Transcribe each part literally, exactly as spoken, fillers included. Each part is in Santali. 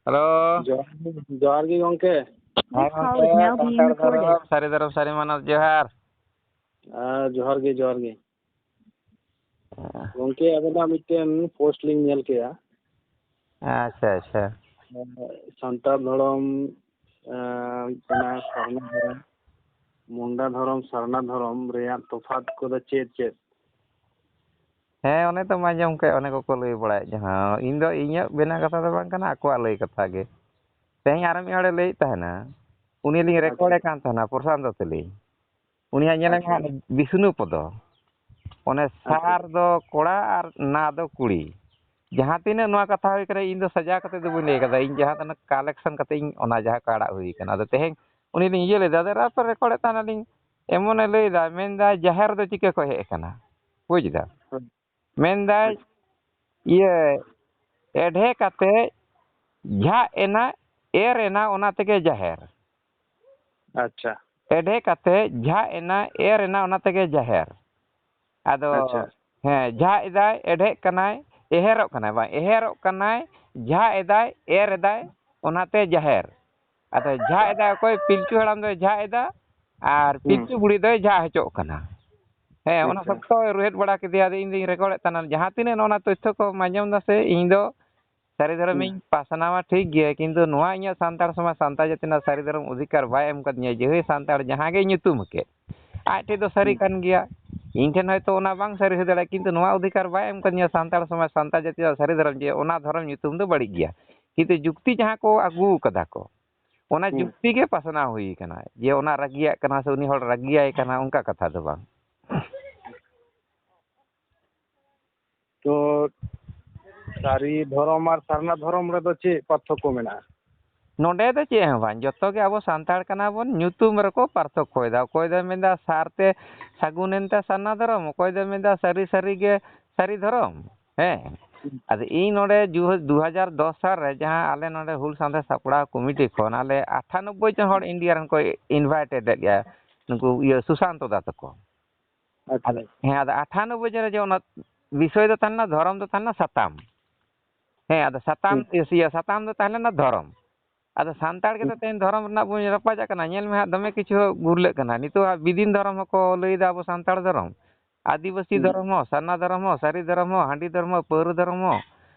ᱦᱮᱞᱳ᱾ ᱡᱚᱦᱟᱨ ᱜᱮ, ᱡᱚᱦᱟᱨ ᱜᱮ ᱜᱚᱝᱠᱮ᱾ ᱦᱮᱸ ᱜᱚᱝᱠᱮ, ᱥᱟᱱᱛᱟᱲ ᱫᱷᱚᱨᱚᱢ, ᱥᱟᱹᱨᱤ ᱫᱷᱚᱨᱚᱢ, ᱥᱟᱹᱨᱤ ᱢᱟᱱᱟᱣ ᱡᱚᱦᱟᱨ᱾ ᱟᱨ ᱡᱚᱦᱟᱨ ᱜᱮ, ᱡᱚᱦᱟᱨ ᱜᱮ᱾ ᱜᱚᱝᱠᱮ, ᱟᱵᱮᱱᱟᱜ ᱢᱤᱫᱴᱮᱱ ᱯᱳᱥᱴ ᱞᱤᱧ ᱧᱮᱞ ᱠᱮᱜᱼᱟ᱾ ᱟᱪᱪᱷᱟ, ᱟᱪᱪᱷᱟ᱾ ᱥᱟᱱᱛᱟᱲ ᱫᱷᱚᱨᱚᱢ, ᱮᱸ, ᱦᱩᱭᱩᱜ ᱠᱟᱱᱟ ᱥᱟᱨᱱᱟ ᱫᱷᱚᱨᱚᱢ, ᱢᱩᱱᱰᱟ ᱫᱷᱚᱨᱚᱢ, ᱥᱟᱨᱱᱟ ᱫᱷᱚᱨᱚᱢ ᱨᱮᱭᱟᱜ ᱛᱚᱯᱷᱟᱛ ᱠᱚᱫᱚ ᱪᱮᱫ ᱪᱮᱫ? ᱦᱮᱸ, ᱚᱱᱮ ᱛᱚᱢ ᱟᱸᱡᱚᱢ ᱠᱮᱫ, ᱚᱱᱮ ᱠᱚᱠᱚ ᱞᱟᱹᱭ ᱵᱟᱲᱟᱭᱮᱫ, ᱡᱟᱦᱟᱸ ᱤᱧ ᱫᱚ ᱤᱧᱟᱹᱜ ᱵᱮᱱᱟᱣ ᱠᱟᱛᱷᱟ ᱫᱚ ᱵᱟᱝ ᱠᱟᱱᱟ, ᱟᱠᱚᱣᱟᱜ ᱞᱟᱹᱭ ᱠᱟᱛᱷᱟ ᱜᱮ᱾ ᱛᱮᱦᱮᱧ ᱟᱨ ᱢᱤᱫ ᱦᱚᱲᱮ ᱞᱟᱹᱭᱮᱫ ᱛᱟᱦᱮᱱᱟ, ᱩᱱᱤ ᱞᱤᱧ ᱟᱪᱪᱷᱟ᱾ ᱨᱮᱠᱚᱨᱰᱮ ᱠᱟᱱ ᱛᱟᱦᱮᱱᱟ, ᱯᱨᱚᱥᱟᱱᱛᱚ ᱛᱮᱞᱤᱧ᱾ ᱩᱱᱤᱭᱟᱜ ᱧᱮᱞᱮ ᱢᱮ ᱟᱪᱪᱷᱟ᱾ ᱦᱟᱸᱜ, ᱵᱤᱥᱱᱩ ᱯᱚᱫᱚ᱾ ᱚᱱᱮ ᱟᱪᱪᱷᱟ᱾ ᱥᱟᱨ ᱫᱚ ᱠᱚᱲᱟ ᱟᱨ ᱱᱟ ᱫᱚ ᱠᱩᱲᱤ᱾ ᱡᱟᱦᱟᱸ ᱛᱤᱱᱟᱹᱜ ᱱᱚᱣᱟ ᱠᱟᱛᱷᱟ ᱦᱩᱭ ᱠᱟᱱᱟ, ᱤᱧ ᱫᱚ ᱥᱟᱡᱟᱣ ᱠᱟᱛᱮ ᱫᱚ ᱵᱟᱹᱧ ᱞᱟᱹᱭ ᱠᱟᱫᱟ, ᱤᱧ ᱡᱟᱦᱟᱸ ᱛᱤᱱᱟᱹᱜ ᱠᱟᱞᱮᱠᱥᱚᱱ ᱠᱟᱛᱮ ᱤᱧ ᱚᱱᱟ ᱡᱟᱦᱟᱸ ᱠᱚ ᱟᱲᱟᱜ ᱦᱩᱭ ᱠᱟᱱᱟ᱾ ᱟᱫᱚ ᱛᱮᱦᱮᱧ ᱩᱱᱤ ᱞᱤᱧ ᱤᱭᱟᱹ ᱞᱮᱫᱟ, ᱟᱫᱚ ᱨᱟᱯᱮ ᱨᱮᱠᱚᱨᱰᱮᱫ ᱛᱟᱦᱮᱱᱟᱞᱤᱧ, ᱮᱢᱚᱱᱮ ᱞᱟᱹᱭᱫᱟ, ᱢᱮᱱᱫᱟᱭ, "ᱡᱟᱦᱮᱨ ᱫᱚ ᱪᱤᱠᱟᱹ ᱠᱚ ᱦᱮᱡ ᱟᱠᱟᱱᱟ?" ᱵᱩᱡᱽ ᱫᱟ? ᱦᱳᱭ᱾ ᱢᱮᱱᱫᱟᱭ, ᱦᱳᱭ᱾ ᱤᱭᱟᱹ, ᱮᱰᱷᱮ ᱠᱟᱛᱮ ᱡᱷᱟᱜ ᱮᱱᱟ, ᱮᱨ ᱮᱱᱟ, ᱚᱱᱟ ᱛᱮᱜᱮ ᱡᱟᱦᱮᱨ᱾ ᱟᱪᱪᱷᱟ᱾ ᱮᱰᱷᱮ ᱠᱟᱛᱮ ᱡᱷᱟᱜ ᱮᱱᱟ, ᱮᱨ ᱮᱱᱟ, ᱚᱱᱟ ᱛᱮᱜᱮ ᱡᱟᱦᱮᱨ᱾ ᱟᱫᱚ, ᱟᱪᱪᱷᱟ᱾ ᱦᱮᱸ, ᱡᱷᱟᱜ ᱮᱫᱟᱭ, ᱮᱰᱷᱮᱜ ᱠᱟᱱᱟᱭ, ᱮᱦᱮᱨᱚᱜ ᱠᱟᱱᱟᱭ, ᱵᱟᱝ, ᱮᱦᱮᱨᱚᱜ ᱠᱟᱱᱟᱭ, ᱡᱷᱟᱜ ᱮᱫᱟᱭ, ᱮᱨ ᱮᱫᱟᱭ, ᱚᱱᱟᱛᱮ ᱡᱟᱦᱮᱨ᱾ ᱟᱫᱚ ᱡᱷᱟᱜ ᱮᱫᱟᱭ, ᱚᱠᱚᱭ ᱯᱤᱞᱪᱩ ᱦᱟᱲᱟᱢ ᱫᱚᱭ ᱡᱷᱟᱜ ᱮᱫᱟ, ᱟᱨ ᱦᱩᱸ᱾ ᱯᱤᱞᱪᱩ ᱵᱩᱲᱦᱤ ᱫᱚᱭ ᱡᱷᱟᱜ ᱦᱚᱪᱚᱜ ᱠᱟᱱᱟ᱾ ᱦᱮᱸ, ᱚᱱᱟ ᱟᱪᱪᱷᱟ᱾ ᱥᱚᱠᱛᱚᱭ ᱨᱩᱦᱮᱫ ᱵᱟᱲᱟ ᱠᱮᱫᱮᱭᱟ᱾ ᱟᱫᱚ ᱤᱧ ᱫᱩᱧ ᱨᱮᱠᱚᱨᱰᱮᱫ ᱛᱟᱦᱮᱱᱟ, ᱡᱟᱦᱟᱸ ᱛᱤᱱᱟᱹᱜ ᱱᱚᱜᱼᱚ ᱱᱟ ᱛᱚᱛᱛᱷᱚ ᱠᱚᱢ ᱟᱸᱡᱚᱢ ᱫᱟ ᱥᱮ, ᱤᱧ ᱫᱚ ᱥᱟᱹᱨᱤ ᱦᱩᱸ᱾ ᱫᱷᱚᱨᱚᱢᱤᱧ ᱯᱟᱥᱱᱟᱣᱟ ᱴᱷᱤᱠ ᱜᱮᱭᱟ, ᱠᱤᱱᱛᱩ ᱱᱚᱣᱟ ᱤᱧᱟᱹᱜ ᱥᱟᱱᱛᱟᱲ ᱥᱚᱢᱟᱡᱽ, ᱥᱟᱱᱛᱟᱲ ᱡᱟᱹᱛᱤ ᱨᱮᱱᱟᱜ ᱥᱟᱹᱨᱤ ᱫᱷᱚᱨᱚᱢ ᱚᱫᱷᱤᱠᱟᱨ ᱵᱟᱭ ᱮᱢ ᱠᱟᱫᱤᱧᱟ᱾ ᱡᱮ ᱦᱳᱭ ᱥᱟᱱᱛᱟᱲ ᱡᱟᱦᱟᱸ ᱜᱮ ᱧᱩᱛᱩᱢ ᱠᱮᱫ, ᱟᱡ ᱴᱷᱮᱡ ᱫᱚ ᱥᱟᱹᱨᱤ ᱦᱩᱸ᱾ ᱠᱟᱱ ᱜᱮᱭᱟ, ᱤᱧ ᱴᱷᱮᱱ ᱦᱚᱭᱛᱳ ᱚᱱᱟ ᱵᱟᱝ ᱥᱟᱹᱨᱤ ᱦᱩᱭ ᱫᱟᱲᱮᱭᱟᱜᱼᱟ, ᱠᱤᱱᱛᱩ ᱱᱚᱣᱟ ᱚᱫᱷᱤᱠᱟᱨ ᱵᱟᱭ ᱮᱢ ᱠᱟᱫᱤᱧᱟ ᱥᱟᱱᱛᱟᱲ ᱥᱚᱢᱟᱡᱽ, ᱥᱟᱱᱛᱟᱲ ᱡᱟᱹᱛᱤ ᱨᱮᱱᱟᱜ ᱥᱟᱹᱨᱤ ᱫᱷᱚᱨᱚᱢ, ᱡᱮ ᱚᱱᱟ ᱫᱷᱚᱨᱚᱢ ᱧᱩᱛᱩᱢ ᱫᱚ ᱵᱟᱹᱲᱤᱡ ᱜᱮᱭᱟ᱾ ᱠᱤᱱᱛᱩ ᱡᱩᱠᱛᱤ ᱡᱟᱦᱟᱸ ᱠᱚ ᱟᱹᱜᱩ ᱠᱟᱫᱟ ᱠᱚ, ᱚᱱᱟ ᱦᱩᱸ᱾ ᱡᱩᱠᱛᱤ ᱜᱮ ᱯᱟᱥᱱᱟᱣ ᱦᱩᱭ ᱠᱟᱱᱟ, ᱡᱮ ᱚᱱᱟ ᱨᱟᱹᱜᱤᱭᱟᱜ ᱠᱟᱱᱟ ᱥᱮ ᱩᱱᱤ ᱦᱚᱲ ᱨᱟᱹᱜᱤᱭᱟᱭ ᱠᱟᱱᱟ, ᱚᱱᱠᱟ ᱠᱟᱛᱷᱟ ᱫᱚ ᱵᱟᱝ᱾ ᱛᱚ, ᱥᱟᱹᱨᱤ ᱫᱷᱚᱨᱚᱢ ᱟᱨ ᱥᱟᱨᱱᱟ ᱫᱷᱚᱨᱚᱢ ᱨᱮᱫᱚ ᱪᱮᱫ ᱯᱟᱨᱛᱷᱚᱠᱠᱚ ᱢᱮᱱᱟᱜᱼᱟ? ᱱᱚᱰᱮ ᱫᱚ ᱪᱮᱫ ᱦᱚᱸ ᱵᱟᱝ, ᱡᱚᱛᱚ ᱜᱮ ᱟᱵᱚ ᱥᱟᱱᱛᱟᱲ ᱠᱟᱱᱟ ᱵᱚᱱ, ᱧᱩᱛᱩᱢ ᱨᱮᱠᱚ ᱯᱟᱨᱛᱷᱚᱠᱠᱚᱭᱮᱫᱟ᱾ ᱚᱠᱚᱭ ᱫᱚᱭ ᱢᱮᱱᱫᱟ ᱥᱟᱨ ᱛᱮ ᱥᱟᱹᱜᱩᱱ ᱮᱱᱛᱮ ᱥᱟᱨᱱᱟ ᱫᱷᱚᱨᱚᱢ, ᱚᱠᱚᱭ ᱫᱚᱭ ᱢᱮᱱᱫᱟ ᱥᱟᱹᱨᱤ ᱥᱟᱹᱨᱤ ᱜᱮ ᱥᱟᱹᱨᱤ ᱫᱷᱚᱨᱚᱢ᱾ ᱦᱮᱸ, ᱟᱫᱚ ᱤᱧ ᱱᱚᱰᱮ ᱡᱩ-, ᱫᱩ ᱦᱟᱡᱟᱨ ᱫᱚᱥ ᱥᱟᱞ ᱨᱮ ᱡᱟᱦᱟᱸ ᱟᱞᱮ ᱱᱚᱰᱮ ᱦᱩᱞ ᱥᱟᱶᱛᱟ ᱥᱟᱯᱲᱟᱣ ᱠᱚᱢᱤᱴᱤ ᱠᱷᱚᱱ ᱟᱞᱮ ᱟᱴᱷᱟᱱᱚᱵᱵᱳᱭ ᱡᱚᱱ ᱦᱚᱲ ᱤᱱᱰᱤᱭᱟ ᱨᱮᱱ ᱠᱚ ᱤᱱᱵᱷᱟᱭᱴᱮᱰ ᱞᱮᱫ ᱞᱮᱭᱟ, ᱱᱩᱠᱩ ᱤᱭᱟᱹ ᱥᱩᱥᱟᱱᱛᱚ ᱫᱟ ᱛᱟᱠᱚ᱾ ᱟᱪᱪᱷᱟ᱾ ᱟᱫᱚ, ᱦᱮᱸ, ᱟᱫᱚ ᱟᱴᱷᱟᱱᱚᱵᱵᱳᱭ ᱡᱚᱱ ᱨᱮ ᱡᱮ ᱚᱱᱟ ᱵᱤᱥᱚᱭ ᱫᱚ ᱛᱟᱦᱮᱸ ᱞᱮᱱᱟ, ᱫᱷᱚᱨᱚᱢ ᱫᱚ ᱛᱟᱦᱮᱸ ᱞᱮᱱᱟ ᱥᱟᱛᱟᱢ᱾ ᱦᱮᱸ, ᱟᱫᱚ ᱥᱟᱛᱟᱢ, ᱦᱩᱸ᱾ ᱤᱭᱟᱹ, ᱥᱟᱛᱟᱢ ᱫᱚ ᱛᱟᱦᱮᱸ ᱞᱮᱱᱟ ᱫᱷᱚᱨᱚᱢ᱾ ᱟᱫᱚ ᱥᱟᱱᱛᱟᱲ ᱜᱮᱛᱚ ᱦᱩᱸ᱾ ᱛᱮᱦᱮᱧ ᱫᱷᱚᱨᱚᱢ ᱨᱮᱱᱟᱜ ᱵᱚᱱ ᱨᱟᱯᱟᱪᱟᱜ ᱠᱟᱱᱟ᱾ ᱧᱮᱞ ᱢᱮ ᱦᱟᱸᱜ, ᱫᱚᱢᱮ ᱠᱤᱪᱷᱩ ᱜᱩᱨᱞᱟᱹᱜ ᱠᱟᱱᱟ᱾ ᱱᱤᱛᱚᱜ ᱦᱟᱸᱜ ᱵᱤᱫᱤᱱ ᱫᱷᱚᱨᱚᱢ ᱦᱚᱸᱠᱚ ᱞᱟᱹᱭᱫᱟ ᱟᱵᱚ ᱥᱟᱱᱛᱟᱲ ᱫᱷᱚᱨᱚᱢ᱾ ᱟᱹᱫᱤᱵᱟᱹᱥᱤ ᱦᱩᱸ᱾ ᱫᱷᱚᱨᱚᱢ ᱦᱚᱸ, ᱥᱟᱨᱱᱟ ᱫᱷᱚᱨᱚᱢ ᱦᱚᱸ, ᱥᱟᱹᱨᱤ ᱫᱷᱚᱨᱚᱢ ᱦᱚᱸ, ᱦᱟᱺᱰᱤ ᱫᱷᱚᱨᱚᱢ ᱦᱚᱸ, ᱯᱟᱹᱣᱨᱟᱹ ᱫᱷᱚᱨᱚᱢ ᱦᱚᱸ,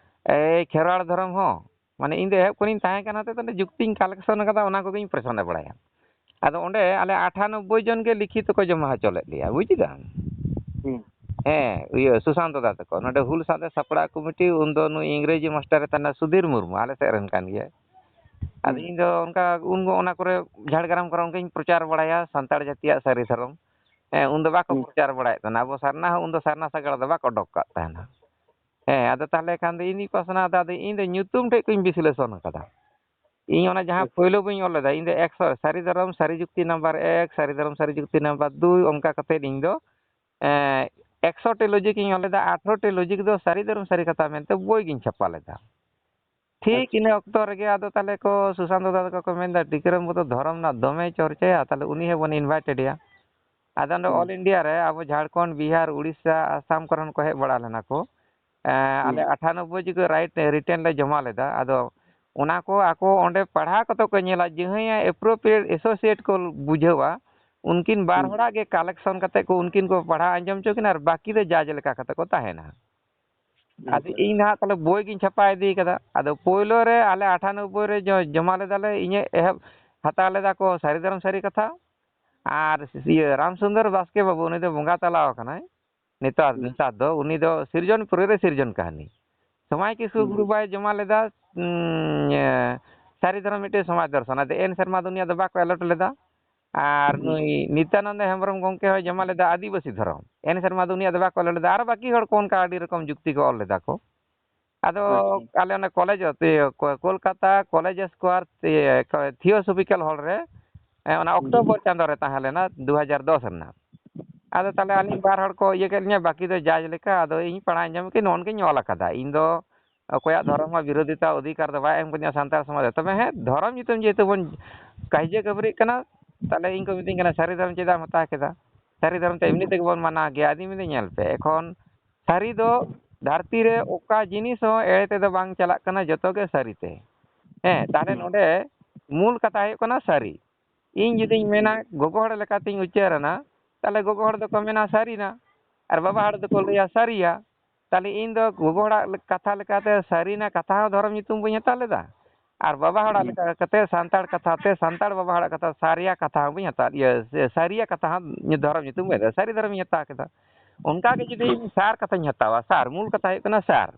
ᱮᱭ ᱠᱷᱮᱨᱣᱟᱲ ᱫᱷᱚᱨᱚᱢ ᱦᱚᱸ᱾ ᱢᱟᱱᱮ, ᱤᱧ ᱫᱚ ᱮᱦᱚᱵ ᱠᱷᱚᱱᱤᱧ ᱛᱟᱦᱮᱸ ᱠᱟᱱᱟ ᱦᱚᱛᱮ ᱛᱮ ᱚᱸᱰᱮ ᱡᱩᱠᱛᱤᱧ collection ᱟᱠᱟᱫᱟ, ᱚᱱᱟ ᱠᱚᱜᱮᱧ ᱯᱨᱮᱥᱚᱱᱮ ᱵᱟᱲᱟᱭᱟ᱾ ᱟᱫᱚ ᱚᱸᱰᱮ ᱟᱞᱮ ᱟᱴᱷᱟᱱᱚᱵᱵᱳᱭ ᱡᱚᱱ ᱜᱮ ᱞᱤᱠᱷᱤᱛ ᱠᱚ ᱡᱚᱢᱟ ᱦᱚᱪᱚ ᱞᱮᱫ ᱞᱮᱭᱟ, ᱵᱩᱡ ᱠᱮᱫᱟᱢ? ᱦᱩᱸ᱾ ᱦᱮᱸ, ᱤᱭᱟᱹ, ᱥᱩᱥᱟᱱᱛ ᱫᱟᱫᱟ ᱛᱟᱠᱚ᱾ ᱱᱚᱰᱮ ᱦᱩᱞ ᱥᱟᱶᱛᱮ ᱥᱟᱯᱲᱟᱣ ᱠᱚᱢᱤᱴᱤ, ᱩᱱᱫᱚ ᱱᱩᱭ ᱤᱝᱨᱮᱡᱤ ᱢᱟᱥᱴᱟᱨᱮ ᱛᱟᱦᱮᱱᱟ, ᱥᱩᱫᱷᱤᱨ ᱢᱩᱨᱢᱩ, ᱟᱞᱮ ᱥᱮᱫ ᱨᱮᱱ ᱠᱟᱱ ᱜᱮᱭᱟᱭ᱾ ᱟᱫᱚ ᱦᱩᱸ᱾ ᱤᱧ ᱫᱚ ᱚᱱᱠᱟ ᱩᱱ ᱚᱱᱟ ᱠᱚᱨᱮ, ᱡᱷᱟᱲᱜᱨᱟᱢ ᱠᱚᱨᱮ ᱚᱱᱠᱟᱧ ᱯᱨᱚᱪᱟᱨ ᱵᱟᱲᱟᱭᱟ, ᱥᱟᱱᱛᱟᱲ ᱡᱟᱹᱛᱤᱭᱟᱜ ᱥᱟᱹᱨᱤ ᱫᱷᱚᱨᱚᱢ᱾ ᱦᱮᱸ, ᱩᱱᱫᱚ ᱵᱟᱠᱚ ᱦᱩᱸ᱾ ᱯᱨᱚᱪᱟᱨ ᱵᱟᱲᱟᱭᱮᱫ ᱛᱟᱦᱮᱱᱟ᱾ ᱟᱵᱚ ᱥᱟᱨᱱᱟ ᱦᱚᱸ ᱩᱱᱫᱚ ᱥᱟᱨᱱᱟ ᱥᱟᱜᱟᱲ ᱫᱚ ᱵᱟᱠᱚ ᱚᱰᱚᱠ ᱠᱟᱜ ᱛᱟᱦᱮᱱᱟ᱾ ᱦᱮᱸ, ᱟᱫᱚ ᱛᱟᱦᱚᱞᱮ ᱠᱷᱟᱱ ᱫᱚ ᱤᱧᱤᱧ ᱯᱟᱥᱱᱟᱣ ᱮᱫᱟ, ᱟᱫᱚ ᱤᱧ ᱫᱚ ᱧᱩᱛᱩᱢ ᱴᱷᱮᱡ ᱠᱷᱚᱱᱤᱧ ᱵᱤᱥᱞᱮᱥᱚᱱ ᱟᱠᱟᱫᱟ᱾ ᱤᱧ ᱚᱱᱟ ᱡᱟᱦᱟᱸ ᱟᱪᱪᱷᱟ᱾ ᱯᱳᱭᱞᱳ ᱵᱟᱹᱧ ᱚᱞ ᱞᱮᱫᱟ, ᱤᱧ ᱫᱚ ᱮᱠᱥᱚ, ᱥᱟᱹᱨᱤ ᱫᱷᱚᱨᱚᱢ ᱥᱟᱹᱨᱤ ᱡᱩᱠᱛᱤ ᱱᱟᱢᱵᱟᱨ ᱮᱠ, ᱥᱟᱹᱨᱤ ᱫᱷᱚᱨᱚᱢ ᱥᱟᱹᱨᱤ ᱡᱩᱠᱛᱤ ᱱᱟᱢᱵᱟᱨ ᱫᱩᱭ, ᱚᱱᱠᱟ ᱠᱟᱛᱮᱫ ᱤᱧ ᱫᱚ, ᱮᱸ, ᱮᱠᱥᱚ ᱴᱤ ᱞᱚᱡᱤᱠ ᱤᱧ ᱚᱞ ᱞᱮᱫᱟ, ᱟᱴᱷᱨᱚ ᱴᱤ ᱞᱚᱡᱤᱠ ᱫᱚ ᱥᱟᱹᱨᱤ ᱫᱷᱚᱨᱚᱢ ᱥᱟᱹᱨᱤ ᱠᱟᱛᱷᱟ ᱢᱮᱱᱛᱮ ᱵᱳᱭ ᱜᱤᱧ ᱪᱷᱟᱯᱟ ᱞᱮᱫᱟ᱾ ᱴᱷᱤᱠ ᱟᱪᱪᱷᱟ᱾ ᱤᱱᱟᱹ ᱚᱠᱛᱚ ᱨᱮᱜᱮ ᱟᱫᱚ ᱛᱟᱦᱚᱞᱮ ᱠᱚ ᱥᱩᱥᱟᱱᱛ ᱫᱟᱫᱟ ᱛᱟᱠᱚ ᱠᱚ ᱢᱮᱱᱫᱟ, "ᱴᱤᱠᱟᱹᱨᱟᱢ ᱵᱟᱹᱵᱩ ᱫᱚ ᱫᱷᱚᱨᱚᱢ ᱨᱮᱱᱟᱜ ᱫᱚᱢᱮᱭ ᱪᱚᱨᱪᱟᱭᱟ, ᱛᱟᱦᱚᱞᱮ ᱩᱱᱤ ᱦᱚᱸᱵᱚᱱ invite ᱮᱭᱟ᱾" ᱟᱫᱚ ᱚᱸᱰᱮ ᱦᱩᱸ᱾ All India ᱨᱮ ᱟᱵᱚ ᱡᱷᱟᱲᱠᱷᱚᱸᱰ, ᱵᱤᱦᱟᱨ, ᱩᱲᱤᱥᱥᱟ, ᱟᱥᱟᱢ ᱠᱚᱨᱮᱱ ᱠᱚ ᱦᱮᱡ ᱵᱟᱲᱟ ᱞᱮᱱᱟ ᱠᱚ᱾ ᱮᱸ, ᱟᱞᱮ ᱦᱩᱸ᱾ ᱟᱴᱷᱟᱱᱚᱵᱵᱳᱭ ᱡᱚᱠᱷᱚᱱ right written ᱞᱮ ᱡᱚᱢᱟ ᱞᱮᱫᱟ, ᱟᱫᱚ ᱚᱱᱟ ᱠᱚ ᱟᱠᱚ ᱚᱸᱰᱮ ᱯᱟᱲᱦᱟᱣ ᱠᱟᱛᱮ ᱠᱚ ᱧᱮᱞᱟ, ᱡᱟᱦᱟᱸᱭᱟᱜ appropriate associate ᱠᱚ ᱵᱩᱡᱷᱟᱹᱣᱟ, ᱩᱱᱠᱤᱱ ᱵᱟᱨ ᱦᱩᱸ᱾ ᱦᱚᱲᱟᱜ ᱜᱮ collection ᱠᱟᱛᱮ ᱠᱚ, ᱩᱱᱠᱤᱱ ᱠᱚ ᱯᱟᱲᱦᱟᱣ ᱟᱸᱡᱚᱢ ᱦᱚᱪᱚ ᱠᱤᱱᱟ ᱟᱨ ᱵᱟᱹᱠᱤ ᱫᱚ judge ᱞᱮᱠᱟ ᱠᱟᱛᱮ ᱠᱚ ᱛᱟᱦᱮᱱᱟ᱾ ᱟᱫᱚ ᱟᱪᱪᱷᱟ᱾ ᱤᱧ ᱱᱟᱦᱟᱜ ᱛᱟᱦᱞᱮ ᱵᱳᱭ ᱜᱤᱧ ᱪᱷᱟᱯᱟ ᱤᱫᱤ ᱠᱟᱫᱟ᱾ ᱟᱫᱚ ᱯᱳᱭᱞᱳ ᱨᱮ ᱟᱞᱮ ᱟᱴᱷᱟᱱᱚᱵᱵᱳᱭ ᱨᱮ ᱡᱚ-, ᱡᱚᱢᱟ ᱞᱮᱫᱟᱞᱮ, ᱤᱧᱟᱹᱜ ᱮᱦᱚᱵ ᱦᱟᱛᱟᱣ ᱞᱮᱫᱟ ᱠᱚ ᱥᱟᱹᱨᱤ ᱫᱷᱚᱨᱚᱢ ᱥᱟᱹᱨᱤ ᱠᱟᱛᱷᱟ᱾ ᱟᱨ ᱤᱭᱟᱹ ᱨᱟᱢᱥᱩᱱᱫᱚᱨ ᱵᱟᱥᱠᱮ ᱵᱟᱹᱵᱩ, ᱩᱱᱤ ᱫᱚ ᱵᱚᱸᱜᱟ ᱛᱟᱞᱟᱣ ᱟᱠᱟᱱᱟᱭ ᱱᱮᱛᱟᱨ, ᱦᱩᱸ᱾ ᱱᱮᱛᱟᱨ ᱫᱚ, ᱩᱱᱤ ᱫᱚ ᱥᱤᱨᱡᱚᱱ ᱯᱩᱨᱟᱹ ᱨᱮ ᱥᱤᱨᱡᱚᱱ ᱠᱟᱹᱦᱱᱤ᱾ ᱥᱚᱢᱟᱭ ᱠᱤᱥᱠᱩ ᱦᱩᱸ᱾ ᱜᱩᱨᱩ ᱵᱟᱭ ᱡᱚᱢᱟ ᱞᱮᱫᱟ, ᱩᱸ, ᱮ, ᱥᱟᱹᱨᱤ ᱫᱷᱚᱨᱚᱢ ᱢᱤᱫᱴᱮᱱ ᱥᱚᱢᱟᱡᱽ ᱫᱚᱨᱥᱚᱱ᱾ ᱟᱫᱚ ᱮᱱ ᱥᱮᱨᱢᱟ ᱫᱚ ᱩᱱᱤᱭᱟᱜ ᱫᱚ ᱵᱟᱠᱚ allot ᱞᱮᱫᱟ᱾ ᱟᱨ ᱦᱩᱸ᱾ ᱱᱩᱭ ᱱᱤᱛᱭᱟᱱᱚᱱᱫᱚ ᱦᱮᱢᱵᱨᱚᱢ ᱜᱚᱢᱠᱮ ᱦᱚᱸᱭ ᱡᱚᱢᱟ ᱞᱮᱫᱟ ᱟᱹᱫᱤᱵᱟᱹᱥᱤ ᱫᱷᱚᱨᱚᱢ᱾ ᱮᱱ ᱥᱮᱨᱢᱟ ᱫᱚ ᱩᱱᱤᱭᱟᱜ ᱫᱚ ᱵᱟᱠᱚ ᱚᱞ ᱞᱮᱫᱟ᱾ ᱟᱨᱚ ᱵᱟᱹᱠᱤ ᱦᱚᱲ ᱠᱚ ᱚᱱᱠᱟ ᱟᱹᱰᱤ ᱨᱚᱠᱚᱢ ᱡᱩᱠᱛᱤ ᱠᱚ ᱚᱞ ᱞᱮᱫᱟ ᱠᱚ᱾ ᱟᱫᱚ ᱟᱪᱪᱷᱟ᱾ ᱟᱞᱮ ᱚᱱᱟ ᱠᱚᱞᱮᱡᱽ, ᱤᱭᱟᱹ, ᱠᱚ-, ᱠᱳᱞᱠᱟᱛᱟ ᱠᱚᱞᱮᱡᱽ ᱥᱠᱚᱭᱟᱨ, ᱤᱭᱟᱹ, ᱠᱚ-, ᱛᱷᱤᱭᱳᱥᱚᱯᱷᱤᱠᱮᱞ ᱦᱚᱞ ᱨᱮ, ᱮ, ᱚᱱᱟ ᱦᱩᱸ᱾ ᱚᱠᱴᱳᱵᱚᱨ ᱪᱟᱸᱫᱳ ᱨᱮ ᱛᱟᱦᱮᱸ ᱞᱮᱱᱟ, ᱫᱩ ᱦᱟᱡᱟᱨ ᱫᱚᱥ ᱨᱮᱱᱟᱜ᱾ ᱟᱫᱚ ᱛᱟᱦᱞᱮ ᱟᱹᱞᱤᱧ ᱵᱟᱨ ᱦᱚᱲ ᱠᱚ ᱤᱭᱟᱹ ᱠᱮᱫ ᱞᱤᱧᱟ, ᱵᱟᱹᱠᱤ ᱫᱚ judge ᱞᱮᱠᱟ᱾ ᱟᱫᱚ ᱤᱧ ᱯᱟᱲᱦᱟᱣ ᱟᱸᱡᱚᱢ ᱠᱮᱫ, ᱱᱚᱜᱼᱚ ᱱᱚᱝᱠᱟᱧ ᱚᱞ ᱟᱠᱟᱫᱟ᱾ ᱤᱧ ᱫᱚ ᱚᱠᱚᱭᱟᱜ ᱫᱷᱚᱨᱚᱢ ᱦᱚᱸ ᱵᱤᱨᱳᱫᱷᱤᱛᱟ ᱚᱫᱷᱤᱠᱟᱨ ᱫᱚ ᱵᱟᱭ ᱮᱢ ᱠᱟᱹᱫᱤᱧᱟ ᱥᱟᱱᱛᱟᱲ ᱥᱚᱢᱟᱡᱽ ᱨᱮ᱾ ᱛᱚᱵᱮ ᱦᱮᱸ, ᱫᱷᱚᱨᱚᱢ ᱧᱩᱛᱩᱢ ᱡᱮᱦᱮᱛᱩ ᱵᱚᱱ ᱠᱟᱹᱭᱡᱟᱹ ᱠᱷᱟᱹᱯᱟᱹᱨᱤᱜ ᱠᱟᱱᱟ, ᱛᱟᱦᱞᱮ ᱤᱧ ᱠᱚ ᱢᱤᱛᱟᱹᱧ ᱠᱟᱱᱟ, "ᱥᱟᱹᱨᱤ ᱫᱷᱚᱨᱚᱢ ᱪᱮᱫᱟᱜ ᱮᱢ ᱦᱟᱛᱟᱣ ᱠᱮᱫᱟ? ᱥᱟᱹᱨᱤ ᱫᱷᱚᱨᱚᱢ ᱛᱮ ᱮᱢᱱᱤ ᱛᱮᱜᱮ ᱵᱚᱱ ᱢᱟᱱᱟᱣ ᱜᱮᱭᱟ᱾" ᱟᱫᱚᱧ ᱢᱮᱱᱫᱟ, "ᱧᱮᱞ ᱯᱮ, ᱮᱠᱷᱚᱱ ᱥᱟᱹᱨᱤ ᱫᱚ ᱫᱷᱟᱹᱨᱛᱤ ᱨᱮ ᱚᱠᱟ ᱡᱤᱱᱤᱥ ᱦᱚᱸ ᱮᱲᱮ ᱛᱮᱫᱚ ᱵᱟᱝ ᱪᱟᱞᱟᱜ ᱠᱟᱱᱟ, ᱡᱚᱛᱚ ᱜᱮ ᱥᱟᱹᱨᱤ ᱛᱮ᱾ ᱦᱮᱸ, ᱛᱟᱦᱚᱞᱮ ᱱᱚᱰᱮ ᱢᱩᱞ ᱠᱟᱛᱷᱟ ᱦᱩᱭᱩᱜ ᱠᱟᱱᱟ ᱥᱟᱹᱨᱤ᱾ ᱤᱧ ᱡᱩᱫᱤᱧ ᱢᱮᱱᱟ, ᱜᱚᱜᱚ ᱦᱚᱲ ᱞᱮᱠᱟᱛᱤᱧ ᱩᱪᱟᱹᱨ ᱮᱱᱟ, ᱛᱟᱦᱚᱞᱮ ᱜᱚᱜᱚ ᱦᱚᱲ ᱫᱚᱠᱚ ᱢᱮᱱᱟ ᱥᱟᱹᱨᱤᱱᱟ, ᱟᱨ ᱵᱟᱵᱟ ᱦᱚᱲ ᱫᱚᱠᱚ ᱞᱟᱹᱭᱟ ᱥᱟᱹᱨᱤᱭᱟ᱾ ᱛᱟᱦᱚᱞᱮ ᱤᱧ ᱫᱚ ᱜᱚᱜᱚ ᱦᱚᱲᱟᱜ ᱠᱟᱛᱷᱟ ᱞᱮᱠᱟᱛᱮ ᱥᱟᱹᱨᱤᱱᱟ ᱠᱟᱛᱷᱟ ᱦᱚᱸ ᱫᱷᱚᱨᱚᱢ ᱧᱩᱛᱩᱢ ᱵᱟᱹᱧ ᱦᱟᱛᱟᱣ ᱞᱮᱫᱟ, ᱟᱨ ᱵᱟᱵᱟ ᱦᱚᱲᱟᱜ ᱞᱮᱠᱟ ᱠᱟᱛᱮ ᱥᱟᱱᱛᱟᱲ ᱠᱟᱛᱷᱟ ᱛᱮ ᱥᱟᱱᱛᱟᱲ ᱵᱟᱵᱟ ᱦᱚᱲᱟᱜ ᱠᱟᱛᱷᱟ ᱥᱟᱹᱨᱤᱭᱟ ᱠᱟᱛᱷᱟ ᱦᱚᱸ ᱵᱟᱹᱧ ᱦᱟᱛᱟᱣ, ᱤᱭᱟᱹ, ᱥᱟᱹᱨᱤᱭᱟ ᱠᱟᱛᱷᱟ ᱦᱚᱸ ᱫᱷᱚᱨᱚᱢ ᱧᱩᱛᱩᱢ ᱵᱟᱹᱧ ᱦᱟᱛᱟᱣ, ᱥᱟᱹᱨᱤ ᱫᱷᱚᱨᱚᱢᱤᱧ ᱦᱟᱛᱟᱣ ᱠᱮᱫᱟ᱾ ᱚᱱᱠᱟ ᱜᱮ ᱡᱩᱫᱤ ᱤᱧ ᱥᱟᱨ ᱠᱟᱛᱷᱟᱧ ᱦᱟᱛᱟᱣᱟ, ᱥᱟᱨ, ᱢᱩᱞ ᱠᱟᱛᱷᱟ ᱦᱩᱭᱩᱜ ᱠᱟᱱᱟ ᱥᱟᱨ᱾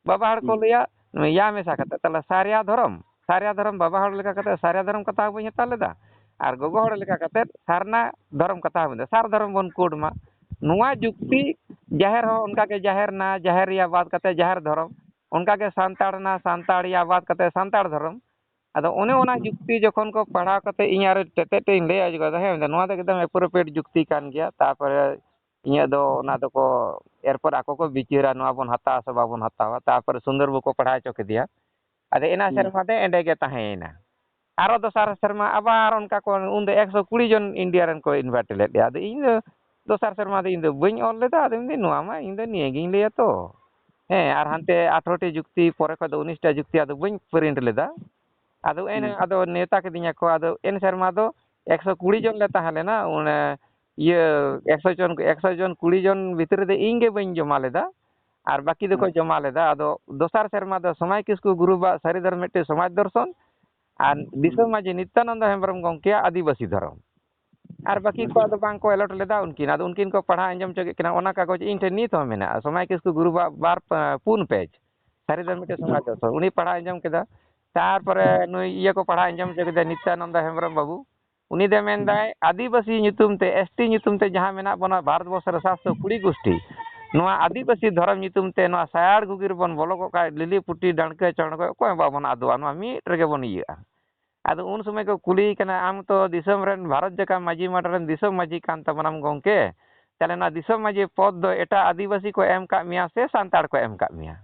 ᱵᱟᱵᱟ ᱦᱚᱲ ᱠᱚ ᱞᱟᱹᱭᱟ, ᱭᱟ ᱢᱮᱥᱟ ᱠᱟᱛᱮ, ᱛᱟᱦᱚᱞᱮ ᱥᱟᱨᱭᱟ ᱫᱷᱚᱨᱚᱢ, ᱥᱟᱨᱭᱟ ᱫᱷᱚᱨᱚᱢ ᱵᱟᱵᱟ ᱦᱚᱲ ᱞᱮᱠᱟ ᱠᱟᱛᱮ ᱥᱟᱨᱭᱟ ᱫᱷᱚᱨᱚᱢ ᱠᱟᱛᱷᱟ ᱦᱚᱸ ᱵᱟᱹᱧ ᱦᱟᱛᱟᱣ ᱞᱮᱫᱟ, ᱟᱨ ᱜᱚᱜᱚ ᱦᱚᱲ ᱞᱮᱠᱟ ᱠᱟᱛᱮ ᱥᱟᱨᱱᱟ ᱫᱷᱚᱨᱚᱢ ᱠᱟᱛᱷᱟ ᱦᱚᱸ ᱵᱟᱹᱧ ᱦᱟᱛᱟᱣ, ᱥᱟᱨ ᱫᱷᱚᱨᱚᱢ ᱵᱚᱱ ᱠᱳᱰ ᱢᱟ᱾ ᱱᱚᱣᱟ ᱡᱩᱠᱛᱤ ᱡᱟᱦᱮᱨ ᱦᱚᱸ ᱚᱱᱠᱟ ᱜᱮ ᱡᱟᱦᱮᱨ ᱱᱟ, ᱡᱟᱦᱮᱨ ᱭᱟ ᱵᱟᱫ ᱠᱟᱛᱮ ᱡᱟᱦᱮᱨ ᱫᱷᱚᱨᱚᱢ, ᱚᱱᱠᱟ ᱜᱮ ᱥᱟᱱᱛᱟᱲ ᱱᱟ, ᱥᱟᱱᱛᱟᱲ ᱭᱟ ᱵᱟᱫ ᱠᱟᱛᱮ ᱥᱟᱱᱛᱟᱲ ᱫᱷᱚᱨᱚᱢ᱾ ᱟᱫᱚ ᱚᱱᱮ ᱚᱱᱟ ᱡᱩᱠᱛᱤ ᱡᱚᱠᱷᱚᱱ ᱠᱚ ᱯᱟᱲᱦᱟᱣ ᱠᱟᱛᱮ ᱤᱧ ᱟᱨ ᱛᱮᱛᱮᱫ ᱤᱧ ᱞᱟᱹᱭ ᱟᱡᱚᱜᱟ, ᱦᱮᱸ, ᱱᱚᱣᱟ ᱫᱚ ᱮᱠᱫᱚᱢ appropriate ᱡᱩᱠᱛᱤ ᱠᱟᱱ ᱜᱮᱭᱟ᱾ ᱛᱟᱨᱯᱚᱨᱮ ᱤᱧᱟᱹᱜ ᱫᱚ ᱚᱱᱟ ᱫᱚᱠᱚ, ᱮᱨᱯᱚᱨ ᱟᱠᱚ ᱠᱚ ᱵᱤᱪᱟᱹᱨᱟ, ᱱᱚᱣᱟ ᱵᱚᱱ ᱦᱟᱛᱟᱣᱟ ᱥᱮ ᱵᱟᱵᱚᱱ ᱦᱟᱛᱟᱣᱟ᱾ ᱛᱟᱨᱯᱚᱨᱮ ᱥᱩᱱᱫᱚᱨ ᱵᱟᱹᱵᱩ ᱠᱚ ᱯᱟᱲᱦᱟᱣ ᱦᱚᱪᱚ ᱠᱮᱫᱮᱭᱟ᱾ ᱟᱫᱚ ᱮᱱᱟ ᱦᱩᱸ᱾ ᱥᱮᱨᱢᱟ ᱫᱚ ᱮᱸᱰᱮ ᱜᱮ ᱛᱟᱦᱮᱸᱭᱮᱱᱟ᱾ ᱟᱨᱚ ᱫᱚᱥᱟᱨ ᱥᱮᱨᱢᱟ ᱟᱵᱟᱨ ᱚᱱᱠᱟ ᱠᱚ, ᱩᱱᱫᱚ ᱮᱠᱥᱚ ᱠᱩᱲᱤ ᱡᱚᱱ ᱤᱱᱰᱤᱭᱟ ᱨᱮᱱ ᱠᱚ invite ᱞᱮᱫ ᱞᱮᱭᱟ᱾ ᱟᱫᱚ ᱤᱧ ᱫᱚ ᱫᱚᱥᱟᱨ ᱥᱮᱨᱢᱟ ᱫᱚ ᱤᱧ ᱫᱚ ᱵᱟᱹᱧ ᱚᱞ ᱞᱮᱫᱟ᱾ ᱟᱫᱚ ᱤᱧ ᱫᱚ ᱱᱚᱣᱟ ᱢᱟ ᱤᱧ ᱫᱚ ᱱᱤᱭᱟᱹ ᱜᱤᱧ ᱞᱟᱹᱭᱟ ᱛᱚ᱾ ᱦᱮᱸ, ᱟᱨ ᱦᱟᱱᱛᱮ ᱟᱴᱷᱨᱚ ᱴᱤ ᱡᱩᱠᱛᱤ, ᱯᱚᱨᱮ ᱠᱷᱚᱱ ᱫᱚ ᱩᱱᱤᱥ ᱴᱟ ᱡᱩᱠᱛᱤ ᱟᱫᱚ ᱵᱟᱹᱧ print ᱞᱮᱫᱟ᱾ ᱟᱫᱚ ᱮᱱ, ᱦᱩᱸ᱾ ᱟᱫᱚ ᱱᱮᱣᱛᱟ ᱠᱤᱫᱤᱧᱟ ᱠᱚ᱾ ᱟᱫᱚ ᱮᱱ ᱥᱮᱨᱢᱟ ᱫᱚ ᱮᱠᱥᱚ ᱠᱩᱲᱤ ᱡᱚᱱ ᱞᱮ ᱛᱟᱦᱮᱸ ᱞᱮᱱᱟ᱾ ᱚᱱᱮ ᱤᱭᱟᱹ, ᱮᱠᱥᱚ ᱡᱚᱱ, ᱮᱠᱥᱚ ᱡᱚᱱ ᱠᱩᱲᱤ ᱡᱚᱱ ᱵᱷᱤᱛᱨᱤ ᱨᱮ ᱤᱧ ᱜᱮ ᱵᱟᱹᱧ ᱡᱚᱢᱟ ᱞᱮᱫᱟ, ᱟᱨ ᱵᱟᱹᱠᱤ ᱫᱚᱠᱚ ᱦᱩᱸ᱾ ᱡᱚᱢᱟ ᱞᱮᱫᱟ᱾ ᱟᱫᱚ ᱫᱚᱥᱟᱨ ᱥᱮᱨᱢᱟ ᱫᱚ ᱥᱚᱢᱟᱭ ᱠᱤᱥᱠᱩ ᱜᱩᱨᱩᱵᱟᱜ ᱥᱟᱹᱨᱤ ᱫᱷᱚᱨᱚᱢ ᱢᱤᱫᱴᱮᱡ ᱥᱚᱢᱟᱡᱽ ᱫᱚᱨᱥᱚᱱ, ᱟᱨ ᱦᱩᱸ᱾ ᱫᱤᱥᱚᱢ ᱢᱟᱹᱡᱷᱤ ᱱᱤᱛᱭᱟᱱᱚᱱᱫᱚ ᱦᱮᱢᱵᱨᱚᱢ ᱜᱚᱢᱠᱮᱭᱟᱜ ᱟᱹᱫᱤᱵᱟᱹᱥᱤ ᱫᱷᱚᱨᱚᱢ᱾ ᱟᱨ ᱵᱟᱹᱠᱤ ᱠᱚᱣᱟᱜ ᱫᱚ ᱵᱟᱝ ᱠᱚ allot ᱞᱮᱫᱟ ᱩᱱᱠᱤᱱ᱾ ᱟᱫᱚ ᱩᱱᱠᱤᱱ ᱠᱚ ᱯᱟᱲᱦᱟᱣ ᱟᱸᱡᱚᱢ ᱦᱚᱪᱚ ᱠᱮᱫ ᱠᱤᱱᱟ᱾ ᱚᱱᱟ ᱠᱟᱜᱚᱡᱽ ᱤᱧ ᱴᱷᱮᱱ ᱱᱤᱛ ᱦᱚᱸ ᱢᱮᱱᱟᱜᱼᱟ, ᱥᱚᱢᱟᱭ ᱠᱤᱥᱠᱩ ᱜᱩᱨᱩᱵᱟᱜ ᱵᱟᱨ, ᱯᱩᱱ page, ᱥᱟᱹᱨᱤ ᱫᱷᱚᱨᱚᱢ ᱢᱤᱫᱴᱮᱡ ᱥᱚᱢᱟᱡᱽ ᱫᱚᱨᱥᱚᱱ᱾ ᱩᱱᱤ ᱯᱟᱲᱦᱟᱣ ᱟᱸᱡᱚᱢ ᱠᱮᱫᱟ᱾ ᱛᱟᱨᱯᱚᱨᱮ ᱱᱩᱭ ᱤᱭᱟᱹ ᱠᱚ ᱯᱟᱲᱦᱟᱣ ᱟᱸᱡᱚᱢ ᱦᱚᱪᱚ ᱠᱮᱫᱟ, ᱱᱤᱛᱭᱟᱱᱚᱱᱫᱚ ᱦᱮᱢᱵᱨᱚᱢ ᱵᱟᱹᱵᱩ᱾ ᱩᱱᱤ ᱫᱚᱭ ᱢᱮᱱᱫᱟᱭ, ᱟᱹᱫᱤᱵᱟᱹᱥᱤ ᱧᱩᱛᱩᱢ ᱛᱮ, ST ᱧᱩᱛᱩᱢ ᱛᱮ ᱡᱟᱦᱟᱸ ᱢᱮᱱᱟᱜ ᱵᱚᱱᱟ ᱵᱷᱟᱨᱚᱛ ᱵᱚᱨᱥᱚ ᱨᱮ ᱥᱟᱛᱥᱚ ᱠᱩᱲᱤ ᱜᱩᱥᱴᱤ, ᱱᱚᱣᱟ ᱟᱹᱫᱤᱵᱟᱹᱥᱤ ᱫᱷᱚᱨᱚᱢ ᱧᱩᱛᱩᱢ ᱛᱮ ᱱᱚᱣᱟ ᱥᱟᱭᱟᱲ ᱜᱩᱜᱤ ᱨᱮᱵᱚᱱ ᱵᱚᱞᱚ ᱠᱚᱜ ᱠᱷᱟᱡ, ᱞᱤᱞᱤ ᱯᱩᱴᱤ ᱰᱟᱹᱲᱠᱟᱹ ᱪᱚᱲᱜᱚᱡ ᱚᱠᱚᱭ ᱦᱚᱸ ᱵᱟᱵᱚᱱ ᱟᱫᱚᱜᱼᱟ, ᱱᱚᱣᱟ ᱢᱤᱫ ᱨᱮᱜᱮ ᱵᱚᱱ ᱤᱭᱟᱹᱜᱼᱟ᱾ ᱟᱫᱚ ᱩᱱ ᱥᱚᱢᱚᱭ ᱠᱚ ᱠᱩᱞᱤᱭᱮ ᱠᱟᱱᱟ, "ᱟᱢ ᱛᱚ ᱫᱤᱥᱚᱢ ᱨᱮᱱ, ᱵᱷᱟᱨᱚᱛ ᱡᱟᱠᱟᱛ ᱢᱟᱹᱡᱷᱤ ᱢᱟᱴᱷ ᱨᱮᱱ ᱫᱤᱥᱚᱢ ᱢᱟᱹᱡᱷᱤ ᱠᱟᱱ ᱛᱟᱵᱚᱱᱟᱢ ᱜᱚᱢᱠᱮ, ᱛᱟᱦᱞᱮ ᱱᱚᱣᱟ ᱫᱤᱥᱚᱢ ᱢᱟᱹᱡᱷᱤ ᱯᱚᱫᱽ ᱫᱚ ᱮᱴᱟᱜ ᱟᱹᱫᱤᱵᱟᱹᱥᱤ ᱠᱚ ᱮᱢ ᱠᱟᱜ ᱢᱮᱭᱟ ᱥᱮ ᱥᱟᱱᱛᱟᱲ ᱠᱚ ᱮᱢ ᱠᱟᱜ ᱢᱮᱭᱟ?"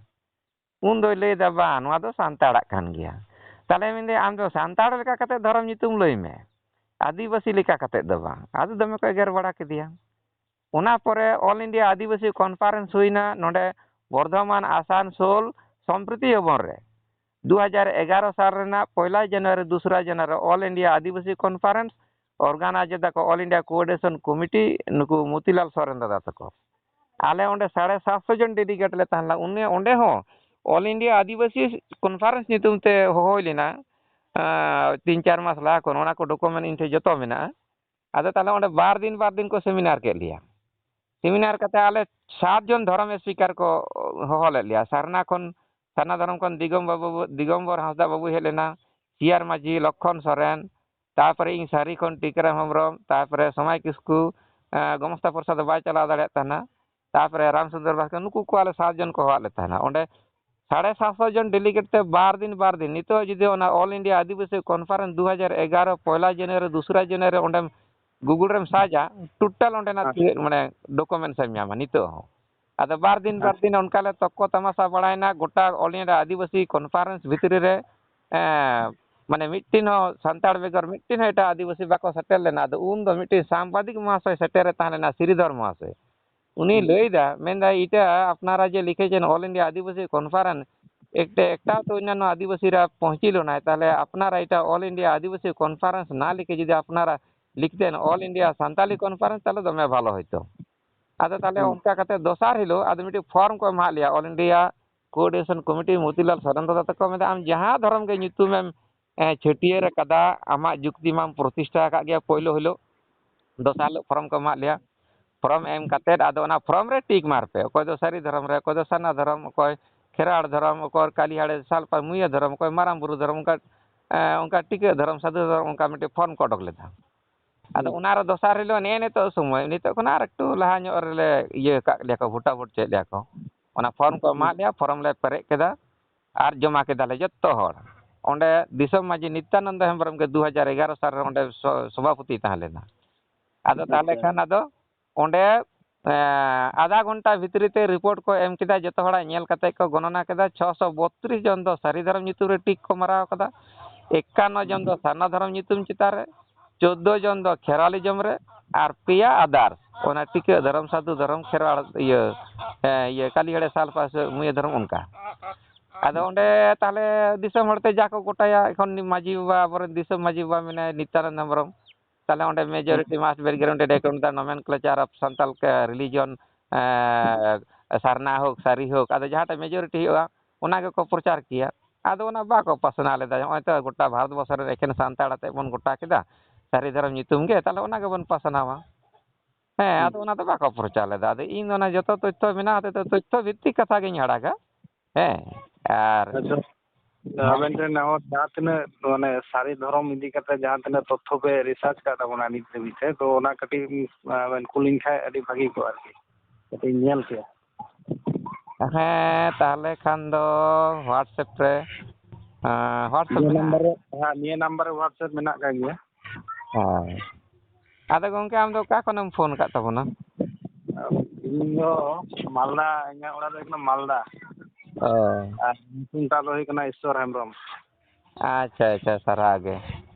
ᱩᱱ ᱫᱚᱭ ᱞᱟᱹᱭᱫᱟ, "ᱵᱟᱝ, ᱱᱚᱣᱟ ᱫᱚ ᱥᱟᱱᱛᱟᱲᱟᱜ ᱠᱟᱱ ᱜᱮᱭᱟ᱾" ᱛᱟᱦᱞᱮ ᱢᱮᱱᱫᱟᱹᱧ, "ᱟᱢ ᱫᱚ ᱥᱟᱱᱛᱟᱲ ᱞᱮᱠᱟ ᱠᱟᱛᱮ ᱫᱷᱚᱨᱚᱢ ᱧᱩᱛᱩᱢ ᱞᱟᱹᱭ ᱢᱮ, ᱟᱹᱫᱤᱵᱟᱹᱥᱤ ᱞᱮᱠᱟ ᱠᱟᱛᱮ ᱫᱚ ᱵᱟᱝ᱾" ᱟᱫᱚ ᱫᱚᱢᱮ ᱠᱚ ᱮᱜᱮᱨ ᱵᱟᱲᱟ ᱠᱮᱫᱮᱭᱟ᱾ ᱚᱱᱟ ᱯᱚᱨᱮ All India ᱟᱹᱫᱤᱵᱟᱹᱥᱤ conference ᱦᱩᱭᱱᱟ, ᱱᱚᱰᱮ ᱵᱚᱨᱫᱷᱚᱢᱟᱱ ᱟᱥᱟᱱᱥᱳᱞ ᱥᱚᱢᱯᱨᱤᱛᱤ ᱵᱷᱚᱵᱚᱱ ᱨᱮ ᱫᱩ ᱦᱟᱡᱟᱨ ᱮᱜᱟᱨᱚ ᱥᱟᱞ ᱨᱮᱱᱟᱜ ᱯᱚᱭᱞᱟ ᱡᱟᱱᱩᱣᱟᱨᱤ ᱫᱩᱥᱨᱟ ᱡᱟᱱᱩᱣᱟᱨᱤ ᱨᱮ All India ᱟᱹᱫᱤᱵᱟᱹᱥᱤ Conference organize ᱮᱫᱟ ᱠᱚ All India Coordination Committee, ᱱᱩᱠᱩ ᱢᱚᱛᱤᱞᱟᱞ ᱥᱚᱨᱮᱱ ᱫᱟᱫᱟ ᱛᱟᱠᱚ᱾ ᱟᱞᱮ ᱚᱸᱰᱮ ᱥᱟᱲᱮ ᱥᱟᱛᱥᱚ ᱡᱚᱱ delegate ᱞᱮ ᱛᱟᱦᱮᱸ ᱞᱮᱱᱟ᱾ ᱩᱱᱤ ᱚᱸᱰᱮ ᱦᱚᱸ All India ᱟᱹᱫᱤᱵᱟᱹᱥᱤ Conference ᱧᱩᱛᱩᱢ ᱛᱮ ᱦᱚᱦᱚ ᱦᱩᱭ ᱞᱮᱱᱟ, ᱟᱸ, ᱛᱤᱱ ᱪᱟᱨ ᱢᱟᱥ ᱞᱟᱦᱟ ᱠᱷᱚᱱ᱾ ᱚᱱᱟ ᱠᱚ document ᱤᱧ ᱴᱷᱮᱱ ᱡᱚᱛᱚ ᱢᱮᱱᱟᱜᱼᱟ᱾ ᱟᱫᱚ ᱛᱟᱦᱞᱮ ᱚᱸᱰᱮ ᱵᱟᱨ ᱫᱤᱱ, ᱵᱟᱨ ᱫᱤᱱ ᱠᱚ seminar ᱠᱮᱫ ᱞᱮᱭᱟ᱾ Seminar ᱠᱟᱛᱮ ᱟᱞᱮ ᱥᱟᱛ ᱡᱚᱱ ᱫᱷᱚᱨᱚᱢ speaker ᱠᱚ ᱦᱚᱦᱚ ᱞᱮᱫ ᱞᱮᱭᱟ᱾ ᱥᱟᱨᱱᱟ ᱠᱷᱚᱱ, ᱥᱟᱨᱱᱟ ᱫᱷᱚᱨᱚᱢ ᱠᱷᱚᱱ ᱫᱤᱜᱚᱢ ᱵᱟᱹᱵᱩ, ᱫᱤᱜᱚᱢᱵᱚᱨ ᱦᱟᱸᱥᱫᱟ ᱵᱟᱹᱵᱩᱭ ᱦᱮᱡ ᱞᱮᱱᱟ, ᱥᱤᱭᱟᱨ ᱢᱟᱹᱡᱷᱤ ᱞᱚᱠᱠᱷᱚᱱ ᱥᱚᱨᱮᱱ, ᱛᱟᱨᱯᱚᱨᱮ ᱤᱧ ᱥᱟᱹᱨᱤ ᱠᱷᱚᱱ ᱴᱤᱠᱨᱟᱢ ᱦᱮᱢᱵᱨᱚᱢ, ᱛᱟᱨᱯᱚᱨᱮ ᱥᱚᱢᱟᱭ ᱠᱤᱥᱠᱩ, ᱮᱸ, ᱜᱚᱢᱚᱥᱛᱟ ᱯᱨᱚᱥᱟᱫᱽ ᱫᱚ ᱵᱟᱭ ᱪᱟᱞᱟᱣ ᱫᱟᱲᱮᱭᱟᱜ ᱛᱟᱦᱮᱱᱟ, ᱛᱟᱨᱯᱚᱨᱮ ᱨᱟᱢᱥᱩᱱᱫᱚᱨ ᱵᱟᱥᱠᱮ, ᱱᱩᱠᱩ ᱠᱚ ᱟᱞᱮ ᱥᱟᱛ ᱡᱚᱱ ᱠᱚ ᱦᱚᱦᱚᱣᱟᱫ ᱞᱮ ᱛᱟᱦᱮᱱᱟ᱾ ᱚᱸᱰᱮ ᱥᱟᱲᱮ ᱥᱟᱛᱥᱚ ᱡᱚᱱ delegate ᱛᱮ ᱵᱟᱨ ᱫᱤᱱ, ᱵᱟᱨ ᱫᱤᱱ᱾ ᱱᱤᱛᱚᱜ ᱡᱩᱫᱤ ᱚᱱᱟ All India ᱟᱹᱫᱤᱵᱟᱹᱥᱤ Conference ᱫᱩ ᱦᱟᱡᱟᱨ ᱮᱜᱟᱨᱚ ᱯᱚᱭᱞᱟ ᱡᱟᱱᱩᱣᱟᱨᱤ, ᱫᱩᱥᱨᱟ ᱡᱟᱱᱩᱣᱟᱨᱤ ᱚᱸᱰᱮᱢ Google ᱨᱮᱢ ᱥᱟᱨᱪᱟ, total ᱚᱸᱰᱮᱱᱟᱜ ᱦᱮᱸ᱾ ᱛᱤᱱᱟᱹᱜ, ᱢᱟᱱᱮ, documents ᱮᱢ ᱧᱟᱢᱟ ᱱᱤᱛᱚᱜ ᱦᱚᱸ᱾ ᱟᱫᱚ ᱵᱟᱨ ᱫᱤᱱ, ᱵᱟᱨ ᱟᱪᱪᱷᱟ᱾ ᱫᱤᱱ ᱚᱱᱠᱟ ᱞᱮ ᱛᱚᱠᱠᱚ ᱛᱟᱢᱟᱥᱟ ᱵᱟᱲᱟᱭᱮᱱᱟ ᱜᱚᱴᱟ All India ᱟᱹᱫᱤᱵᱟᱹᱥᱤ Conference ᱵᱷᱤᱛᱨᱤ ᱨᱮ, ᱮᱸ, ᱢᱟᱱᱮ, ᱢᱤᱫᱴᱤᱱ ᱦᱚᱸ ᱥᱟᱱᱛᱟᱲ ᱵᱮᱜᱚᱨ ᱢᱤᱫᱴᱤᱱ ᱦᱚᱸ ᱮᱴᱟᱜ ᱟᱹᱫᱤᱵᱟᱹᱥᱤ ᱵᱟᱠᱚ ᱥᱮᱴᱮᱨ ᱞᱮᱱᱟ᱾ ᱟᱫᱚ ᱩᱱ ᱫᱚ ᱢᱤᱫᱴᱤᱱ ᱥᱟᱢᱵᱟᱫᱤᱠ ᱢᱚᱦᱟᱥᱚᱭ ᱥᱮᱴᱮᱨᱮ ᱛᱟᱦᱮᱸ ᱞᱮᱱᱟ, ᱥᱨᱤᱫᱷᱚᱨ ᱢᱚᱦᱟᱥᱚᱭ᱾ ᱩᱱᱤ ᱦᱩᱸ᱾ ᱞᱟᱹᱭᱫᱟ, ᱢᱮᱱᱫᱟᱭ, "ᱮᱴᱟ ᱟᱯᱱᱟᱨᱟ ᱡᱮ ᱞᱤᱠᱷᱮᱪᱮᱱ All India ᱟᱹᱫᱤᱵᱟᱹᱥᱤ Conference, ᱮᱠᱴᱟ, ᱮᱠᱴᱟ ᱛᱚ ᱚᱱᱱᱟᱱᱱᱚ ᱟᱹᱫᱤᱵᱟᱹᱥᱤ ᱨᱟ ᱯᱚᱦᱪᱤᱞᱳ ᱱᱟᱭ, ᱛᱟᱦᱞᱮ ᱟᱯᱱᱟᱨᱟ ᱮᱴᱟ All India ᱟᱹᱫᱤᱵᱟᱹᱥᱤ Conference ᱱᱟ ᱞᱤᱠᱷᱮ ᱡᱩᱫᱤ ᱟᱯᱱᱟᱨᱟ ᱞᱤᱠᱷᱛᱮᱱ All India ᱥᱟᱱᱛᱟᱞᱤ Conference, ᱛᱟᱦᱞᱮ ᱫᱚᱢᱮ ᱵᱷᱟᱞᱚ ᱦᱚᱭᱛᱚ।" ᱟᱫᱚ ᱛᱟᱦᱞᱮ ᱦᱩᱸ᱾ ᱚᱱᱠᱟ ᱠᱟᱛᱮ ᱫᱚᱥᱟᱨ ᱦᱤᱞᱳᱜ ᱟᱫᱚ ᱢᱤᱫᱴᱤᱡ form ᱠᱚ ᱮᱢᱟᱫ ᱞᱮᱭᱟ, All India Coordination Committee, Motilal Soren ᱫᱟᱫᱟ ᱛᱟᱠᱚ ᱢᱮᱱᱫᱟ, "ᱟᱢ ᱡᱟᱦᱟᱸ ᱫᱷᱚᱨᱚᱢ ᱜᱮ ᱧᱩᱛᱩᱢᱮᱢ, ᱮ, ᱪᱷᱟᱹᱴᱭᱟᱹᱨ ᱟᱠᱟᱫᱟ, ᱟᱢᱟᱜ ᱡᱩᱠᱛᱤ ᱢᱟᱢ ᱯᱨᱚᱛᱤᱥᱴᱷᱟ ᱟᱠᱟᱫ ᱜᱮᱭᱟ ᱯᱳᱭᱞᱳ ᱦᱤᱞᱳᱜ, ᱫᱚᱥᱟᱨ ᱦᱤᱞᱳᱜ form ᱠᱚ ᱮᱢᱟᱫ ᱞᱮᱭᱟ᱾ Form ᱮᱢ ᱠᱟᱛᱮᱫ ᱟᱫᱚ ᱚᱱᱟ form ᱨᱮ tick mark ᱯᱮ, ᱚᱠᱚᱭ ᱫᱚ ᱥᱟᱹᱨᱤ ᱫᱷᱚᱨᱚᱢ ᱨᱮ, ᱚᱠᱚᱭ ᱫᱚ ᱥᱟᱨᱱᱟ ᱫᱷᱚᱨᱚᱢ, ᱚᱠᱚᱭ ᱠᱷᱮᱨᱣᱟᱲ ᱫᱷᱚᱨᱚᱢ, ᱚᱠᱚᱭ ᱠᱟᱞᱤᱦᱟᱲ ᱥᱟᱞᱯᱟ ᱢᱩᱭᱟᱹ ᱫᱷᱚᱨᱚᱢ, ᱚᱠᱚᱭ ᱢᱟᱨᱟᱝ ᱵᱩᱨᱩ ᱫᱷᱚᱨᱚᱢ, ᱚᱱᱠᱟ, ᱮ, ᱚᱱᱠᱟ ᱴᱤᱠᱟᱹᱜ ᱫᱷᱚᱨᱚᱢ, ᱥᱟᱹᱫᱷᱩ ᱫᱷᱚᱨᱚᱢ, ᱚᱱᱠᱟ ᱢᱤᱫᱴᱮᱡ form ᱠᱚ ᱚᱰᱚᱠ ᱞᱮᱫᱟ᱾ ᱟᱫᱚ ᱦᱩᱸ᱾ ᱚᱱᱟ ᱨᱮ ᱫᱚᱥᱟᱨ ᱦᱤᱞᱳᱜ ᱱᱮᱜᱼᱮ ᱱᱤᱛᱚᱜ ᱥᱚᱢᱚᱭ, ᱱᱤᱛᱚᱜ ᱠᱷᱚᱱᱟᱜ ᱟᱨ ᱮᱠᱴᱩ ᱞᱟᱦᱟ ᱧᱚᱜ ᱨᱮᱞᱮ ᱤᱭᱟᱹ ᱠᱟᱜ ᱞᱮᱭᱟ ᱠᱚ, ᱵᱷᱳᱴᱟ ᱵᱷᱳᱴ ᱪᱚᱭᱮᱫ ᱞᱮᱭᱟ ᱠᱚ᱾ ᱚᱱᱟ form ᱠᱚ ᱦᱩᱸ᱾ ᱮᱢᱟᱫ ᱞᱮᱭᱟ, form ᱞᱮ ᱯᱮᱨᱮᱡ ᱠᱮᱫᱟ ᱟᱨ ᱡᱚᱢᱟ ᱠᱮᱫᱟᱞᱮ ᱡᱚᱛᱚ ᱦᱚᱲ᱾ ᱚᱸᱰᱮ ᱫᱤᱥᱚᱢ ᱢᱟᱹᱡᱷᱤ ᱱᱤᱛᱭᱟᱱᱚᱱᱫᱚ ᱦᱮᱢᱵᱨᱚᱢ ᱜᱮ ᱫᱩ ᱦᱟᱡᱟᱨ ᱮᱜᱟᱨᱚ ᱥᱟᱞ ᱨᱮ ᱚᱸᱰᱮ ᱥᱚ-, ᱥᱚᱵᱷᱟᱯᱚᱛᱤ ᱛᱟᱦᱮᱸ ᱞᱮᱱᱟ᱾ ᱟᱫᱚ ᱛᱟᱦᱞᱮ ᱟᱪᱪᱷᱟ᱾ ᱠᱷᱟᱱ ᱟᱫᱚ ᱚᱸᱰᱮ, ᱮᱸ, ᱟᱫᱷᱟ ᱜᱷᱚᱱᱴᱟ ᱵᱷᱤᱛᱨᱤ ᱛᱮ report ᱠᱚ ᱮᱢ ᱠᱮᱫᱟ, ᱡᱚᱛᱚ ᱦᱚᱲᱟᱜ ᱧᱮᱞ ᱠᱟᱛᱮ ᱠᱚ ᱜᱚᱱᱚᱱᱟ ᱠᱮᱫᱟ, ᱪᱷᱚᱥᱚ ᱵᱚᱛᱨᱤᱥ ᱡᱚᱱ ᱫᱚ ᱥᱟᱹᱨᱤ ᱫᱷᱚᱨᱚᱢ ᱧᱩᱛᱩᱢ ᱨᱮ tick ᱠᱚ ᱢᱟᱨᱟᱣ ᱠᱟᱫᱟ, ᱮᱠᱟᱱᱱᱚ ᱡᱚᱱ ᱫᱚ ᱥᱟᱨᱱᱟ ᱫᱷᱚᱨᱚᱢ ᱧᱩᱛᱩᱢ ᱪᱮᱛᱟᱱ ᱨᱮ, ᱪᱳᱫᱽᱫᱳ ᱡᱚᱱ ᱫᱚ ᱠᱷᱮᱨᱣᱟᱞᱤᱡᱚᱢ ᱨᱮ, ᱟᱨ ᱯᱮᱭᱟ ᱟᱫᱟᱨᱥ, ᱚᱱᱟ ᱴᱤᱠᱟᱹ ᱫᱷᱚᱨᱚᱢ, ᱥᱟᱹᱫᱷᱩ ᱫᱷᱚᱨᱚᱢ, ᱠᱷᱮᱨᱣᱟᱲ, ᱤᱭᱟᱹ, ᱦᱮᱸ, ᱤᱭᱟᱹ, ᱠᱟᱞᱤᱭᱟᱹᱲᱮ, ᱥᱟᱞᱯᱟ, ᱢᱩᱭᱟᱹ ᱫᱷᱚᱨᱚᱢ, ᱚᱱᱠᱟ᱾ ᱟᱫᱚ ᱚᱸᱰᱮ ᱛᱟᱦᱞᱮ ᱫᱤᱥᱚᱢ ᱦᱚᱲᱛᱮ ᱡᱟ ᱠᱚ ᱜᱚᱴᱟᱭᱟ, ᱮᱠᱷᱚᱱ ᱢᱟᱹᱡᱷᱤ ᱵᱟᱵᱟ, ᱟᱵᱚᱨᱮᱱ ᱫᱤᱥᱚᱢ ᱢᱟᱹᱡᱷᱤ ᱵᱟᱵᱟ ᱢᱮᱱᱟᱭᱟ ᱱᱤᱛᱭᱟᱱᱟᱱᱫ ᱦᱮᱢᱵᱨᱚᱢ, ᱛᱟᱦᱞᱮ ᱚᱸᱰᱮ majority mass background ᱨᱮ ᱠᱚ ᱢᱮᱛᱟᱜᱼᱟ nomenclature of ᱥᱟᱱᱛᱟᱲ religion, ᱮᱸ, ᱥᱟᱨᱱᱟ ᱦᱳᱠ, ᱥᱟᱹᱨᱤ ᱦᱳᱠ, ᱟᱫᱚ ᱡᱟᱦᱟᱸᱴᱟᱜ majority ᱦᱩᱭᱩᱜᱼᱟ, ᱚᱱᱟ ᱜᱮᱠᱚ ᱯᱨᱚᱪᱟᱨ ᱠᱮᱭᱟ᱾ ᱟᱫᱚ ᱚᱱᱟ ᱵᱟᱠᱚ ᱯᱟᱥᱱᱟᱣ ᱞᱮᱫᱟ᱾ ᱱᱚᱜᱼᱚᱭ ᱛᱚ ᱜᱚᱴᱟ ᱵᱷᱟᱨᱚᱛ ᱵᱚᱨᱥᱚ ᱨᱮ ᱮᱠᱷᱮᱱ ᱥᱟᱱᱛᱟᱲ ᱟᱛᱮᱫ ᱵᱚᱱ ᱜᱚᱴᱟ ᱠᱮᱫᱟ, ᱥᱟᱹᱨᱤ ᱫᱷᱚᱨᱚᱢ ᱧᱩᱛᱩᱢ ᱜᱮ, ᱛᱟᱦᱞᱮ ᱚᱱᱟ ᱜᱮᱵᱚᱱ ᱯᱟᱥᱱᱟᱣᱟ᱾ ᱦᱮᱸ, ᱦᱩᱸ᱾ ᱟᱫᱚ ᱚᱱᱟ ᱫᱚ ᱵᱟᱠᱚ ᱯᱨᱚᱪᱟᱨ ᱞᱮᱫᱟ᱾ ᱟᱫᱚ ᱤᱧ ᱫᱚ ᱚᱱᱟ ᱡᱚᱛᱚ ᱛᱚᱛᱛᱷᱚ ᱢᱮᱱᱟᱜ ᱦᱚᱛᱮᱡ ᱛᱮ ᱛᱚᱛᱛᱷᱚ ᱵᱷᱤᱛᱛᱤᱠ ᱠᱟᱛᱷᱟ ᱜᱤᱧ ᱟᱲᱟᱜᱟ᱾ ᱦᱮᱸ, ᱟᱨ ᱟᱪᱪᱷᱟ᱾ ᱦᱮᱸ᱾ ᱟᱵᱮᱱ ᱴᱷᱮᱱ ᱱᱚᱣᱟ ᱡᱟᱦᱟᱸ ᱛᱤᱱᱟᱹᱜ ᱢᱟᱱᱮ ᱥᱟᱹᱨᱤ ᱫᱷᱚᱨᱚᱢ ᱤᱫᱤ ᱠᱟᱛᱮ ᱡᱟᱦᱟᱸ ᱛᱤᱱᱟᱹᱜ ᱛᱚᱛᱛᱷᱚ ᱯᱮ research ᱠᱟᱜ ᱛᱟᱵᱚᱱᱟ ᱱᱤᱛ ᱫᱷᱟᱹᱵᱤᱡ ᱛᱮ, ᱛᱚ ᱚᱱᱟ ᱠᱟᱹᱴᱤᱡ, ᱟᱸ, ᱵᱮᱱ ᱠᱩᱞᱤᱧ ᱠᱷᱟᱡ ᱟᱹᱰᱤ ᱵᱷᱟᱹᱜᱤ ᱠᱚᱜᱼᱟ ᱟᱨᱠᱤ᱾ ᱠᱟᱹᱴᱤᱡ ᱧᱮᱞ ᱠᱮᱭᱟ᱾ ᱦᱮᱸ, ᱛᱟᱦᱞᱮ ᱠᱷᱟᱱ ᱫᱚ WhatsApp ᱨᱮ, ᱟᱸ, WhatsApp ᱱᱤᱭᱟᱹ ᱢᱮᱱᱟᱜᱼᱟ? ᱱᱟᱢᱵᱟᱨ ᱨᱮ, ᱦᱮᱸ, ᱱᱤᱭᱟᱹ ᱱᱟᱢᱵᱟᱨ ᱨᱮ WhatsApp ᱢᱮᱱᱟᱜ ᱠᱟᱜ ᱜᱮᱭᱟ᱾ ᱦᱳᱭ᱾ ᱟᱫᱚ ᱜᱚᱝᱠᱮ, ᱟᱢ ᱫᱚ ᱚᱠᱟ ᱠᱷᱚᱱᱮᱢ ᱯᱷᱳᱱ ᱟᱠᱟᱫ ᱛᱟᱵᱚᱱᱟ? ᱤᱧ ᱫᱚ ᱢᱟᱞᱫᱟ, ᱤᱧᱟᱹᱜ ᱚᱲᱟᱜ ᱫᱚ ᱦᱩᱭᱩᱜ ᱠᱟᱱᱟ ᱢᱟᱞᱫᱟ᱾ ᱚ᱾ ᱟᱨ ᱧᱩᱛᱩᱢ ᱛᱟᱢ ᱫᱚ ᱦᱩᱭᱩᱜ ᱠᱟᱱᱟ ᱤᱥᱥᱚᱨ ᱦᱮᱢᱵᱨᱚᱢ᱾ ᱟᱪᱪᱷᱟ, ᱟᱪᱪᱷᱟ, ᱥᱟᱨᱦᱟᱣ ᱜᱮ᱾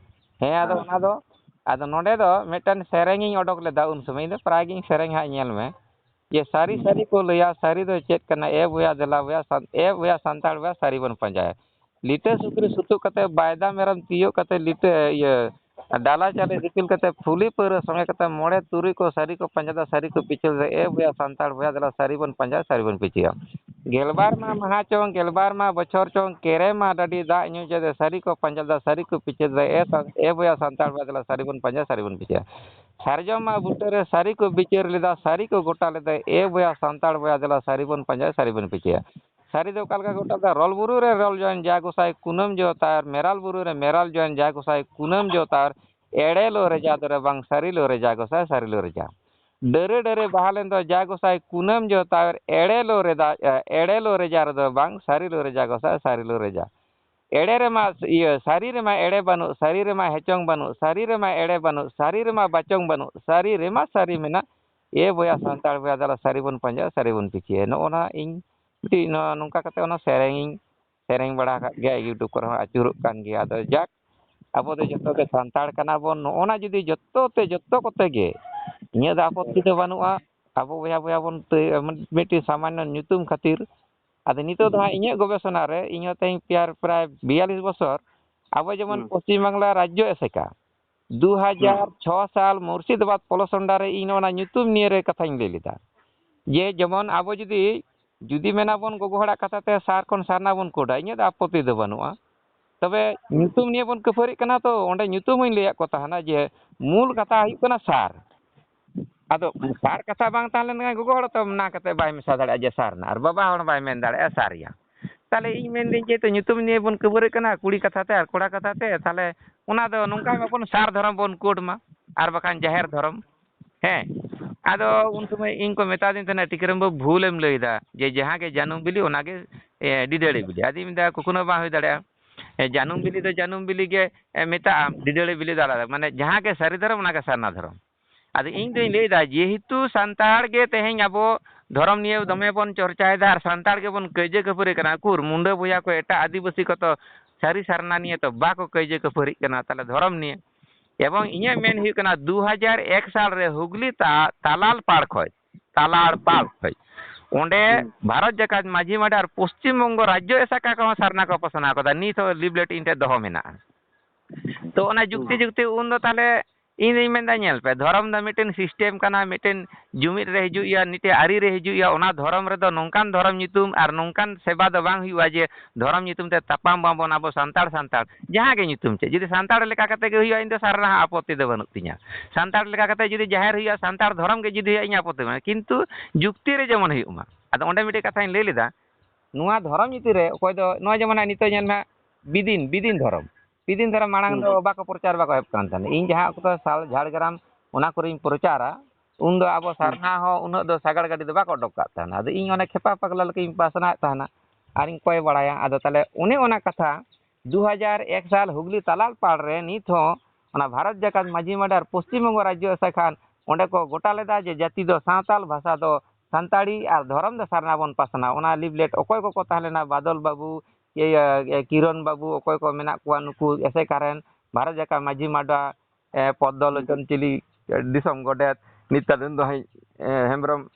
ᱦᱮᱸ, ᱟᱫᱚ ᱦᱮᱸ᱾ ᱚᱱᱟ ᱫᱚ, ᱟᱫᱚ ᱱᱚᱰᱮ ᱫᱚ ᱢᱤᱫᱴᱟᱝ ᱥᱮᱨᱮᱧ ᱤᱧ ᱚᱰᱚᱠ ᱞᱮᱫᱟ ᱩᱱ ᱥᱚᱢᱚᱭ, ᱤᱧ ᱫᱚ ᱯᱨᱟᱭ ᱜᱤᱧ ᱥᱮᱨᱮᱧ ᱦᱟᱸᱜ, ᱧᱮᱞ ᱢᱮ᱾ ᱡᱮ ᱥᱟᱹᱨᱤ ᱦᱩᱸ᱾ ᱥᱟᱹᱨᱤ ᱠᱚ ᱞᱟᱹᱭᱟ, ᱥᱟᱹᱨᱤ ᱫᱚ ᱪᱮᱫ ᱠᱟᱱᱟ? ᱮ ᱵᱚᱭᱟ ᱫᱮᱞᱟ ᱵᱚᱭᱟ ᱥᱟᱱ-, ᱮ ᱵᱚᱭᱟ ᱥᱟᱱᱛᱟᱲ ᱵᱚᱭᱟ ᱥᱟᱹᱨᱤ ᱵᱚᱱ ᱯᱟᱸᱡᱟᱭᱟ᱾ ᱞᱤᱴᱟᱹ ᱥᱩᱠᱨᱤ ᱥᱩᱛᱩᱜ ᱠᱟᱛᱮ, ᱵᱟᱭᱫᱟ ᱢᱮᱨᱚᱢ ᱛᱤᱭᱳᱜ ᱠᱟᱛᱮ, ᱞᱤᱴᱟᱹ, ᱤᱭᱟᱹ, ᱰᱟᱞᱟ ᱪᱟᱣᱞᱮ ᱫᱤᱯᱤᱞ ᱠᱟᱛᱮ, ᱯᱷᱩᱞᱤ ᱯᱟᱹᱣᱨᱟᱹ ᱥᱚᱸᱜᱮ ᱠᱟᱛᱮ, ᱢᱚᱬᱮ ᱛᱩᱨᱩᱭ ᱠᱚ ᱥᱟᱹᱨᱤ ᱠᱚ ᱯᱟᱸᱡᱟᱭᱮᱫᱟ, ᱥᱟᱹᱨᱤ ᱠᱚ ᱯᱤᱪᱷᱟᱹᱣ ᱮᱫᱟ᱾ ᱮ ᱵᱚᱭᱟ ᱥᱟᱱᱛᱟᱲ ᱵᱚᱭᱟ, ᱫᱮᱞᱟ ᱥᱟᱹᱨᱤ ᱵᱚᱱ ᱯᱟᱸᱡᱟᱭᱟ, ᱥᱟᱹᱨᱤ ᱵᱚᱱ ᱯᱤᱪᱷᱟᱹᱭᱟ᱾ ᱜᱮᱞᱵᱟᱨ ᱢᱟ ᱢᱟᱦᱟ ᱪᱚᱝ, ᱜᱮᱞᱵᱟᱨ ᱢᱟ ᱵᱚᱪᱷᱚᱨ ᱪᱚᱝ, ᱠᱮᱨᱮ ᱢᱟ ᱰᱟᱹᱰᱤ ᱫᱟᱜ ᱧᱩ ᱪᱮᱫ, ᱥᱟᱹᱨᱤ ᱠᱚ ᱯᱟᱸᱡᱟᱭᱮᱫᱟ, ᱥᱟᱹᱨᱤ ᱠᱚ ᱯᱤᱪᱷᱟᱹᱣ ᱮᱫᱟ᱾ ᱮ ᱥᱟ-, ᱮ ᱵᱚᱭᱟ ᱥᱟᱱᱛᱟᱲ ᱵᱚᱭᱟ, ᱫᱮᱞᱟ ᱥᱟᱹᱨᱤ ᱵᱚᱱ ᱯᱟᱸᱡᱟᱭᱟ, ᱥᱟᱹᱨᱤ ᱵᱚᱱ ᱯᱤᱪᱷᱟᱹᱭᱟ᱾ ᱥᱟᱨᱡᱚᱢ ᱢᱟ ᱵᱩᱴᱟᱹ ᱨᱮ ᱥᱟᱹᱨᱤ ᱠᱚ ᱵᱤᱪᱟᱹᱨ ᱞᱮᱫᱟ, ᱥᱟᱹᱨᱤ ᱠᱚ ᱜᱚᱴᱟ ᱞᱮᱫᱟ᱾ ᱮ ᱵᱚᱭᱟ ᱥᱟᱱᱛᱟᱲ ᱵᱚᱭᱟ, ᱫᱮᱞᱟ ᱥᱟᱹᱨᱤ ᱵᱚᱱ ᱯᱟᱸᱡᱟᱭᱟ, ᱥᱟᱹᱨᱤ ᱵᱚᱱ ᱯᱤᱪᱷᱟᱹᱭᱟ᱾ ᱥᱟᱹᱨᱤ ᱫᱚ ᱚᱠᱟ ᱞᱮᱠᱟ ᱜᱚᱴᱟ ᱞᱮᱫᱟ? ᱨᱚᱞ ᱵᱩᱨᱩ ᱨᱮ ᱨᱚᱞ ᱡᱚᱭᱮᱱ ᱡᱟ ᱜᱚᱸᱥᱟᱭ ᱠᱩᱱᱟᱹᱢ ᱡᱚ ᱛᱟᱨ, ᱢᱮᱨᱟᱞ ᱵᱩᱨᱩ ᱨᱮ ᱢᱮᱨᱟᱞ ᱡᱚᱭᱮᱱ ᱡᱟ ᱜᱚᱸᱥᱟᱭ ᱠᱩᱱᱟᱹᱢ ᱡᱚ ᱛᱟᱨ, ᱮᱲᱮ ᱞᱚ ᱨᱮᱡᱟ ᱫᱚᱨᱮ ᱵᱟᱝ, ᱥᱟᱹᱨᱤ ᱞᱚ ᱨᱮᱡᱟ ᱜᱚᱸᱥᱟᱭ, ᱥᱟᱹᱨᱤ ᱞᱚ ᱨᱮᱡᱟ᱾ ᱰᱟᱹᱨᱮ ᱰᱟᱹᱨᱮ ᱵᱟᱦᱟ ᱞᱮᱱ ᱫᱚ ᱡᱟ ᱜᱚᱸᱥᱟᱭ ᱠᱩᱱᱟᱹᱢ ᱡᱚ ᱛᱟᱨ, ᱮᱲᱮ ᱞᱚ ᱨᱮᱫᱟ, ᱮᱲᱮ ᱞᱚ ᱨᱮᱡᱟ ᱨᱮᱫᱚ ᱵᱟᱝ, ᱥᱟᱹᱨᱤ ᱞᱚ ᱨᱮᱡᱟ ᱜᱚᱸᱥᱟᱭ, ᱥᱟᱹᱨᱤ ᱞᱚ ᱨᱮᱡᱟ᱾ ᱮᱲᱮ ᱨᱮᱢᱟ ᱤᱭᱟᱹ, ᱥᱟᱹᱨᱤ ᱨᱮᱢᱟ ᱮᱲᱮ ᱵᱟᱹᱱᱩᱜ, ᱥᱟᱹᱨᱤ ᱨᱮᱢᱟ ᱦᱮᱪᱚᱝ ᱵᱟᱹᱱᱩᱜ, ᱥᱟᱹᱨᱤ ᱨᱮᱢᱟ ᱮᱲᱮ ᱵᱟᱹᱱᱩᱜ, ᱥᱟᱹᱨᱤ ᱨᱮᱢᱟ ᱵᱟᱪᱚᱝ ᱵᱟᱹᱱᱩᱜ, ᱥᱟᱹᱨᱤ ᱨᱮᱢᱟ ᱥᱟᱹᱨᱤ ᱢᱮᱱᱟᱜ᱾ ᱮ ᱵᱚᱭᱟ ᱥᱟᱱᱛᱟᱲ ᱵᱚᱭᱟ, ᱫᱮᱞᱟ ᱥᱟᱹᱨᱤ ᱵᱚᱱ ᱯᱟᱸᱡᱟᱭᱟ, ᱥᱟᱹᱨᱤ ᱵᱚᱱ ᱯᱤᱪᱷᱤᱭᱟ᱾ ᱱᱚᱜᱼᱚ ᱱᱟ ᱤᱧ ᱢᱤᱫᱴᱤᱡ ᱱᱚᱣᱟ ᱱᱚᱝᱠᱟ ᱠᱟᱛᱮ ᱚᱱᱟ ᱥᱮᱨᱮᱧ ᱤᱧ ᱥᱮᱨᱮᱧ ᱵᱟᱲᱟ ᱟᱠᱟᱫ ᱜᱮᱭᱟ, YouTube ᱠᱚᱨᱮ ᱦᱚᱸ ᱟᱹᱪᱩᱨᱚᱜ ᱠᱟᱱ ᱜᱮᱭᱟ᱾ ᱟᱫᱚ ᱡᱟᱠ, ᱟᱵᱚ ᱫᱚ ᱡᱚᱛᱚ ᱜᱮ ᱥᱟᱱᱛᱟᱲ ᱠᱟᱱᱟ ᱵᱚᱱ, ᱱᱚᱜᱼᱚ ᱱᱟ ᱡᱩᱫᱤ ᱡᱚᱛᱚ ᱛᱮ, ᱡᱚᱛᱚ ᱠᱚᱛᱮ ᱜᱮ, ᱤᱧᱟᱹᱜ ᱫᱚ ᱟᱯᱚᱛᱛᱤ ᱫᱚ ᱵᱟᱹᱱᱩᱜᱼᱟ᱾ ᱟᱵᱚ ᱵᱚᱭᱦᱟ ᱵᱚᱭᱦᱟ ᱵᱚᱱ ᱛᱮ-, ᱢᱤᱫᱴᱤᱡ ᱥᱟᱢᱟᱱᱱᱚ ᱧᱩᱛᱩᱢ ᱠᱷᱟᱹᱛᱤᱨ᱾ ᱟᱫᱚ ᱱᱤᱛᱚᱜ ᱫᱚ ᱦᱟᱸᱜ ᱤᱧᱟᱹᱜ ᱜᱚᱵᱮᱥᱚᱱᱟ ᱨᱮ, ᱤᱧ ᱦᱚᱸ ᱛᱮᱦᱮᱧ ᱯᱨᱟᱭ, ᱯᱨᱟᱭ ᱵᱤᱭᱟᱞᱤᱥ ᱵᱚᱪᱷᱚᱨ, ᱟᱵᱚ ᱡᱮᱢᱚᱱ ᱦᱩᱸ᱾ ᱯᱚᱥᱪᱤᱢ ᱵᱟᱝᱞᱟ ᱨᱟᱡᱽᱡᱚ ᱮᱥᱮᱠᱟ, ᱫᱩ ᱦᱟᱡᱟᱨ ᱪᱷᱚ ᱥᱟᱞ ᱢᱩᱨᱥᱤᱫᱟᱵᱟᱫᱽ ᱯᱚᱞᱚᱥᱚᱱᱰᱟ ᱨᱮ ᱤᱧ ᱚᱱᱟ ᱧᱩᱛᱩᱢ ᱱᱤᱭᱮ ᱨᱮ ᱠᱟᱛᱷᱟᱧ ᱞᱟᱹᱭ ᱞᱮᱫᱟ᱾ ᱡᱮ ᱡᱮᱢᱚᱱ ᱟᱵᱚ ᱡᱩᱫᱤ, ᱡᱩᱫᱤ ᱢᱮᱱᱟᱵᱚᱱ ᱜᱚᱜᱚ ᱦᱚᱲᱟᱜ ᱠᱟᱛᱷᱟ ᱛᱮ ᱥᱟᱨ ᱠᱷᱚᱱ ᱥᱟᱨᱱᱟ ᱵᱚᱱ ᱠᱳᱰᱟ, ᱤᱧᱟᱹᱜ ᱫᱚ ᱟᱯᱚᱛᱛᱤ ᱫᱚ ᱵᱟᱹᱱᱩᱜᱼᱟ᱾ ᱛᱚᱵᱮ ᱦᱩᱸ᱾ ᱧᱩᱛᱩᱢ ᱱᱤᱭᱮ ᱵᱚᱱ ᱠᱷᱟᱹᱯᱟᱹᱨᱤᱜ ᱠᱟᱱᱟ ᱛᱚ, ᱚᱸᱰᱮ ᱧᱩᱛᱩᱢ ᱦᱚᱧ ᱞᱟᱹᱭᱟᱫ ᱠᱚ ᱛᱟᱦᱮᱱᱟ ᱡᱮ ᱢᱩᱞ ᱠᱟᱛᱷᱟ ᱦᱩᱭᱩᱜ ᱠᱟᱱᱟ ᱥᱟᱨ᱾ ᱟᱫᱚ ᱥᱟᱨ ᱠᱟᱛᱷᱟ ᱵᱟᱝ ᱛᱟᱦᱮᱸ ᱞᱮᱱᱠᱷᱟᱱ ᱜᱚᱜᱚ ᱦᱚᱲ ᱛᱚ ᱚᱱᱟ ᱠᱟᱛᱮ ᱵᱟᱭ ᱢᱮᱥᱟ ᱫᱟᱲᱮᱭᱟᱜᱼᱟ ᱡᱮ ᱥᱟᱨ ᱨᱮᱱᱟᱜ, ᱟᱨ ᱵᱟᱵᱟ ᱦᱚᱲ ᱵᱟᱭ ᱢᱮᱱ ᱫᱟᱲᱮᱭᱟᱜᱼᱟ ᱥᱟᱨ ᱨᱮᱭᱟᱜ᱾ ᱛᱟᱦᱚᱞᱮ ᱤᱧ ᱢᱮᱱᱫᱟᱹᱧ ᱡᱮᱦᱮᱛᱩ ᱧᱩᱛᱩᱢ ᱱᱤᱭᱮ ᱵᱚᱱ ᱠᱷᱟᱹᱯᱟᱹᱨᱤᱜ ᱠᱟᱱᱟ ᱠᱩᱲᱤ ᱠᱟᱛᱷᱟ ᱛᱮ ᱟᱨ ᱠᱚᱲᱟ ᱠᱟᱛᱷᱟ ᱛᱮ, ᱛᱟᱦᱚᱞᱮ ᱚᱱᱟ ᱫᱚ ᱱᱚᱝᱠᱟ ᱢᱟᱵᱚᱱ ᱥᱟᱨ ᱫᱷᱚᱨᱚᱢ ᱵᱚᱱ ᱠᱳᱰ ᱢᱟ, ᱟᱨ ᱵᱟᱠᱷᱟᱱ ᱡᱟᱦᱮᱨ ᱫᱷᱚᱨᱚᱢ᱾ ᱦᱮᱸ, ᱟᱫᱚ ᱩᱱ ᱥᱚᱢᱚᱭ ᱤᱧ ᱠᱚ ᱢᱮᱛᱟᱫᱤᱧ ᱛᱟᱦᱮᱱᱟ, "ᱴᱤᱠᱟᱹᱨᱟᱢ ᱵᱟᱹᱵᱩ, ᱵᱷᱩᱞᱮᱢ ᱞᱟᱹᱭᱫᱟ, ᱡᱮ ᱡᱟᱦᱟᱸ ᱜᱮ ᱡᱟᱹᱱᱩᱢ ᱵᱤᱞᱤ, ᱚᱱᱟᱜᱮ, ᱮ, ᱰᱤᱰᱟᱹᱲᱤ ᱵᱤᱞᱤ᱾" ᱟᱫᱚᱧ ᱢᱮᱱᱫᱟ, "ᱠᱚᱠᱷᱚᱱᱳ ᱵᱟᱝ ᱦᱩᱭ ᱫᱟᱲᱮᱭᱟᱜᱼᱟ, ᱮ, ᱡᱟᱹᱱᱩᱢ ᱵᱤᱞᱤ ᱫᱚ ᱡᱟᱹᱱᱩᱢ ᱵᱤᱞᱤ ᱜᱮ, ᱮ, ᱢᱮᱛᱟᱜᱼᱟ, ᱰᱤᱰᱟᱹᱲᱤ ᱵᱤᱞᱤ ᱫᱚ ᱟᱞᱟᱫᱟ, ᱢᱟᱱᱮ ᱡᱟᱦᱟᱸ ᱜᱮ ᱥᱟᱹᱨᱤ ᱫᱷᱚᱨᱚᱢ, ᱚᱱᱟᱜᱮ ᱥᱟᱨᱱᱟ ᱫᱷᱚᱨᱚᱢ᱾" ᱟᱫᱚ ᱤᱧ ᱫᱩᱧ ᱞᱟᱹᱭᱫᱟ, ᱡᱮᱦᱮᱛᱩ ᱥᱟᱱᱛᱟᱲ ᱜᱮ ᱛᱮᱦᱮᱧ ᱟᱵᱚ ᱫᱷᱚᱨᱚᱢ ᱱᱤᱭᱮ ᱫᱚᱢᱮ ᱵᱚᱱ ᱪᱚᱨᱪᱟᱭᱮᱫᱟ ᱟᱨ ᱥᱟᱱᱛᱟᱲ ᱜᱮᱵᱚᱱ ᱠᱟᱹᱭᱡᱟᱹ ᱠᱷᱟᱹᱯᱟᱹᱨᱤ ᱠᱟᱱᱟ, ᱩᱠᱩᱨ ᱢᱩᱱᱰᱟᱹ ᱵᱚᱭᱦᱟ ᱠᱚ, ᱮᱴᱟᱜ ᱟᱹᱫᱤᱵᱟᱹᱥᱤ ᱠᱚ ᱛᱚ ᱥᱟᱹᱨᱤ ᱥᱟᱨᱱᱟ ᱱᱤᱭᱮ ᱛᱚ ᱵᱟᱠᱚ ᱠᱟᱹᱭᱡᱟᱹ ᱠᱷᱟᱹᱯᱟᱹᱨᱤᱜ ᱠᱟᱱᱟ, ᱛᱟᱦᱞᱮ ᱫᱷᱚᱨᱚᱢ ᱱᱤᱭᱮ? ᱮᱵᱚᱝ ᱤᱧᱟᱹᱜ ᱢᱮᱱ ᱦᱩᱭᱩᱜ ᱠᱟᱱᱟ, ᱫᱩ ᱦᱟᱡᱟᱨ ᱮᱠ ᱥᱟᱞ ᱨᱮ ᱦᱩᱜᱽᱞᱤ ᱛᱟ-, ᱛᱟᱞᱟᱞ ᱯᱟᱲ ᱠᱷᱚᱡ, ᱛᱟᱞᱟᱲ ᱯᱟᱲ ᱠᱷᱚᱡ, ᱚᱸᱰᱮ ᱦᱩᱸ᱾ ᱵᱷᱟᱨᱚᱛ ᱡᱟᱠᱟᱛ ᱢᱟᱹᱡᱷᱤ ᱢᱟᱰᱣᱟ ᱟᱨ ᱯᱚᱥᱪᱤᱢ ᱵᱚᱝᱜᱚ ᱨᱟᱡᱽᱡᱚ ᱮᱥᱟᱠᱟ ᱠᱚᱦᱚᱸ ᱥᱟᱨᱱᱟ ᱠᱚ ᱯᱟᱥᱱᱟᱣ ᱠᱟᱫᱟ᱾ ᱱᱤᱛ ᱦᱚᱸ ᱞᱤᱯᱷᱞᱮᱴ ᱤᱧ ᱴᱷᱮᱱ ᱫᱚᱦᱚ ᱢᱮᱱᱟᱜᱼᱟ᱾ ᱛᱚ ᱚᱱᱟ ᱡᱩᱠᱛᱤ ᱦᱩᱸ᱾ ᱡᱩᱠᱛᱤ ᱩᱱ ᱫᱚ ᱛᱟᱦᱞᱮ ᱤᱧ ᱫᱩᱧ ᱢᱮᱱᱫᱟ, ᱧᱮᱞ ᱯᱮ, ᱫᱷᱚᱨᱚᱢ ᱫᱚ ᱢᱤᱫᱴᱮᱱ system ᱠᱟᱱᱟ, ᱢᱤᱫᱴᱮᱱ ᱡᱩᱢᱤᱫ ᱨᱮ ᱦᱤᱡᱩᱜ ᱦᱩᱭᱩᱜᱼᱟ, ᱢᱤᱫᱴᱮᱱ ᱟᱹᱨᱤ ᱨᱮ ᱦᱤᱡᱩᱜ ᱦᱩᱭᱩᱜᱼᱟ, ᱚᱱᱟ ᱫᱷᱚᱨᱚᱢ ᱨᱮᱫᱚ ᱱᱚᱝᱠᱟᱱ ᱫᱷᱚᱨᱚᱢ ᱧᱩᱛᱩᱢ ᱟᱨ ᱱᱚᱝᱠᱟᱱ ᱥᱮᱵᱟ ᱫᱚ ᱵᱟᱝ ᱦᱩᱭᱩᱜᱼᱟ ᱡᱮ ᱫᱷᱚᱨᱚᱢ ᱧᱩᱛᱩᱢ ᱛᱮ ᱛᱟᱯᱟᱢ ᱢᱟᱵᱚᱱ ᱟᱵᱚ ᱥᱟᱱᱛᱟᱲ ᱥᱟᱱᱛᱟᱲ, ᱡᱟᱦᱟᱸ ᱜᱮ ᱧᱩᱛᱩᱢ ᱪᱮᱫ, ᱡᱩᱫᱤ ᱥᱟᱱᱛᱟᱲ ᱞᱮᱠᱟ ᱠᱟᱛᱮ ᱜᱮ ᱦᱩᱭᱩᱜᱼᱟ, ᱤᱧ ᱫᱚ ᱥᱟᱨᱱᱟ ᱦᱚᱸ ᱟᱯᱚᱛᱛᱤ ᱫᱚ ᱵᱟᱹᱱᱩᱜ ᱛᱤᱧᱟ᱾ ᱥᱟᱱᱛᱟᱲ ᱞᱮᱠᱟ ᱠᱟᱛᱮ ᱡᱩᱫᱤ ᱡᱟᱦᱮᱨ ᱦᱩᱭᱩᱜᱼᱟ, ᱥᱟᱱᱛᱟᱲ ᱫᱷᱚᱨᱚᱢ ᱜᱮ ᱡᱩᱫᱤ ᱦᱩᱭᱩᱜᱼᱟ, ᱤᱧ ᱟᱯᱚᱛᱛᱤ ᱵᱟᱹᱱᱩᱜᱼᱟ, ᱠᱤᱱᱛᱩ ᱡᱩᱠᱛᱤ ᱨᱮ ᱡᱮᱢᱚᱱ ᱦᱩᱭᱩᱜ ᱢᱟ᱾ ᱟᱫᱚ ᱚᱸᱰᱮ ᱢᱤᱫᱴᱮᱡ ᱠᱟᱛᱷᱟᱧ ᱞᱟᱹᱭ ᱞᱮᱫᱟ, ᱱᱚᱣᱟ ᱫᱷᱚᱨᱚᱢ ᱧᱩᱛᱩᱢ ᱨᱮ ᱚᱠᱚᱭ ᱫᱚ, ᱱᱚᱣᱟ ᱡᱮᱢᱚᱱ ᱱᱤᱛᱚᱜ ᱧᱮᱞ ᱢᱮ, ᱵᱤᱫᱤᱱ, ᱵᱤᱫᱤᱱ ᱫᱷᱚᱨᱚᱢ, ᱵᱤᱫᱤᱱ ᱫᱷᱚᱨᱚᱢ ᱢᱟᱲᱟᱝ ᱦᱩᱸ᱾ ᱫᱚ ᱵᱟᱠᱚ ᱯᱨᱚᱪᱟᱨ, ᱵᱟᱠᱚ ᱮᱦᱚᱵ ᱠᱟᱱ ᱛᱟᱦᱮᱸᱱᱟ᱾ ᱤᱧ ᱡᱟᱦᱟᱸ ᱚᱠᱛᱚ ᱥᱟᱞ ᱡᱷᱟᱲᱜᱨᱟᱢ ᱚᱱᱟ ᱠᱚᱨᱮᱧ ᱯᱨᱚᱪᱟᱨᱟ, ᱩᱱ ᱫᱚ ᱟᱵᱚ ᱦᱩᱸ᱾ ᱥᱟᱨᱱᱟ ᱦᱚᱸ ᱩᱱᱟᱹᱜ ᱫᱚ ᱥᱟᱜᱟᱲ ᱜᱟᱹᱰᱤ ᱫᱚ ᱵᱟᱠᱚ ᱚᱰᱚᱠ ᱠᱟᱜ ᱛᱟᱦᱮᱸᱱᱟ᱾ ᱟᱫᱚ ᱤᱧ ᱚᱱᱮ ᱠᱷᱮᱯᱟ ᱯᱟᱜᱽᱞᱟ ᱞᱮᱠᱟᱧ ᱯᱟᱥᱱᱟᱣᱮᱫ ᱛᱟᱦᱮᱸᱱᱟ ᱟᱨᱤᱧ ᱠᱚᱭ ᱵᱟᱲᱟᱭᱟ᱾ ᱟᱫᱚ ᱛᱟᱦᱞᱮ ᱚᱱᱮ ᱚᱱᱟ ᱠᱟᱛᱷᱟ ᱫᱩ ᱦᱟᱡᱟᱨ ᱮᱠ ᱥᱟᱞ ᱦᱩᱜᱽᱞᱤ ᱛᱟᱞᱟᱞ ᱯᱟᱲ ᱨᱮ ᱱᱤᱛ ᱦᱚᱸ ᱚᱱᱟ ᱵᱷᱟᱨᱚᱛ ᱡᱟᱠᱟᱛ ᱢᱟᱹᱡᱷᱤ ᱢᱟᱰᱣᱟ ᱟᱨ ᱯᱚᱥᱪᱤᱢ ᱵᱚᱝᱜᱚ ᱨᱟᱡᱽᱡᱚ ᱟᱥᱲᱟ ᱠᱷᱟᱱ ᱚᱸᱰᱮ ᱠᱚ ᱜᱚᱴᱟ ᱞᱮᱫᱟ ᱡᱮ ᱡᱟᱹᱛᱤ ᱫᱚ ᱥᱟᱶᱛᱟᱞ, ᱵᱷᱟᱥᱟ ᱫᱚ ᱥᱟᱱᱛᱟᱲᱤ ᱟᱨ ᱫᱷᱚᱨᱚᱢ ᱫᱚ ᱥᱟᱨᱱᱟ ᱵᱚᱱ ᱯᱟᱥᱱᱟᱣ᱾ ᱚᱱᱟ ᱞᱤᱯᱷᱞᱮᱴ ᱚᱠᱚᱭ ᱠᱚᱠᱚ ᱛᱟᱦᱮᱸ ᱞᱮᱱᱟ, ᱵᱟᱫᱚᱞ ᱵᱟᱹᱵᱩ, ᱤᱭᱟᱹ, ᱤᱭᱟᱹ, ᱠᱤᱨᱚᱱ ᱵᱟᱹᱵᱩ, ᱚᱠᱚᱭ ᱠᱚ ᱢᱮᱱᱟᱜ ᱠᱚᱣᱟ ᱱᱩᱠᱩ ᱮᱥᱮᱠᱟ ᱨᱮᱱ, ᱵᱷᱟᱨᱚᱛ ᱡᱟᱠᱟᱛ ᱢᱟᱹᱡᱷᱤ ᱢᱟᱰᱣᱟ, ᱮ, ᱯᱚᱫᱽᱫᱚ ᱞᱳᱪᱚᱱ ᱪᱤᱞᱤ, ᱮ, ᱫᱤᱥᱚᱢ ᱜᱚᱰᱮᱛ, ᱱᱤᱛ ᱠᱟᱹᱱᱩᱱ ᱫᱚ ᱦᱮᱸ, ᱮ, ᱦᱮᱢᱵᱨᱚᱢ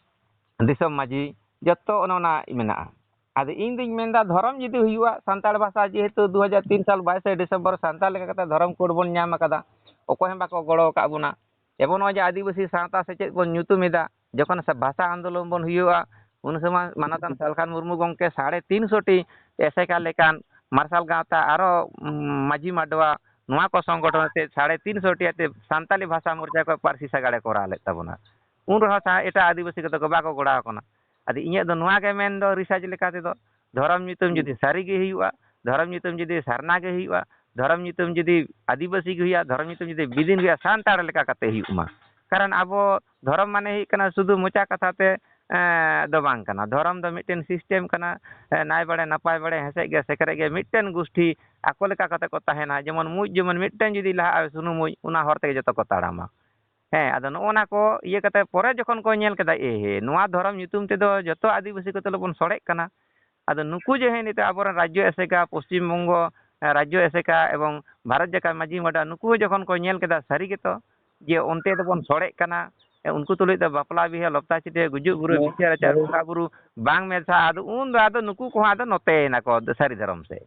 ᱫᱤᱥᱚᱢ ᱢᱟᱹᱡᱷᱤ, ᱡᱚᱛᱚ ᱚᱱᱮ ᱚᱱᱟ ᱢᱮᱱᱟᱜᱼᱟ᱾ ᱟᱫᱚ ᱤᱧ ᱫᱩᱧ ᱢᱮᱱᱫᱟ, ᱫᱷᱚᱨᱚᱢ ᱡᱩᱫᱤ ᱦᱩᱭᱩᱜᱼᱟ, ᱥᱟᱱᱛᱟᱲ ᱵᱷᱟᱥᱟ ᱡᱮᱦᱮᱛᱩ ᱫᱩ ᱦᱟᱡᱟᱨ ᱛᱤᱱ ᱥᱟᱞ ᱵᱟᱭᱤᱥᱮ ᱰᱤᱥᱮᱢᱵᱚᱨ ᱥᱟᱱᱛᱟᱲ ᱞᱮᱠᱟ ᱠᱟᱛᱮ ᱫᱷᱚᱨᱚᱢ ᱠᱳᱰ ᱵᱚᱱ ᱧᱟᱢ ᱟᱠᱟᱫᱟ, ᱚᱠᱚᱭ ᱦᱚᱸ ᱵᱟᱠᱚ ᱜᱚᱲᱚ ᱟᱠᱟᱫ ᱵᱚᱱᱟ᱾ ᱮᱵᱚᱝ ᱱᱚᱜᱼᱚᱭ ᱡᱮ ᱟᱹᱫᱤᱵᱟᱹᱥᱤ ᱥᱟᱶᱛᱟ ᱥᱮᱪᱮᱫ ᱵᱚᱱ ᱧᱩᱛᱩᱢ ᱮᱫᱟ, ᱡᱚᱠᱷᱚᱱ ᱥᱮ ᱵᱷᱟᱥᱟ ᱟᱱᱫᱳᱞᱚᱱ ᱵᱚᱱ ᱦᱩᱭᱩᱜᱼᱟ, ᱩᱱ ᱥᱚᱢᱚᱭ ᱢᱟᱱᱚᱛᱟᱱ ᱥᱟᱞᱠᱷᱟᱱ ᱢᱩᱨᱢᱩ ᱜᱚᱢᱠᱮ ᱥᱟᱲᱮ ᱛᱤᱱᱥᱚ ᱴᱤ ᱮᱥᱮᱠᱟ ᱞᱮᱠᱟᱱ ᱢᱟᱨᱥᱟᱞ ᱜᱟᱶᱛᱟ, ᱟᱨᱚ, ᱩᱢ, ᱢᱟᱹᱡᱷᱤ ᱢᱟᱰᱣᱟ, ᱱᱚᱣᱟ ᱠᱚ ᱥᱚᱝᱜᱚᱴᱷᱚᱱ ᱟᱛᱮ ᱥᱟᱲᱮ ᱛᱤᱱᱥᱚ ᱴᱤ ᱟᱛᱮ ᱥᱟᱱᱛᱟᱞᱤ ᱵᱷᱟᱥᱟ ᱢᱳᱨᱪᱟ ᱠᱚ ᱯᱟᱹᱨᱥᱤ ᱥᱟᱜᱟᱲᱮ ᱠᱚᱨᱟᱣ ᱞᱮᱫ ᱛᱟᱵᱚᱱᱟ᱾ ᱩᱱ ᱨᱮᱦᱚᱸ ᱥᱟ-, ᱮᱴᱟᱜ ᱟᱹᱫᱤᱵᱟᱹᱥᱤ ᱠᱚᱫᱚ ᱠᱚ ᱵᱟᱠᱚ ᱜᱚᱲᱟᱣ ᱠᱟᱱᱟ᱾ ᱟᱫᱚ ᱤᱧᱟᱹᱜ ᱫᱚ ᱱᱚᱣᱟ ᱜᱮ ᱢᱮᱱ ᱫᱚ ᱨᱤᱥᱟᱨᱪ ᱞᱮᱠᱟ ᱛᱮᱫᱚ, ᱫᱷᱚᱨᱚᱢ ᱧᱩᱛᱩᱢ ᱡᱩᱫᱤ ᱥᱟᱹᱨᱤ ᱜᱮ ᱦᱩᱭᱩᱜᱼᱟ, ᱫᱷᱚᱨᱚᱢ ᱧᱩᱛᱩᱢ ᱡᱩᱫᱤ ᱥᱟᱨᱱᱟ ᱜᱮ ᱦᱩᱭᱩᱜᱼᱟ, ᱫᱷᱚᱨᱚᱢ ᱧᱩᱛᱩᱢ ᱡᱩᱫᱤ ᱟᱹᱫᱤᱵᱟᱹᱥᱤ ᱜᱮ ᱦᱩᱭᱩᱜᱼᱟ, ᱫᱷᱚᱨᱚᱢ ᱧᱩᱛᱩᱢ ᱡᱩᱫᱤ ᱵᱤᱫᱤᱱ ᱜᱮ ᱦᱩᱭᱩᱜᱼᱟ, ᱥᱟᱱᱛᱟᱲ ᱞᱮᱠᱟ ᱠᱟᱛᱮ ᱦᱩᱭᱩᱜ ᱢᱟ᱾ ᱠᱟᱨᱚᱱ ᱟᱵᱚ ᱫᱷᱚᱨᱚᱢ ᱢᱟᱱᱮ ᱦᱩᱭᱩᱜ ᱠᱟᱱᱟ ᱥᱩᱫᱷᱩ ᱢᱚᱪᱟ ᱠᱟᱛᱷᱟ ᱛᱮ, ᱮᱸ, ᱫᱚ ᱵᱟᱝ ᱠᱟᱱᱟ᱾ ᱫᱷᱚᱨᱚᱢ ᱫᱚ ᱢᱤᱫᱴᱮᱱ ᱥᱤᱥᱴᱮᱢ ᱠᱟᱱᱟ, ᱮᱸ, ᱱᱟᱭ ᱵᱟᱲᱮ, ᱱᱟᱯᱟᱭ ᱵᱟᱲᱮ, ᱦᱮᱸᱥᱮᱡ ᱜᱮ, ᱥᱮᱠᱨᱮᱡ ᱜᱮ, ᱢᱤᱫᱴᱮᱱ ᱜᱩᱥᱴᱷᱤ ᱟᱠᱚ ᱞᱮᱠᱟ ᱠᱟᱛᱮ ᱠᱚ ᱛᱟᱦᱮᱱᱟ᱾ ᱡᱮᱢᱚᱱ ᱢᱩᱸᱡ, ᱡᱮᱢᱚᱱ ᱢᱤᱫᱴᱮᱱ ᱡᱩᱫᱤ ᱞᱟᱦᱟᱜᱼᱟ ᱥᱩᱱᱩᱢ ᱢᱩᱸᱡ, ᱚᱱᱟ ᱦᱚᱨ ᱛᱮᱜᱮ ᱡᱚᱛᱚ ᱠᱚ ᱛᱟᱲᱟᱢᱟ᱾ ᱦᱮᱸ, ᱟᱫᱚ ᱱᱚᱜᱼᱚ ᱱᱟ ᱠᱚ ᱤᱭᱟᱹ ᱠᱟᱛᱮ ᱯᱚᱨᱮ ᱡᱚᱠᱷᱚᱱ ᱠᱚ ᱧᱮᱞ ᱠᱮᱫᱟ, ᱮ ᱦᱮ, ᱱᱚᱣᱟ ᱫᱷᱚᱨᱚᱢ ᱧᱩᱛᱩᱢ ᱛᱮᱫᱚ ᱡᱚᱛᱚ ᱟᱹᱫᱤᱵᱟᱹᱥᱤ ᱠᱚ ᱛᱟᱞᱮ ᱵᱚᱱ ᱥᱚᱲᱮᱜ ᱠᱟᱱᱟ᱾ ᱟᱫᱚ ᱱᱩᱠᱩ ᱡᱮ ᱦᱮᱸ ᱱᱤᱛᱚᱜ ᱟᱵᱚᱨᱮᱱ ᱨᱟᱡᱽᱡᱚ ᱮᱥᱮᱠᱟ, ᱯᱚᱥᱪᱤᱢ ᱵᱚᱝᱜᱚ, ᱮ, ᱨᱟᱡᱽᱡᱚ ᱮᱥᱮᱠᱟ ᱮᱵᱚᱝ ᱵᱷᱟᱨᱚᱛ ᱡᱟᱠᱟᱛ ᱢᱟᱹᱡᱷᱤ ᱢᱟᱰᱣᱟ, ᱱᱩᱠᱩ ᱦᱚᱸ ᱡᱚᱠᱷᱚᱱ ᱠᱚ ᱧᱮᱞ ᱠᱮᱫᱟ, ᱥᱟᱹᱨᱤ ᱜᱮᱛᱚ ᱡᱮ ᱚᱱᱛᱮ ᱫᱚᱵᱚᱱ ᱥᱚᱲᱮᱜ ᱠᱟᱱᱟ, ᱮ, ᱩᱱᱠᱩ ᱛᱩᱞᱩᱡ ᱫᱚ ᱵᱟᱯᱞᱟ ᱵᱤᱦᱟᱹ, ᱞᱚᱯᱛᱟ ᱪᱤᱴᱷᱟᱹ, ᱜᱩᱡᱩᱜ ᱵᱩᱨᱩᱜ, ᱦᱮᱸ, ᱵᱤᱪᱟᱹᱨ ᱟᱪᱟᱨ, ᱦᱳᱭ᱾ ᱵᱚᱸᱜᱟ ᱵᱩᱨᱩ ᱵᱟᱝ ᱢᱮᱥᱟ, ᱟᱫᱚ ᱩᱱ ᱫᱚ ᱟᱫᱚ ᱱᱩᱠᱩ ᱠᱚᱦᱚᱸ ᱟᱫᱚ ᱱᱚᱛᱮᱭᱮᱱᱟ ᱠᱚ ᱥᱟᱹᱨᱤ ᱫᱷᱚᱨᱚᱢ ᱥᱮᱫ᱾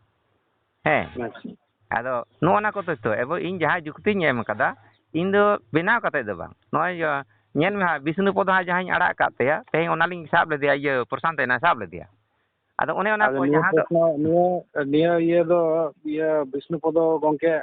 ᱦᱮᱸ᱾ ᱟᱪᱪᱷᱟ᱾ ᱟᱫᱚ ᱱᱚᱜᱼᱚ ᱱᱟ ᱠᱚ ᱛᱚᱛᱛᱷᱚ ᱮᱵᱚᱝ ᱤᱧ ᱡᱟᱦᱟᱸ ᱡᱩᱠᱛᱤᱧ ᱮᱢ ᱠᱟᱫᱟ, ᱤᱧ ᱫᱚ ᱵᱮᱱᱟᱣ ᱠᱟᱛᱮ ᱫᱚ ᱵᱟᱝ᱾ ᱱᱚᱜᱼᱚᱭ ᱡᱮ, ᱧᱮᱞ ᱢᱮ ᱦᱟᱸᱜ, ᱵᱤᱥᱱᱩ ᱯᱚᱫᱚ ᱦᱟᱸᱜ ᱡᱟᱦᱟᱸᱧ ᱟᱲᱟᱜ ᱠᱟᱫ ᱛᱟᱭᱟ, ᱛᱮᱦᱮᱧ ᱚᱱᱟᱞᱤᱧ ᱥᱟᱵ ᱞᱮᱫᱮᱭᱟ, ᱤᱭᱟᱹ, ᱯᱨᱚᱥᱟᱱᱛ ᱮᱱᱟ, ᱥᱟᱵ ᱞᱮᱫᱮᱭᱟ᱾ ᱟᱫᱚ ᱚᱱᱮ ᱚᱱᱟ ᱟᱫᱚ ᱠᱚ ᱱᱤᱭᱟᱹ ᱡᱟᱦᱟᱸ ᱫᱚ ᱯᱨᱚᱥᱱᱚ, ᱱᱤᱭᱟᱹ, ᱱᱤᱭᱟᱹ ᱤᱭᱟᱹ ᱫᱚ, ᱤᱭᱟᱹ, ᱵᱤᱥᱱᱩ ᱯᱚᱫᱚ ᱜᱚᱝᱠᱮ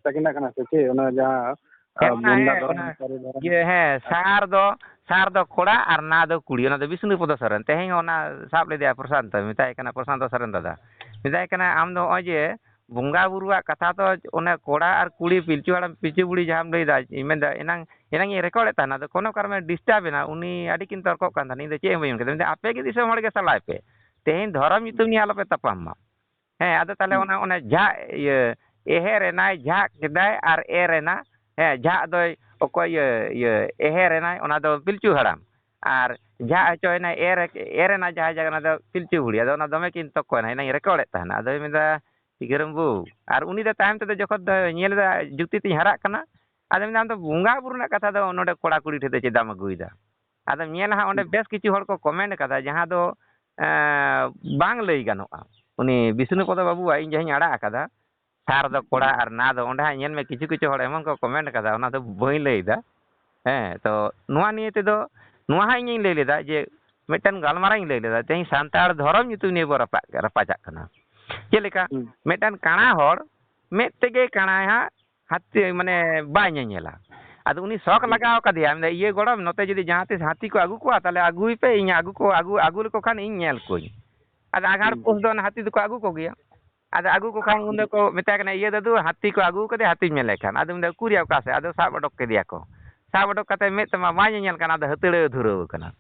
ᱛᱟᱹᱠᱤᱱᱟᱜ ᱠᱟᱱᱟ ᱥᱮ ᱪᱮᱫ? ᱚᱱᱟ ᱡᱟᱦᱟᱸ, ᱦᱮᱸ, ᱟᱨ ᱚᱱᱟ, ᱵᱚᱱᱫᱟ ᱦᱮᱸ, ᱫᱷᱚᱨᱚᱢ ᱚᱱᱟ, ᱥᱟᱹᱨᱤ ᱫᱷᱚᱨᱚᱢ᱾ ᱤᱭᱟᱹ, ᱦᱮᱸ, ᱥᱟᱨ ᱫᱚ, ᱥᱟᱨ ᱫᱚ ᱠᱚᱲᱟ ᱟᱨ ᱱᱟ ᱫᱚ ᱠᱩᱲᱤ, ᱚᱱᱟ ᱫᱚ ᱵᱤᱥᱱᱩ ᱯᱚᱫᱚ ᱥᱚᱨᱮᱱ᱾ ᱛᱮᱦᱮᱧ ᱚᱱᱟ ᱥᱟᱵ ᱞᱮᱫᱮᱭᱟ ᱯᱨᱚᱥᱟᱱᱛᱚ, ᱢᱮᱛᱟᱭ ᱠᱟᱱᱟ ᱯᱨᱚᱥᱟᱱᱛᱚ ᱥᱚᱨᱮᱱ ᱫᱟᱫᱟ, ᱢᱮᱛᱟᱭ ᱠᱟᱱᱟ, "ᱟᱢ ᱫᱚ ᱱᱚᱜᱼᱚᱭ ᱡᱮ ᱵᱚᱸᱜᱟ ᱵᱩᱨᱩᱣᱟᱜ ᱠᱟᱛᱷᱟ ᱫᱚ ᱚᱱᱮ ᱠᱚᱲᱟ ᱟᱨ ᱠᱩᱲᱤ, ᱯᱤᱞᱪᱩ ᱦᱟᱲᱟᱢ, ᱯᱤᱞᱪᱩ ᱵᱩᱲᱦᱤ ᱡᱟᱦᱟᱸᱢ ᱞᱟᱹᱭᱫᱟ, ᱤᱧ ᱢᱮᱱᱫᱟ ᱮᱱᱟᱝ, ᱮᱱᱟᱝ ᱤᱧ ᱨᱮᱠᱚᱨᱰ ᱮᱫ ᱛᱟᱦᱮᱱᱟ, ᱟᱫᱚ ᱠᱳᱱᱳ ᱠᱟᱨᱚᱱᱮ ᱰᱤᱥᱴᱟᱵ ᱮᱱᱟ, ᱩᱱᱤ ᱟᱹᱰᱤ ᱠᱤᱱ ᱛᱚᱨᱠᱚᱜ ᱠᱟᱱ ᱛᱟᱦᱮᱱᱟ, ᱤᱧ ᱫᱚ ᱪᱮᱫ ᱦᱚᱸ ᱵᱟᱹᱧ ᱢᱮᱱ ᱠᱮᱫᱟ, ᱢᱮᱱᱫᱟ, 'ᱟᱯᱮ ᱜᱮ ᱫᱤᱥᱚᱢ ᱦᱚᱲ ᱜᱮ ᱥᱟᱞᱟᱭ ᱯᱮ, ᱛᱮᱦᱮᱧ ᱫᱷᱚᱨᱚᱢ ᱧᱩᱛᱩᱢ ᱱᱤᱭᱮ ᱟᱞᱚᱯᱮ ᱛᱟᱯᱟᱢ ᱢᱟ᱾ ᱦᱮᱸ, ᱟᱫᱚ ᱛᱟᱦᱚᱞᱮ ᱦᱩᱸ᱾ ᱚᱱᱟ, ᱚᱱᱮ ᱡᱷᱟᱜ, ᱤᱭᱟᱹ, ᱮᱦᱮᱨ ᱮᱱᱟᱭ, ᱡᱷᱟᱜ ᱠᱮᱫᱟᱭ ᱟᱨ ᱮᱨ ᱮᱱᱟ᱾ ᱦᱮᱸ, ᱡᱷᱟᱜ ᱫᱚᱭ ᱚᱠᱚᱭ, ᱤᱭᱟᱹ, ᱤᱭᱟᱹ, ᱮᱦᱮᱨ ᱮᱱᱟᱭ, ᱚᱱᱟ ᱫᱚ ᱯᱤᱞᱪᱩ ᱦᱟᱲᱟᱢ᱾ ᱟᱨ ᱡᱷᱟᱜ ᱦᱚᱪᱚᱭᱮᱱᱟᱭ, ᱮᱨ, ᱮᱨ ᱮᱱᱟ ᱡᱟᱦᱟᱸ ᱡᱟᱭᱜᱟ, ᱚᱱᱟ ᱫᱚ ᱯᱤᱞᱪᱩ ᱵᱩᱲᱦᱤ᱾ ᱟᱫᱚ ᱚᱱᱟ ᱫᱚᱢᱮ ᱠᱤᱱ ᱛᱚᱠᱚᱭᱮᱱᱟ, ᱮᱱᱟᱧ ᱨᱮᱠᱚᱨᱰ ᱮᱫ ᱛᱟᱦᱮᱱᱟ᱾ ᱟᱫᱚᱭ ᱢᱮᱱᱫᱟ, ᱴᱷᱤᱠᱟᱹᱨᱟᱢ ᱵᱟᱹᱵᱩ᱾ ᱟᱨ ᱩᱱᱤ ᱫᱚ ᱛᱟᱭᱚᱢ ᱛᱮᱫᱚ ᱡᱚᱠᱷᱚᱱ ᱫᱚ ᱧᱮᱞ ᱮᱫᱟ ᱡᱩᱠᱛᱤ ᱛᱤᱧ ᱦᱟᱨᱟᱜ ᱠᱟᱱᱟ, ᱟᱫᱚ ᱢᱮᱱᱫᱟ, "ᱟᱢ ᱫᱚ ᱵᱚᱸᱜᱟ ᱵᱩᱨᱩ ᱨᱮᱱᱟᱜ ᱠᱟᱛᱷᱟ ᱫᱚ ᱱᱚᱰᱮ ᱠᱚᱲᱟ ᱠᱩᱲᱤ ᱴᱷᱮᱱ ᱫᱚ ᱪᱮᱫᱟᱜ ᱮᱢ ᱟᱹᱜᱩᱭᱮᱫᱟ?" ᱟᱫᱚᱢ ᱧᱮᱞᱟ ᱦᱟᱸᱜ, ᱚᱸᱰᱮ ᱵᱮᱥ ᱠᱤᱪᱷᱩ ᱦᱚᱲ ᱠᱚ ᱠᱚᱢᱮᱱᱴ ᱠᱟᱫᱟ, ᱡᱟᱦᱟᱸ ᱫᱚ, ᱮᱸ, ᱵᱟᱝ ᱞᱟᱹᱭ ᱜᱟᱱᱚᱜᱼᱟ᱾ ᱩᱱᱤ ᱵᱤᱥᱱᱩ ᱯᱚᱫᱚ ᱵᱟᱹᱵᱩᱣᱟᱜ ᱤᱧ ᱡᱟᱦᱟᱸᱧ ᱟᱲᱟᱜ ᱟᱠᱟᱫᱟ, ᱥᱟᱨ ᱫᱚ ᱠᱚᱲᱟ ᱟᱨ ᱱᱟ ᱫᱚ, ᱚᱸᱰᱮ ᱦᱟᱸᱜ ᱧᱮᱞ ᱢᱮ, ᱠᱤᱪᱷᱩ ᱠᱤᱪᱷᱩ ᱦᱚᱲ ᱮᱢᱚᱱ ᱠᱚ ᱠᱚᱢᱮᱱᱴ ᱠᱟᱫᱟ, ᱚᱱᱟ ᱫᱚ ᱵᱟᱹᱧ ᱞᱟᱹᱭᱫᱟ᱾ ᱦᱮᱸ, ᱛᱚ ᱱᱚᱣᱟ ᱱᱤᱭᱮ ᱛᱮᱫᱚ, ᱱᱚᱣᱟ ᱦᱟᱸᱜ ᱤᱧᱤᱧ ᱞᱟᱹᱭ ᱞᱮᱫᱟ ᱡᱮ, ᱢᱤᱫᱴᱟᱝ ᱜᱟᱞᱢᱟᱨᱟᱣ ᱤᱧ ᱞᱟᱹᱭ ᱞᱮᱫᱟ, ᱛᱮᱦᱮᱧ ᱥᱟᱱᱛᱟᱲ ᱫᱷᱚᱨᱚᱢ ᱧᱩᱛᱩᱢ ᱱᱤᱭᱮ ᱵᱚ ᱨᱟᱯᱟᱜ, ᱨᱟᱯᱟᱪᱟᱜ ᱠᱟᱱᱟ᱾ ᱪᱮᱫ ᱞᱮᱠᱟ? ᱦᱩᱸ᱾ ᱢᱤᱫᱴᱟᱝ ᱠᱟᱬᱟ ᱦᱚᱲ ᱢᱮᱫ ᱛᱮᱜᱮ ᱠᱟᱬᱟᱭ ᱦᱟᱸᱜ ᱦᱟᱹᱛᱤ, ᱢᱟᱱᱮ, ᱵᱟᱭ ᱧᱮᱧᱮᱞᱟ᱾ ᱟᱫᱚ ᱩᱱᱤ ᱥᱚᱠ ᱦᱩᱸ᱾ ᱞᱟᱜᱟᱣ ᱠᱟᱫᱮᱭᱟ, ᱢᱮᱱᱫᱟ, "ᱤᱭᱟᱹ ᱜᱚᱲᱚᱢ, ᱱᱚᱛᱮ ᱡᱩᱫᱤ ᱡᱟᱦᱟᱸ ᱛᱤᱥ ᱦᱟᱹᱛᱤ ᱠᱚ ᱟᱹᱜᱩ ᱠᱚᱣᱟ, ᱛᱟᱦᱞᱮ ᱟᱹᱜᱩᱭ ᱯᱮ, ᱤᱧ ᱟᱹᱜᱩ ᱠᱚ, ᱟᱹᱜᱩ, ᱟᱹᱜᱩ ᱞᱮᱠᱚ ᱠᱷᱟᱱ ᱤᱧ ᱧᱮᱞ ᱠᱚᱣᱟᱹᱧ᱾" ᱟᱫᱚ ᱟᱸᱜᱷᱟᱲ ᱦᱩᱸ᱾ ᱯᱩᱥ ᱫᱚ ᱚᱱᱟ ᱦᱟᱹᱛᱤ ᱫᱚᱠᱚ ᱟᱹᱜᱩ ᱠᱚᱜᱮᱭᱟ᱾ ᱟᱫᱚ ᱟᱹᱜᱩ ᱠᱚ ᱠᱷᱟᱱ ᱩᱱ ᱫᱚᱠᱚ ᱢᱮᱛᱟᱭ ᱠᱟᱱᱟ, "ᱤᱭᱟᱹ ᱫᱟᱫᱩ, ᱦᱟᱹᱛᱤ ᱠᱚ ᱟᱹᱜᱩ ᱠᱟᱫᱮᱭᱟ, ᱦᱟᱹᱛᱤᱢ ᱧᱮᱞᱮ ᱠᱷᱟᱱ?" ᱟᱫᱚ ᱢᱮᱱᱫᱟ, "ᱩᱠᱩᱨᱭᱟ, ᱚᱠᱟ ᱥᱮᱫ?" ᱟᱫᱚ ᱥᱟᱵ ᱚᱰᱚᱠ ᱠᱮᱫᱮᱭᱟ ᱠᱚ᱾ ᱥᱟᱵ ᱚᱰᱚᱠ ᱠᱟᱛᱮ ᱢᱮᱫ ᱛᱮᱢᱟ ᱵᱟᱭ ᱧᱮᱧᱮᱞ ᱠᱟᱱᱟ, ᱟᱫᱚ ᱦᱟᱹᱛᱲᱟᱹᱣ ᱫᱷᱩᱨᱟᱹᱣ ᱠᱟᱱᱟ᱾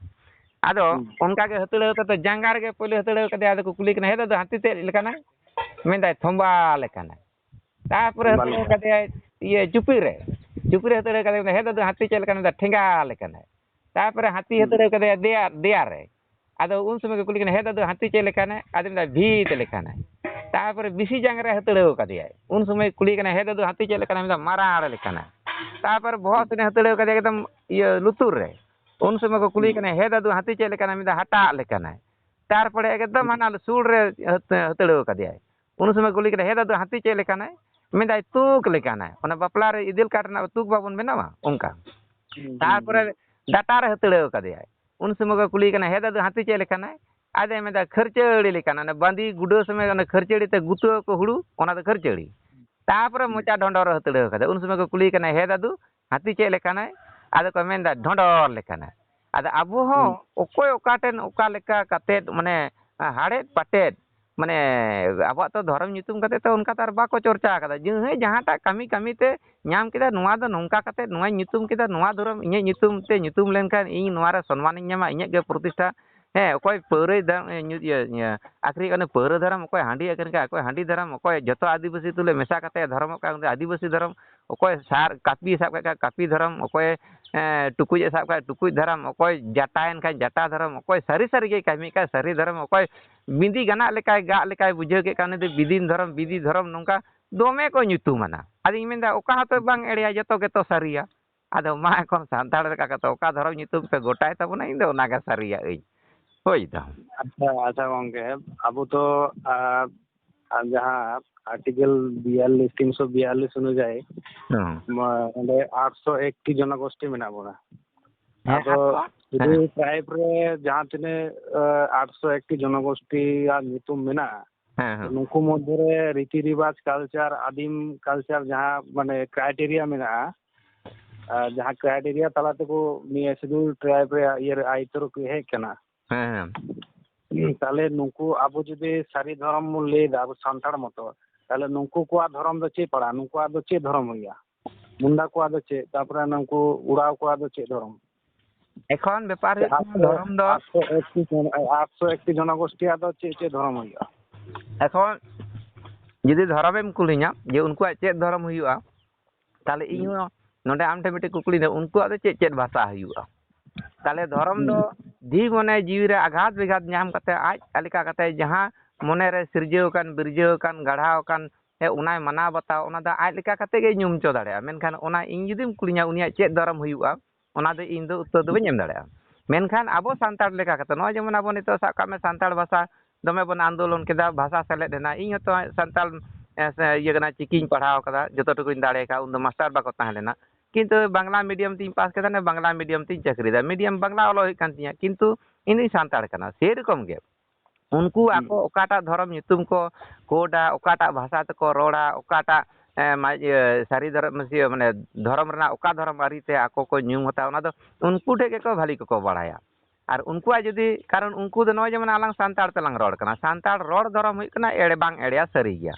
ᱟᱫᱚ ᱦᱩᱸ᱾ ᱚᱱᱠᱟ ᱜᱮ ᱦᱟᱹᱛᱲᱟᱹᱣ ᱠᱟᱛᱮ ᱡᱟᱸᱜᱟ ᱨᱮᱜᱮ ᱯᱳᱭᱞᱳ ᱦᱟᱹᱛᱲᱟᱹᱣ ᱠᱟᱫᱮᱭᱟ᱾ ᱟᱫᱚ ᱠᱚ ᱠᱩᱞᱤ ᱠᱟᱱᱟ, "ᱦᱮ ᱫᱟᱫᱩ, ᱦᱟᱹᱛᱤ ᱪᱮᱫ ᱞᱮᱠᱟᱱᱟᱭ?" ᱢᱮᱱᱫᱟᱭ, "ᱛᱷᱚᱢᱵᱟ ᱞᱮᱠᱟᱱᱟᱭ᱾" ᱛᱟᱨᱯᱚᱨᱮ ᱛᱷᱚᱢᱵᱟ ᱦᱟᱹᱛᱲᱟᱹᱣ ᱞᱮᱠᱟ᱾ ᱠᱟᱫᱮᱭᱟᱭ ᱤᱭᱟᱹ ᱪᱩᱯᱤ ᱨᱮ, ᱪᱩᱯᱤ ᱨᱮ ᱦᱟᱹᱛᱲᱟᱹᱣ ᱠᱟᱫᱮᱭᱟ, ᱢᱮᱱᱫᱟᱭ, "ᱦᱮ ᱫᱟᱫᱩ, ᱦᱟᱹᱛᱤ ᱪᱮᱫ ᱞᱮᱠᱟᱱᱟᱭ?" ᱢᱮᱱᱫᱟ, "ᱴᱷᱮᱸᱜᱟ ᱞᱮᱠᱟᱱᱟᱭ᱾" ᱛᱟᱨᱯᱚᱨᱮ ᱦᱟᱹᱛᱤ ᱦᱩᱸ᱾ ᱦᱟᱹᱛᱲᱟᱹᱣ ᱠᱟᱫᱮᱭᱟ ᱫᱮᱭᱟ, ᱫᱮᱭᱟ ᱨᱮ᱾ ᱟᱫᱚ ᱩᱱ ᱥᱚᱢᱚᱭ ᱠᱚ ᱠᱩᱞᱤ ᱠᱟᱱᱟ, "ᱦᱮ ᱫᱟᱫᱩ, ᱦᱟᱹᱛᱤ ᱪᱮᱫ ᱞᱮᱠᱟᱱᱟᱭ?" ᱟᱫᱚ ᱢᱮᱱᱫᱟ, "ᱵᱷᱤᱛ ᱞᱮᱠᱟᱱᱟᱭ᱾" ᱛᱟᱨᱯᱚᱨᱮ ᱵᱤᱥᱤ ᱡᱟᱝ ᱨᱮ ᱦᱟᱹᱛᱲᱟᱹᱣ ᱠᱟᱫᱮᱭᱟᱭ᱾ ᱩᱱ ᱥᱚᱢᱚᱭ ᱠᱩᱞᱤ ᱠᱟᱱᱟ, "ᱦᱮ ᱫᱟᱫᱩ, ᱦᱟᱹᱛᱤ ᱪᱮᱫ ᱞᱮᱠᱟᱱᱟᱭ?" ᱢᱮᱱᱫᱟ, "ᱢᱟᱨᱟᱲ ᱞᱮᱠᱟᱱᱟᱭ᱾" ᱛᱟᱨᱯᱚᱨᱮ ᱵᱚᱦᱚᱜ ᱦᱩᱸ᱾ ᱥᱮᱫ ᱦᱟᱹᱛᱲᱟᱹᱣ ᱠᱟᱫᱮᱭᱟ ᱮᱠᱫᱚᱢ ᱤᱭᱟᱹ ᱞᱩᱛᱩᱨ ᱨᱮ᱾ ᱩᱱ ᱥᱚᱢᱚᱭ ᱠᱚ ᱠᱩᱞᱤ ᱦᱩᱸ᱾ ᱠᱟᱱᱟ, "ᱦᱮ ᱫᱟᱫᱩ, ᱦᱟᱹᱛᱤ ᱪᱮᱫ ᱞᱮᱠᱟᱱᱟᱭ?" ᱢᱮᱱᱫᱟ, "ᱦᱟᱴᱟᱜ ᱞᱮᱠᱟᱱᱟᱭ᱾" ᱛᱟᱨᱯᱚᱨᱮ ᱮᱠᱫᱚᱢ ᱦᱩᱸ᱾ ᱦᱟᱱᱟ ᱥᱩᱲ ᱨᱮ ᱦᱟᱹᱛ-, ᱦᱟᱹᱛᱲᱟᱹᱣ ᱠᱟᱫᱮᱭᱟᱭ᱾ ᱩᱱ ᱥᱚᱢᱚᱭ ᱠᱩᱞᱤ ᱠᱟᱱᱟ, "ᱦᱮ ᱫᱟᱫᱩ, ᱦᱟᱹᱛᱤ ᱪᱮᱫ ᱞᱮᱠᱟᱱᱟᱭ?" ᱢᱮᱱᱫᱟᱭ, "ᱛᱩᱠ ᱞᱮᱠᱟᱱᱟᱭ᱾" ᱚᱱᱟ ᱵᱟᱯᱞᱟ ᱨᱮ ᱤᱫᱤᱞ ᱠᱟᱴ ᱨᱮᱱᱟᱜ ᱛᱩᱠ ᱵᱟᱵᱚᱱ ᱵᱮᱱᱟᱣᱟ, ᱚᱱᱠᱟ᱾ ᱦᱩᱸ, ᱦᱩᱸ, ᱛᱟᱨᱯᱚᱨᱮ ᱦᱩᱸ᱾ ᱰᱟᱴᱟ ᱨᱮ ᱦᱟᱹᱛᱲᱟᱹᱣ ᱠᱟᱫᱮᱭᱟᱭ᱾ ᱩᱱ ᱥᱚᱢᱚᱭ ᱠᱚ ᱠᱩᱞᱤ ᱠᱟᱱᱟ, "ᱦᱮ ᱫᱟᱫᱩ, ᱦᱟᱹᱛᱤ ᱪᱮᱫ ᱞᱮᱠᱟᱱᱟᱭ?" ᱟᱫᱚᱭ ᱢᱮᱱᱫᱟ, "ᱠᱷᱟᱹᱨᱪᱟᱹᱲᱤ ᱞᱮᱠᱟᱱᱟᱭ, ᱚᱱᱟ ᱵᱟᱸᱫᱤ ᱜᱩᱰᱟᱹ ᱥᱚᱢᱚᱭ ᱚᱱᱟ ᱠᱷᱟᱹᱨᱪᱟᱹᱲᱤ ᱛᱮ ᱜᱩᱛᱩ ᱠᱚ ᱦᱩᱲᱩ, ᱚᱱᱟ ᱫᱚ ᱠᱷᱟᱹᱨᱪᱟᱹᱲᱤ᱾" ᱛᱟᱨᱯᱚᱨᱮ ᱦᱩᱸ᱾ ᱢᱚᱪᱟ ᱰᱷᱚᱸᱰᱚᱨ ᱨᱮ ᱦᱟᱹᱛᱲᱟᱹᱣ ᱠᱟᱫᱟᱭ᱾ ᱩᱱ ᱥᱚᱢᱚᱭ ᱠᱚ ᱠᱩᱞᱤ ᱠᱟᱱᱟ, "ᱦᱮ ᱫᱟᱫᱩ, ᱦᱟᱹᱛᱤ ᱪᱮᱫ ᱞᱮᱠᱟᱱᱟᱭ?" ᱟᱫᱚ ᱠᱚ ᱢᱮᱱᱫᱟ, "ᱰᱷᱚᱸᱰᱚᱨ ᱞᱮᱠᱟᱱᱟᱭ᱾" ᱟᱫᱚ ᱟᱵᱚ ᱦᱚᱸ ᱦᱩᱸ᱾ ᱚᱠᱚᱭ ᱚᱠᱟ ᱴᱷᱮᱱ ᱚᱠᱟ ᱞᱮᱠᱟ ᱠᱟᱛᱮᱫ, ᱢᱟᱱᱮ, ᱦᱟᱲᱮᱫ ᱯᱟᱴᱮᱫ, ᱢᱟᱱᱮ, ᱟᱵᱚᱣᱟᱜ ᱛᱚ ᱫᱷᱚᱨᱚᱢ ᱧᱩᱛᱩᱢ ᱠᱟᱛᱮᱫ ᱛᱚ ᱚᱱᱠᱟ ᱛᱚ ᱟᱨ ᱵᱟᱠᱚ ᱪᱚᱨᱪᱟ ᱟᱠᱟᱫᱟ᱾ ᱡᱟᱦᱟᱸᱭ ᱡᱟᱦᱟᱸᱴᱟᱜ ᱠᱟᱹᱢᱤ ᱠᱟᱹᱢᱤ ᱛᱮ ᱧᱟᱢ ᱠᱮᱫᱟ, ᱱᱚᱣᱟ ᱫᱚ ᱱᱚᱝᱠᱟ ᱠᱟᱛᱮᱫ ᱱᱚᱣᱟᱧ ᱧᱩᱛᱩᱢ ᱠᱮᱫᱟ, ᱱᱚᱣᱟ ᱫᱷᱚᱨᱚᱢ ᱤᱧᱟᱹᱜ ᱧᱩᱛᱩᱢ ᱛᱮ ᱧᱩᱛᱩᱢ ᱞᱮᱱᱠᱷᱟᱱ ᱤᱧ ᱱᱚᱣᱟ ᱨᱮ ᱥᱚᱱᱢᱟᱱᱤᱧ ᱧᱟᱢᱟ, ᱤᱧᱟᱹᱜ ᱜᱮ ᱯᱨᱚᱛᱤᱥᱴᱷᱟ ᱦᱮᱸ, ᱚᱠᱚᱭ ᱯᱟᱹᱣᱨᱟᱹᱭ ᱫᱷᱚᱨᱚᱢ, ᱧᱩ, ᱤᱭᱟᱹ, ᱤᱭᱟᱹ, ᱟᱠᱷᱨᱤᱧ ᱠᱟᱱᱟ, ᱯᱟᱹᱣᱨᱟᱹ ᱫᱷᱚᱨᱚᱢ, ᱚᱠᱚᱭ ᱦᱟᱺᱰᱤ ᱟᱠᱷᱨᱤᱧ ᱠᱟᱱᱟ, ᱚᱠᱚᱭ ᱦᱟᱺᱰᱤ ᱫᱷᱚᱨᱚᱢ, ᱚᱠᱚᱭ ᱡᱚᱛᱚ ᱟᱹᱫᱤᱵᱟᱹᱥᱤ ᱛᱩᱞᱩᱡ ᱢᱮᱥᱟ ᱠᱟᱛᱮ ᱫᱷᱚᱨᱚᱢᱚᱜ ᱠᱟᱱᱟ, ᱩᱱᱤ ᱫᱚ ᱟᱹᱫᱤᱵᱟᱹᱥᱤ ᱫᱷᱚᱨᱚᱢ, ᱚᱠᱚᱭ ᱥᱟᱨ ᱠᱟᱹᱯᱤ ᱥᱟᱵ ᱠᱟᱜ ᱠᱷᱟᱱ ᱠᱟᱹᱯᱤ ᱫᱷᱚᱨᱚᱢ, ᱚᱠᱚᱭ, ᱮᱸ, ᱴᱩᱠᱩᱡ ᱮ ᱥᱟᱵ ᱠᱟᱜ ᱠᱷᱟᱱ ᱴᱩᱠᱩᱡ ᱫᱷᱚᱨᱚᱢ, ᱚᱠᱚᱭ ᱡᱟᱴᱟᱭᱮᱱ ᱠᱷᱟᱱ ᱡᱟᱴᱟ ᱫᱷᱚᱨᱚᱢ, ᱚᱠᱚᱭ ᱥᱟᱹᱨᱤ ᱥᱟᱹᱨᱤ ᱜᱮᱭ ᱠᱟᱹᱢᱤᱭᱮᱫ ᱠᱷᱟᱱ ᱥᱟᱹᱨᱤ ᱫᱷᱚᱨᱚᱢ, ᱚᱠᱚᱭ ᱵᱤᱸᱫᱤ ᱜᱟᱱᱟᱜ ᱞᱮᱠᱟᱭ ᱜᱟᱜ ᱞᱮᱠᱟᱭ ᱵᱩᱡᱷᱟᱹᱣ ᱠᱮᱫ ᱠᱷᱟᱱ ᱩᱱᱤ ᱫᱚ ᱵᱤᱫᱤᱱ ᱫᱷᱚᱨᱚᱢ, ᱵᱤᱫᱤ ᱫᱷᱚᱨᱚᱢ, ᱱᱚᱝᱠᱟ ᱫᱚᱢᱮ ᱠᱚ ᱧᱩᱛᱩᱢᱟᱱᱟ᱾ ᱟᱫᱚᱧ ᱢᱮᱱᱫᱟ, ᱚᱠᱟ ᱦᱚᱸᱛᱚ ᱵᱟᱝ ᱮᱲᱮᱭᱟ, ᱡᱚᱛᱚ ᱜᱮᱛᱚ ᱥᱟᱹᱨᱤᱭᱟ᱾ ᱟᱫᱚ ᱢᱟ ᱮᱠᱷᱚᱱ ᱥᱟᱱᱛᱟᱲ ᱞᱮᱠᱟ ᱠᱟᱛᱮ ᱚᱠᱟ ᱫᱷᱚᱨᱚᱢ ᱧᱩᱛᱩᱢ ᱯᱮ ᱜᱚᱴᱟᱭ ᱛᱟᱵᱚᱱᱟ, ᱤᱧ ᱫᱚ ᱚᱱᱟᱜᱮ ᱥᱟᱹᱨᱤᱭᱟᱜ ᱟᱹᱧ᱾ ᱦᱳᱭ ᱫᱚ᱾ ᱟᱪᱪᱷᱟ, ᱟᱪᱪᱷᱟ ᱜᱚᱝᱠᱮ, ᱟᱵᱚ ᱛᱚ, ᱟᱨ, ᱟᱨ ᱡᱟᱦᱟᱸ ᱟᱨᱴᱤᱠᱮᱞ ᱵᱤᱭᱟᱞᱞᱤᱥ, ᱛᱤᱱᱥᱚ ᱵᱤᱭᱟᱞᱞᱤᱥ ᱚᱱᱩᱡᱟᱭᱤ, ᱦᱮᱸ᱾ ᱢᱟ-, ᱚᱸᱰᱮ ᱟᱴᱥᱚ ᱮᱠᱴᱤ ᱡᱚᱱᱚᱜᱳᱥᱴᱤ ᱢᱮᱱᱟᱜ ᱵᱚᱱᱟ᱾ ᱦᱮᱸ, ᱟᱫᱚ ᱟᱴᱥᱚ? ᱥᱩᱫᱷᱩ ᱦᱮᱸ᱾ ᱴᱨᱟᱭᱤᱵᱽ ᱨᱮ ᱡᱟᱦᱟᱸ ᱛᱤᱱᱟᱹᱜ, ᱟ, ᱟᱴᱥᱚ ᱮᱠᱴᱤ ᱡᱚᱱᱚᱜᱳᱥᱴᱤᱭᱟᱜ ᱧᱩᱛᱩᱢ ᱢᱮᱱᱟᱜᱼᱟ, ᱦᱮᱸ, ᱦᱮᱸ᱾ ᱱᱩᱠᱩ ᱢᱚᱫᱽᱫᱷᱮ ᱨᱮ ᱨᱤᱛᱤ ᱨᱮᱣᱟᱡᱽ, ᱠᱟᱞᱪᱟᱨ, ᱟᱹᱫᱤᱢ ᱠᱟᱞᱪᱟᱨ ᱡᱟᱦᱟᱸ ᱢᱟᱱᱮ ᱠᱨᱟᱭᱴᱮᱨᱤᱭᱟ ᱢᱮᱱᱟᱜᱼᱟ, ᱟᱨ ᱡᱟᱦᱟᱸ ᱠᱨᱟᱭᱴᱮᱨᱤᱭᱟ ᱛᱟᱞᱟ ᱛᱮᱠᱚ ᱱᱤᱭᱟᱹ ᱥᱤᱰᱩᱞ ᱴᱨᱟᱭᱤᱵᱽ ᱨᱮᱭᱟᱜ ᱤᱭᱟᱹ ᱨᱮ ᱟᱭᱛᱚ ᱨᱮᱠᱚ ᱦᱮᱡ ᱠᱟᱱᱟ, ᱦᱮᱸ, ᱦᱮᱸ᱾ ᱛᱟᱦᱞᱮ ᱱᱩᱠᱩ ᱟᱵᱚ ᱡᱩᱫᱤ ᱥᱟᱹᱨᱤ ᱫᱷᱚᱨᱚᱢ ᱵᱚᱱ ᱞᱟᱹᱭᱫᱟ ᱟᱵᱚ ᱥᱟᱱᱛᱟᱲ ᱢᱚᱛᱚ, ᱛᱟᱦᱞᱮ ᱱᱩᱠᱩ ᱠᱚᱣᱟᱜ ᱫᱷᱚᱨᱚᱢ ᱫᱚ ᱪᱮᱫ ᱯᱟᱲᱟᱜᱼᱟ? ᱱᱩᱠᱩᱣᱟᱜ ᱫᱚ ᱪᱮᱫ ᱫᱷᱚᱨᱚᱢ ᱦᱩᱭᱩᱜᱼᱟ? ᱢᱩᱱᱰᱟ ᱠᱚᱣᱟᱜ ᱫᱚ ᱪᱮᱫ? ᱛᱟᱯᱚᱨᱮ ᱱᱩᱠᱩ ᱩᱲᱟᱣ ᱠᱚᱣᱟᱜ ᱫᱚ ᱪᱮᱫ ᱫᱷᱚᱨᱚᱢ? ᱮᱠᱷᱚᱱ ᱵᱮᱯᱟᱨ ᱦᱩᱭᱩᱜ ᱠᱟᱱᱟ, ᱟᱴᱥᱚ, ᱫᱷᱚᱨᱚᱢ ᱫᱚ ᱟᱴᱥᱚ ᱮᱠᱴᱤ ᱡᱚᱱ-, ᱟᱴᱥᱚ ᱮᱠᱴᱤ ᱡᱚᱱᱚᱜᱳᱥᱴᱤᱭᱟᱜ ᱫᱚ ᱪᱮᱫ, ᱪᱮᱫ ᱫᱷᱚᱨᱚᱢ ᱦᱩᱭᱩᱜᱼᱟ? ᱮᱠᱷᱚᱱ ᱡᱩᱫᱤ ᱫᱷᱚᱨᱚᱢᱮᱢ ᱠᱩᱞᱤᱧᱟ ᱡᱮ ᱩᱱᱠᱩᱣᱟᱜ ᱪᱮᱫ ᱫᱷᱚᱨᱚᱢ ᱦᱩᱭᱩᱜᱼᱟ, ᱛᱟᱦᱞᱮ ᱤᱧ ᱦᱩᱸ᱾ ᱦᱚᱸ ᱱᱚᱰᱮ ᱟᱢ ᱴᱷᱮᱱ ᱢᱤᱫᱴᱮᱡ ᱠᱩᱠᱞᱤ ᱫᱚ, ᱩᱱᱠᱩᱣᱟᱜ ᱫᱚ ᱪᱮᱫ, ᱪᱮᱫ ᱵᱷᱟᱥᱟ ᱦᱩᱭᱩᱜᱼᱟ? ᱛᱟᱦᱞᱮ ᱫᱷᱚᱨᱚᱢ ᱦᱩᱸ᱾ ᱫᱚ ᱡᱤᱣᱤ ᱢᱚᱱᱮ ᱡᱤᱣᱤ ᱨᱮ ᱟᱜᱷᱟᱛ ᱵᱤᱜᱷᱟᱛ ᱧᱟᱢ ᱠᱟᱛᱮ, ᱟᱡ ᱞᱮᱠᱟ ᱠᱟᱛᱮ ᱡᱟᱦᱟᱸ ᱢᱚᱱᱮ ᱨᱮ ᱥᱤᱨᱡᱟᱹᱣ ᱟᱠᱟᱱ, ᱵᱤᱨᱡᱟᱹᱣ ᱟᱠᱟᱱ, ᱜᱟᱲᱦᱟᱣ ᱟᱠᱟᱱ, ᱦᱮᱸ, ᱚᱱᱟᱭ ᱢᱟᱱᱟᱣ ᱵᱟᱛᱟᱣ, ᱚᱱᱟ ᱫᱚ ᱟᱡ ᱞᱮᱠᱟ ᱠᱟᱛᱮ ᱜᱮ ᱧᱩᱢ ᱦᱚᱪᱚ ᱫᱟᱲᱮᱭᱟᱜᱼᱟ᱾ ᱢᱮᱱᱠᱷᱟᱱ ᱚᱱᱟ ᱤᱧ ᱡᱩᱫᱤᱢ ᱠᱩᱞᱤᱧᱟ, ᱩᱱᱤᱭᱟᱜ ᱪᱮᱫ ᱫᱷᱚᱨᱚᱢ ᱦᱩᱭᱩᱜᱼᱟ, ᱚᱱᱟ ᱫᱚ ᱤᱧ ᱫᱚ ᱩᱛᱛᱚᱨ ᱫᱚ ᱵᱟᱹᱧ ᱮᱢ ᱫᱟᱲᱮᱭᱟᱜᱼᱟ᱾ ᱢᱮᱱᱠᱷᱟᱱ ᱟᱵᱚ ᱥᱟᱱᱛᱟᱲ ᱞᱮᱠᱟ ᱠᱟᱛᱮ, ᱱᱚᱜᱼᱚᱭ ᱡᱮᱢᱚᱱ ᱟᱵᱚ ᱱᱤᱛᱚᱜ ᱥᱟᱵ ᱠᱟᱜ ᱢᱮ ᱥᱟᱱᱛᱟᱲ ᱵᱷᱟᱥᱟ ᱫᱚᱢᱮ ᱵᱚᱱ ᱟᱱᱫᱳᱞᱚᱱ ᱠᱮᱫᱟ, ᱵᱷᱟᱥᱟ ᱥᱮᱞᱮᱫ ᱮᱱᱟ, ᱤᱧ ᱦᱚᱸᱛᱚ ᱥᱟᱱᱛᱟᱲ, ᱮ, ᱥᱮ ᱤᱭᱟᱹ ᱠᱟᱱᱟ, ᱪᱤᱠᱤᱧ ᱯᱟᱲᱦᱟᱣ ᱠᱟᱫᱟ, ᱡᱚᱛᱚ ᱴᱩᱠᱩᱧ ᱫᱟᱲᱮ ᱠᱟᱜᱼᱟ, ᱩᱱᱫᱚ ᱢᱟᱥᱴᱟᱨ ᱵᱟᱠᱚ ᱛᱟᱦᱮᱸ ᱞᱮᱱᱟ, ᱠᱤᱱᱛᱩ ᱵᱟᱝᱞᱟ ᱢᱤᱰᱤᱭᱟᱢ ᱛᱤᱧ ᱯᱟᱥ ᱠᱮᱫᱟ, ᱵᱟᱝᱞᱟ ᱢᱤᱰᱤᱭᱟᱢ ᱛᱤᱧ ᱪᱟᱹᱠᱨᱤᱭᱮᱫᱟ, ᱢᱤᱰᱤᱭᱟᱢ ᱵᱟᱝᱞᱟ ᱚᱞᱚᱜ ᱦᱩᱭᱩᱜ ᱠᱟᱱ ᱛᱤᱧᱟ, ᱠᱤᱱᱛᱩ ᱤᱧ ᱫᱩᱧ ᱥᱟᱱᱛᱟᱲ ᱠᱟᱱᱟ᱾ ᱥᱮᱨᱚᱠᱚᱢ ᱜᱮ ᱩᱱᱠᱩ ᱦᱩᱸ᱾ ᱟᱠᱚ ᱚᱠᱟᱴᱟᱜ ᱫᱷᱚᱨᱚᱢ ᱧᱩᱛᱩᱢ ᱠᱚ ᱠᱳᱰᱟ, ᱚᱠᱟᱴᱟᱜ ᱵᱷᱟᱥᱟ ᱛᱮᱠᱚ ᱨᱚᱲᱟ, ᱚᱠᱟᱴᱟᱜ, ᱮ, ᱢᱟ-, ᱤᱭᱟᱹ, ᱥᱟᱹᱨᱤ ᱫᱷᱚᱨᱚᱢ, ᱤᱭᱟᱹ, ᱢᱟᱱᱮ ᱫᱷᱚᱨᱚᱢ ᱨᱮᱱᱟᱜ ᱚᱠᱟ ᱫᱷᱚᱨᱚᱢ ᱟᱹᱨᱤᱛᱮ ᱟᱠᱚ ᱠᱚ ᱧᱩᱢ ᱦᱟᱛᱟᱣᱟ, ᱚᱱᱟ ᱫᱚ ᱩᱱᱠᱩ ᱴᱷᱮᱱ ᱜᱮᱠᱚ ᱵᱷᱟᱹᱞᱤ ᱠᱚᱠᱚ ᱵᱟᱲᱟᱭᱟ᱾ ᱟᱨ ᱩᱱᱠᱩᱣᱟᱜ ᱡᱩᱫᱤ, ᱠᱟᱨᱚᱱ ᱩᱱᱠᱩ ᱫᱚ ᱱᱚᱜᱼᱚᱭ ᱡᱮᱢᱚᱱ ᱟᱞᱟᱝ ᱥᱟᱱᱛᱟᱲ ᱛᱮᱞᱟᱝ ᱨᱚᱲ ᱠᱟᱱᱟ, ᱥᱟᱱᱛᱟᱲ ᱨᱚᱲ ᱫᱷᱚᱨᱚᱢ ᱦᱩᱭᱩᱜ ᱠᱟᱱᱟ ᱮᱲᱮ ᱵᱟᱝ ᱮᱲᱮᱭᱟ, ᱥᱟᱹᱨᱤ ᱜᱮᱭᱟ,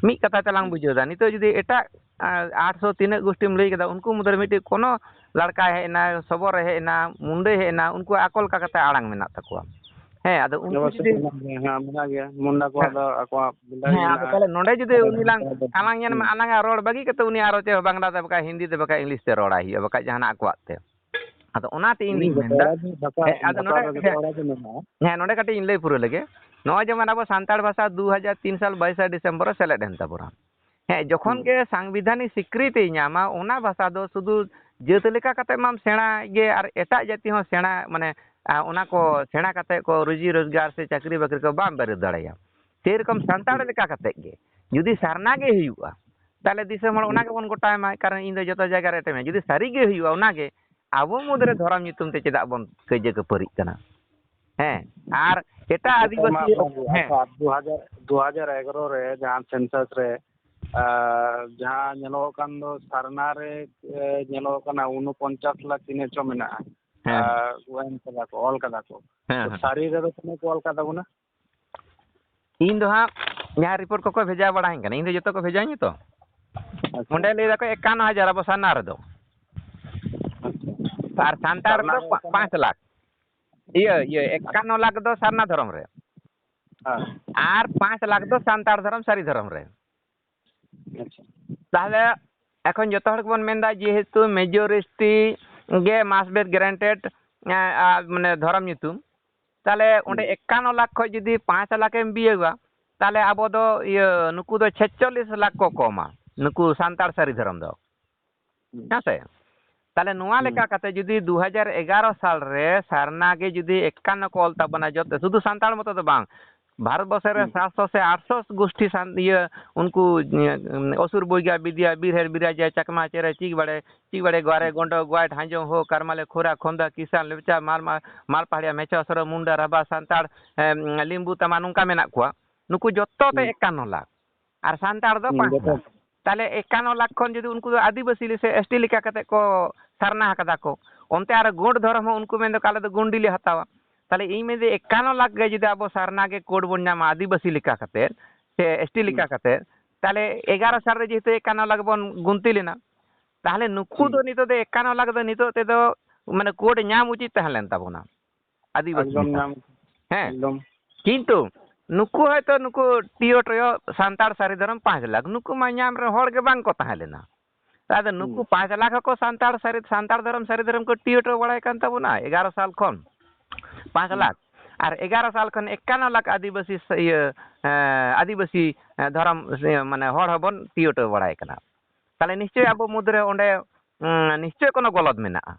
ᱢᱤᱫ ᱠᱟᱛᱷᱟ ᱛᱮᱞᱟᱝ ᱦᱩᱸ᱾ ᱵᱩᱡᱷᱟᱹᱣ ᱫᱟ᱾ ᱱᱤᱛᱚᱜ ᱡᱩᱫᱤ ᱮᱴᱟᱜ, ᱟ, ᱟᱴᱥᱚ ᱛᱤᱱᱟᱹᱜ ᱜᱳᱥᱴᱤᱢ ᱞᱟᱹᱭ ᱠᱮᱫᱟ, ᱩᱱᱠᱩ ᱢᱩᱫᱽᱨᱮ ᱢᱤᱫᱴᱤᱡ ᱠᱳᱱᱳ ᱞᱟᱲᱠᱟᱭ ᱦᱮᱡ ᱮᱱᱟ, ᱥᱚᱵᱚᱨᱮ ᱦᱮᱡ ᱮᱱᱟ, ᱢᱩᱱᱰᱟᱹᱭ ᱦᱮᱡ ᱮᱱᱟ, ᱩᱱᱠᱩᱣᱟᱜ ᱟᱠᱚ ᱞᱮᱠᱟ ᱠᱟᱛᱮ ᱟᱲᱟᱝ ᱢᱮᱱᱟᱜ ᱛᱟᱠᱚᱣᱟ᱾ ᱦᱮᱸ, ᱟᱫᱚ ᱩᱱᱠᱩ ᱚᱵᱚᱥᱥᱳᱭ ᱡᱩᱫᱤ ᱢᱮᱱᱟᱜ ᱜᱮᱭᱟ, ᱦᱮᱸ, ᱢᱮᱱᱟᱜ ᱜᱮᱭᱟ, ᱢᱩᱱᱰᱟ ᱠᱚᱣᱟᱜ ᱦᱮᱸ᱾ ᱫᱚ ᱟᱠᱚᱣᱟᱜ ᱵᱚᱸᱜᱟ ᱦᱮᱸ, ᱟᱫᱚ ᱢᱮᱱᱟᱜᱼᱟ᱾ ᱛᱟᱦᱚᱞᱮ ᱱᱚᱰᱮ ᱡᱩᱫᱤ ᱟᱫᱚ ᱩᱱᱤ ᱞᱟᱝ ᱦᱩᱸ᱾ ᱟᱞᱟᱝ ᱧᱮᱞ ᱢᱟ, ᱦᱩᱸ᱾ ᱟᱞᱟᱝᱟᱜ ᱨᱚᱲ ᱵᱟᱹᱜᱤ ᱠᱟᱛᱮ ᱩᱱᱤ ᱟᱨᱚ ᱪᱮᱫ ᱦᱚᱸ ᱵᱟᱝᱞᱟ ᱛᱮ ᱵᱟᱠᱷᱟᱡ ᱦᱤᱱᱫᱤ ᱛᱮ ᱵᱟᱠᱷᱟᱡ ᱤᱝᱞᱤᱥ ᱛᱮ ᱨᱚᱲᱟᱭ ᱦᱩᱭᱩᱜᱼᱟ, ᱵᱟᱠᱷᱟᱡ ᱡᱟᱦᱟᱱᱟᱜ ᱟᱠᱚᱣᱟᱜ ᱛᱮ᱾ ᱟᱫᱚ ᱚᱱᱟᱛᱮ ᱤᱧ ᱩᱱᱤ ᱫᱩᱧ ᱡᱚᱛᱚ ᱢᱮᱱᱫᱟ, ᱦᱚᱲᱟᱜ ᱜᱮ ᱵᱷᱟᱥᱟ, ᱦᱮᱸ, ᱟᱫᱚ ᱵᱷᱟᱥᱟ ᱱᱚᱰᱮ, ᱫᱚ ᱡᱚᱛᱚ ᱦᱮᱸ, ᱦᱚᱲᱟᱜ ᱜᱮ ᱢᱮᱱᱟᱜᱼᱟ᱾ ᱦᱮᱸ, ᱱᱚᱰᱮ ᱠᱟᱹᱴᱤᱡ ᱤᱧ ᱞᱟᱹᱭ ᱯᱩᱨᱟᱹᱣ ᱞᱮᱜᱮ᱾ ᱱᱚᱜᱼᱚᱭ ᱡᱮᱢᱚᱱ ᱟᱵᱚ ᱥᱟᱱᱛᱟᱲ ᱵᱷᱟᱥᱟ ᱫᱩ ᱦᱟᱡᱟᱨ ᱛᱤᱱ ᱥᱟᱞ ᱵᱟᱭᱤᱥᱟ ᱰᱤᱥᱮᱢᱵᱚᱨ ᱨᱮ ᱥᱮᱞᱮᱫ ᱮᱱ ᱛᱟᱵᱚᱱᱟ᱾ ᱦᱮᱸ, ᱡᱚᱠᱷᱚᱱ ᱦᱩᱸ᱾ ᱜᱮ ᱥᱟᱝᱵᱤᱫᱷᱟᱱᱤᱠ ᱥᱤᱠᱨᱤᱛᱤᱭ ᱧᱟᱢᱟ, ᱚᱱᱟ ᱵᱷᱟᱥᱟ ᱫᱚ ᱥᱩᱫᱷᱩ ᱡᱟᱹᱛ ᱞᱮᱠᱟ ᱠᱟᱛᱮ ᱢᱟᱢ ᱥᱮᱬᱟᱭ ᱜᱮ, ᱟᱨ ᱮᱴᱟᱜ ᱡᱟᱹᱛᱤ ᱦᱚᱸ ᱥᱮᱬᱟ, ᱢᱟᱱᱮ, ᱟ, ᱚᱱᱟ ᱠᱚ ᱥᱮᱬᱟ ᱠᱟᱛᱮ ᱠᱚ ᱨᱩᱡᱤ ᱨᱳᱡᱽᱜᱟᱨ ᱥᱮ ᱪᱟᱹᱠᱨᱤ ᱵᱟᱹᱠᱨᱤ ᱠᱚ ᱵᱟᱢ ᱵᱮᱨᱮᱫ ᱫᱟᱲᱮᱭᱟᱜᱼᱟ᱾ ᱥᱮᱨᱚᱠᱚᱢ ᱥᱟᱱᱛᱟᱲ ᱦᱩᱸ᱾ ᱞᱮᱠᱟ ᱠᱟᱛᱮ ᱜᱮ ᱡᱩᱫᱤ ᱥᱟᱨᱱᱟ ᱜᱮ ᱦᱩᱭᱩᱜᱼᱟ, ᱛᱟᱦᱚᱞᱮ ᱫᱤᱥᱚᱢ ᱦᱚᱲ ᱚᱱᱟ ᱦᱩᱸ᱾ ᱜᱮᱵᱚᱱ ᱜᱚᱴᱟᱭ ᱢᱟ, ᱠᱟᱨᱚᱱ ᱤᱧ ᱫᱚ ᱡᱚᱛᱚ ᱡᱟᱭᱜᱟ ᱨᱮ ᱮᱴᱮᱢ᱾ ᱡᱩᱫᱤ ᱥᱟᱹᱨᱤ ᱜᱮ ᱦᱩᱭᱩᱜᱼᱟ, ᱚᱱᱟ ᱜᱮ ᱟᱵᱚ ᱢᱩᱫᱽᱨᱮ ᱫᱷᱚᱨᱚᱢ ᱧᱩᱛᱩᱢ ᱛᱮ ᱪᱮᱫᱟᱜ ᱵᱚᱱ ᱠᱟᱹᱭᱡᱟᱹ ᱠᱷᱟᱹᱯᱟᱹᱨᱤᱜ ᱠᱟᱱᱟ? ᱦᱮᱸ, ᱟᱨ ᱮᱴᱟᱜ ᱟᱹᱰᱤ ᱠᱟᱛᱷᱟ ᱢᱟ ᱟᱹᱫᱤᱵᱟᱹᱥᱤ, ᱚᱱᱟ ᱜᱮ᱾ ᱦᱮᱸ᱾ ᱟᱪᱪᱷᱟ, ᱫᱩ ᱦᱟᱡᱟᱨ, ᱫᱩ ᱦᱟᱡᱟᱨ ᱮᱜᱟᱨᱚ ᱨᱮ ᱡᱟᱦᱟᱸ census ᱨᱮ, ᱟᱨ ᱡᱟᱦᱟᱸ ᱧᱮᱞᱚᱜ ᱠᱟᱱ ᱫᱚ ᱥᱟᱨᱱᱟ ᱨᱮ, ᱮ, ᱧᱮᱞᱚᱜ ᱠᱟᱱᱟ ᱩᱱᱚᱯᱚᱧᱪᱟᱥ ᱞᱟᱠᱷ ᱛᱤᱱᱟᱹᱜ ᱪᱚ ᱢᱮᱱᱟᱜᱼᱟ᱾ ᱦᱮᱸ, ᱦᱮᱸ᱾ ᱟᱨ ᱮᱢ ᱠᱟᱫᱟ ᱠᱚ, ᱚᱞ ᱠᱟᱫᱟ ᱠᱚ᱾ ᱦᱮᱸ, ᱛᱚ ᱦᱮᱸ᱾ ᱥᱟᱹᱨᱤ ᱨᱮᱫᱚ ᱛᱤᱱᱟᱹᱜ ᱠᱚ ᱚᱞ ᱠᱟᱫ ᱛᱟᱵᱚᱱᱟ? ᱤᱧ ᱫᱚ ᱦᱟᱸᱜ ᱡᱟᱦᱟᱸ report ᱠᱚᱠᱚ ᱵᱷᱮᱡᱟ ᱵᱟᱲᱟᱧ ᱠᱟᱱᱟ, ᱤᱧ ᱫᱚ ᱡᱚᱛᱚ ᱠᱚ ᱵᱷᱮᱡᱟᱧᱟ ᱛᱚ᱾ ᱟᱪᱪᱷᱟ᱾ ᱚᱸᱰᱮ ᱞᱟᱹᱭ ᱫᱟᱠᱚ ᱮᱠᱟᱱᱱᱚ ᱦᱟᱡᱟᱨ ᱟᱵᱚ ᱥᱟᱨᱱᱟ ᱨᱮᱫᱚ᱾ ᱟᱪᱪᱷᱟ᱾ ᱟᱨ ᱥᱟᱱᱛᱟᱲ ᱥᱟᱨᱱᱟ ᱫᱚ ᱨᱮ ᱯᱟ-, ᱮᱠᱟᱱᱱᱚ? ᱯᱟᱸᱪ ᱞᱟᱠᱷ᱾ ᱤᱭᱟᱹ, ᱤᱭᱟᱹ, ᱮᱠᱟᱱᱱᱚ ᱞᱟᱠᱷ ᱫᱚ ᱥᱟᱨᱱᱟ ᱫᱷᱚᱨᱚᱢ ᱨᱮ᱾ ᱦᱮᱸ᱾ ᱟᱨ ᱯᱟᱸᱪ ᱞᱟᱠᱷ ᱫᱚ ᱥᱟᱱᱛᱟᱲ ᱫᱷᱚᱨᱚᱢ, ᱥᱟᱹᱨᱤ ᱫᱷᱚᱨᱚᱢ ᱨᱮ᱾ ᱟᱪᱪᱷᱟ᱾ ᱛᱟᱦᱞᱮ ᱮᱠᱷᱚᱱ ᱡᱚᱛᱚ ᱦᱚᱲ ᱜᱮᱵᱚᱱ ᱢᱮᱱᱫᱟ, ᱡᱮᱦᱮᱛᱩ majority ᱜᱮ must be granted, ᱮᱸ, ᱟ, ᱢᱟᱱᱮ ᱫᱷᱚᱨᱚᱢ ᱧᱩᱛᱩᱢ, ᱛᱟᱦᱞᱮ ᱚᱸᱰᱮ ᱦᱩᱸ᱾ ᱮᱠᱟᱱᱱᱚ ᱞᱟᱠᱷ ᱠᱷᱚᱡ ᱡᱩᱫᱤ ᱯᱟᱸᱪ ᱞᱟᱠᱷ ᱮᱢ ᱵᱤᱭᱳᱜᱟ, ᱛᱟᱦᱞᱮ ᱟᱵᱚ ᱫᱚ, ᱤᱭᱟᱹ, ᱱᱩᱠᱩ ᱫᱚ ᱪᱷᱮᱪᱪᱚᱞᱞᱤᱥ ᱞᱟᱠᱷ ᱠᱚ ᱠᱚᱢᱟ, ᱱᱩᱠᱩ ᱥᱟᱱᱛᱟᱲ ᱥᱟᱹᱨᱤ ᱫᱷᱚᱨᱚᱢ ᱫᱚ᱾ ᱦᱩᱸ᱾ ᱦᱮᱸ ᱥᱮ? ᱛᱟᱦᱞᱮ ᱱᱚᱣᱟ ᱦᱩᱸ᱾ ᱞᱮᱠᱟ ᱠᱟᱛᱮ ᱡᱩᱫᱤ ᱫᱩ ᱦᱟᱡᱟᱨ ᱮᱜᱟᱨᱚ ᱥᱟᱞ ᱨᱮ ᱥᱟᱨᱱᱟ ᱜᱮ ᱡᱩᱫᱤ ᱮᱠᱟᱱᱱᱚ ᱠᱚ ᱚᱞ ᱛᱟᱵᱚᱱᱟ, ᱡᱚᱛᱚ, ᱥᱩᱫᱷᱩ ᱥᱟᱱᱛᱟᱲ ᱢᱚᱛᱚ ᱫᱚ ᱵᱟᱝ, ᱵᱷᱟᱨᱚᱛ ᱵᱚᱨᱥᱚ ᱨᱮ ᱦᱩᱸ᱾ ᱥᱟᱛᱥᱚ ᱥᱮ ᱟᱴᱥᱚ ᱜᱩᱥᱴᱤ ᱥᱟᱱ-, ᱤᱭᱟᱹ, ᱩᱱᱠᱩ, ᱤᱭᱟᱹ, ᱚᱥᱩᱨ ᱵᱚᱭᱜᱟ ᱵᱤᱫᱤᱭᱟ, ᱵᱤᱨᱦᱮᱨ ᱵᱤᱨᱟᱡᱟ, ᱪᱟᱠᱢᱟ ᱪᱮᱨᱮ, ᱪᱤᱠ ᱵᱟᱲᱮ, ᱪᱤᱠ ᱵᱟᱲᱮ, ᱜᱚᱣᱟᱨᱮ, ᱦᱩᱸ᱾ ᱜᱚᱸᱰᱚ, ᱜᱚᱣᱟᱭ, ᱰᱷᱟᱸᱡᱚ, ᱦᱳ, ᱠᱟᱨᱢᱟᱞᱮ, ᱠᱷᱳᱨᱟ, ᱠᱷᱚᱱᱫᱟ, ᱠᱤᱥᱟᱱ, ᱞᱮᱯᱪᱟ, ᱢᱟᱨᱢᱟ, ᱢᱟᱨᱯᱟᱦᱟᱲᱤᱭᱟ, ᱢᱮᱪᱚ, ᱥᱚᱨᱚ, ᱢᱩᱱᱰᱟ, ᱨᱟᱵᱟ, ᱥᱟᱱᱛᱟᱲ, ᱮᱢ, ᱞᱤᱢᱵᱩ, ᱛᱟᱢᱟ, ᱱᱚᱝᱠᱟ ᱢᱮᱱᱟᱜ ᱠᱚᱣᱟ᱾ ᱱᱩᱠᱩ ᱡᱚᱛᱚ ᱛᱮ ᱦᱩᱸ᱾ ᱮᱠᱟᱱᱱᱚ ᱞᱟᱠᱷ᱾ ᱟᱨ ᱥᱟᱱᱛᱟᱲ ᱫᱚ ᱦᱩᱸ, ᱯᱟᱸᱪ ᱡᱚᱛᱚ᱾ ᱞᱟᱠᱷ᱾ ᱛᱟᱦᱞᱮ ᱮᱠᱟᱱᱱᱚ ᱞᱟᱠᱷ ᱠᱷᱚᱱ ᱡᱩᱫᱤ ᱩᱱᱠᱩ ᱫᱚ ᱟᱹᱫᱤᱵᱟᱹᱥᱤ ᱥᱮ S T ᱞᱮᱠᱟ ᱠᱟᱛᱮ ᱠᱚ ᱥᱟᱨᱱᱟ ᱟᱠᱟᱫᱟ ᱠᱚ, ᱚᱱᱛᱮ ᱟᱨᱚ ᱜᱳᱸᱰ ᱫᱷᱚᱨᱚᱢ ᱦᱚᱸ ᱩᱱᱠᱩ ᱢᱮᱱ ᱫᱚᱠᱚ ᱟᱞᱮ ᱫᱚ ᱜᱳᱸᱰᱤ ᱞᱮ ᱦᱟᱛᱟᱣᱟ᱾ ᱛᱟᱦᱞᱮ ᱤᱧ ᱢᱮᱱᱫᱟᱹᱧ ᱮᱠᱟᱱᱱᱚ ᱞᱟᱠᱷ ᱜᱮ ᱡᱩᱫᱤ ᱟᱵᱚ ᱥᱟᱨᱱᱟ ᱜᱮ code ᱵᱚᱱ ᱧᱟᱢᱟ ᱟᱹᱫᱤᱵᱟᱹᱥᱤ ᱞᱮᱠᱟ ᱠᱟᱛᱮ ᱥᱮ S T ᱦᱩᱸ᱾ ᱞᱮᱠᱟ ᱠᱟᱛᱮ, ᱛᱟᱦᱞᱮ ᱮᱜᱟᱨᱚ ᱦᱩᱸ᱾ ᱥᱟᱞ ᱨᱮ ᱡᱮᱦᱮᱛᱩ ᱮᱠᱟᱱᱱᱚ ᱞᱟᱠᱷ ᱵᱚᱱ ᱜᱩᱱᱛᱤ ᱞᱮᱱᱟ, ᱛᱟᱦᱞᱮ ᱱᱩᱠᱩ ᱦᱩᱸ᱾ ᱫᱚ ᱱᱤᱛᱚᱜ ᱫᱚ ᱮᱠᱟᱱᱱᱚ ᱞᱟᱠᱷ ᱫᱚ ᱱᱤᱛᱚᱜ ᱛᱮᱫᱚ ᱢᱟᱱᱮ code ᱧᱟᱢ ᱩᱪᱤᱛ ᱛᱟᱦᱮᱸ ᱞᱮᱱ ᱛᱟᱵᱚᱱᱟ ᱟᱹᱫᱤᱵᱟᱹᱥᱤ ᱮᱠᱫᱚᱢ ᱞᱮᱠᱟ᱾ ᱧᱟᱢ᱾ ᱦᱮᱸ᱾ ᱮᱠᱫᱚᱢ᱾ ᱠᱤᱱᱛᱩ ᱱᱩᱠᱩ ᱦᱚᱭᱛᱳ ᱱᱩᱠᱩ ᱴᱤᱭᱳ ᱴᱚᱭᱳ ᱥᱟᱱᱛᱟᱲ ᱥᱟᱹᱨᱤ ᱫᱷᱚᱨᱚᱢ ᱯᱟᱸᱪ ᱞᱟᱠᱷ, ᱱᱩᱠᱩ ᱢᱟ ᱧᱟᱢ ᱨᱮ ᱦᱚᱲ ᱜᱮ ᱵᱟᱝ ᱠᱚ ᱛᱟᱦᱮᱸ ᱞᱮᱱᱟ᱾ ᱟᱫᱚ ᱱᱩᱠᱩ ᱦᱩᱸ᱾ ᱯᱟᱸᱪ ᱞᱟᱠᱷ ᱦᱚᱸᱠᱚ ᱥᱟᱱᱛᱟᱲ ᱥᱟᱹᱨᱤ, ᱥᱟᱱᱛᱟᱲ ᱫᱷᱚᱨᱚᱢ ᱥᱟᱹᱨᱤ ᱫᱷᱚᱨᱚᱢ ᱠᱚ ᱴᱤᱭᱳ ᱴᱚᱭᱳ ᱵᱟᱲᱟᱭ ᱠᱟᱱ ᱛᱟᱵᱚᱱᱟ ᱮᱜᱟᱨᱚ ᱥᱟᱞ ᱠᱷᱚᱱ᱾ ᱯᱟᱸᱪ ᱦᱩᱸ᱾ ᱞᱟᱠᱷ᱾ ᱟᱨ ᱮᱜᱟᱨᱚ ᱥᱟᱞ ᱠᱷᱚᱱ ᱮᱠᱟᱱᱱᱚ ᱞᱟᱠᱷ ᱟᱹᱫᱤᱵᱟᱹᱥᱤ ᱥ-, ᱤᱭᱟᱹ, ᱮᱸ, ᱟᱹᱫᱤᱵᱟᱹᱥᱤ, ᱮᱸ, ᱫᱷᱚᱨᱚᱢ, ᱤᱭᱟᱹ, ᱢᱟᱱᱮ ᱦᱚᱲ ᱦᱚᱸᱵᱚᱱ ᱴᱤᱭᱳ ᱴᱚᱭᱳ ᱵᱟᱲᱟᱭ ᱠᱟᱱᱟ᱾ ᱛᱟᱦᱞᱮ ᱱᱤᱥᱪᱳᱭ ᱟᱵᱚ ᱢᱩᱫᱽᱨᱮ ᱚᱸᱰᱮ, ᱩᱸ, ᱱᱤᱥᱪᱳᱭ ᱠᱳᱱᱳ ᱜᱚᱞᱚᱛ ᱢᱮᱱᱟᱜᱼᱟ᱾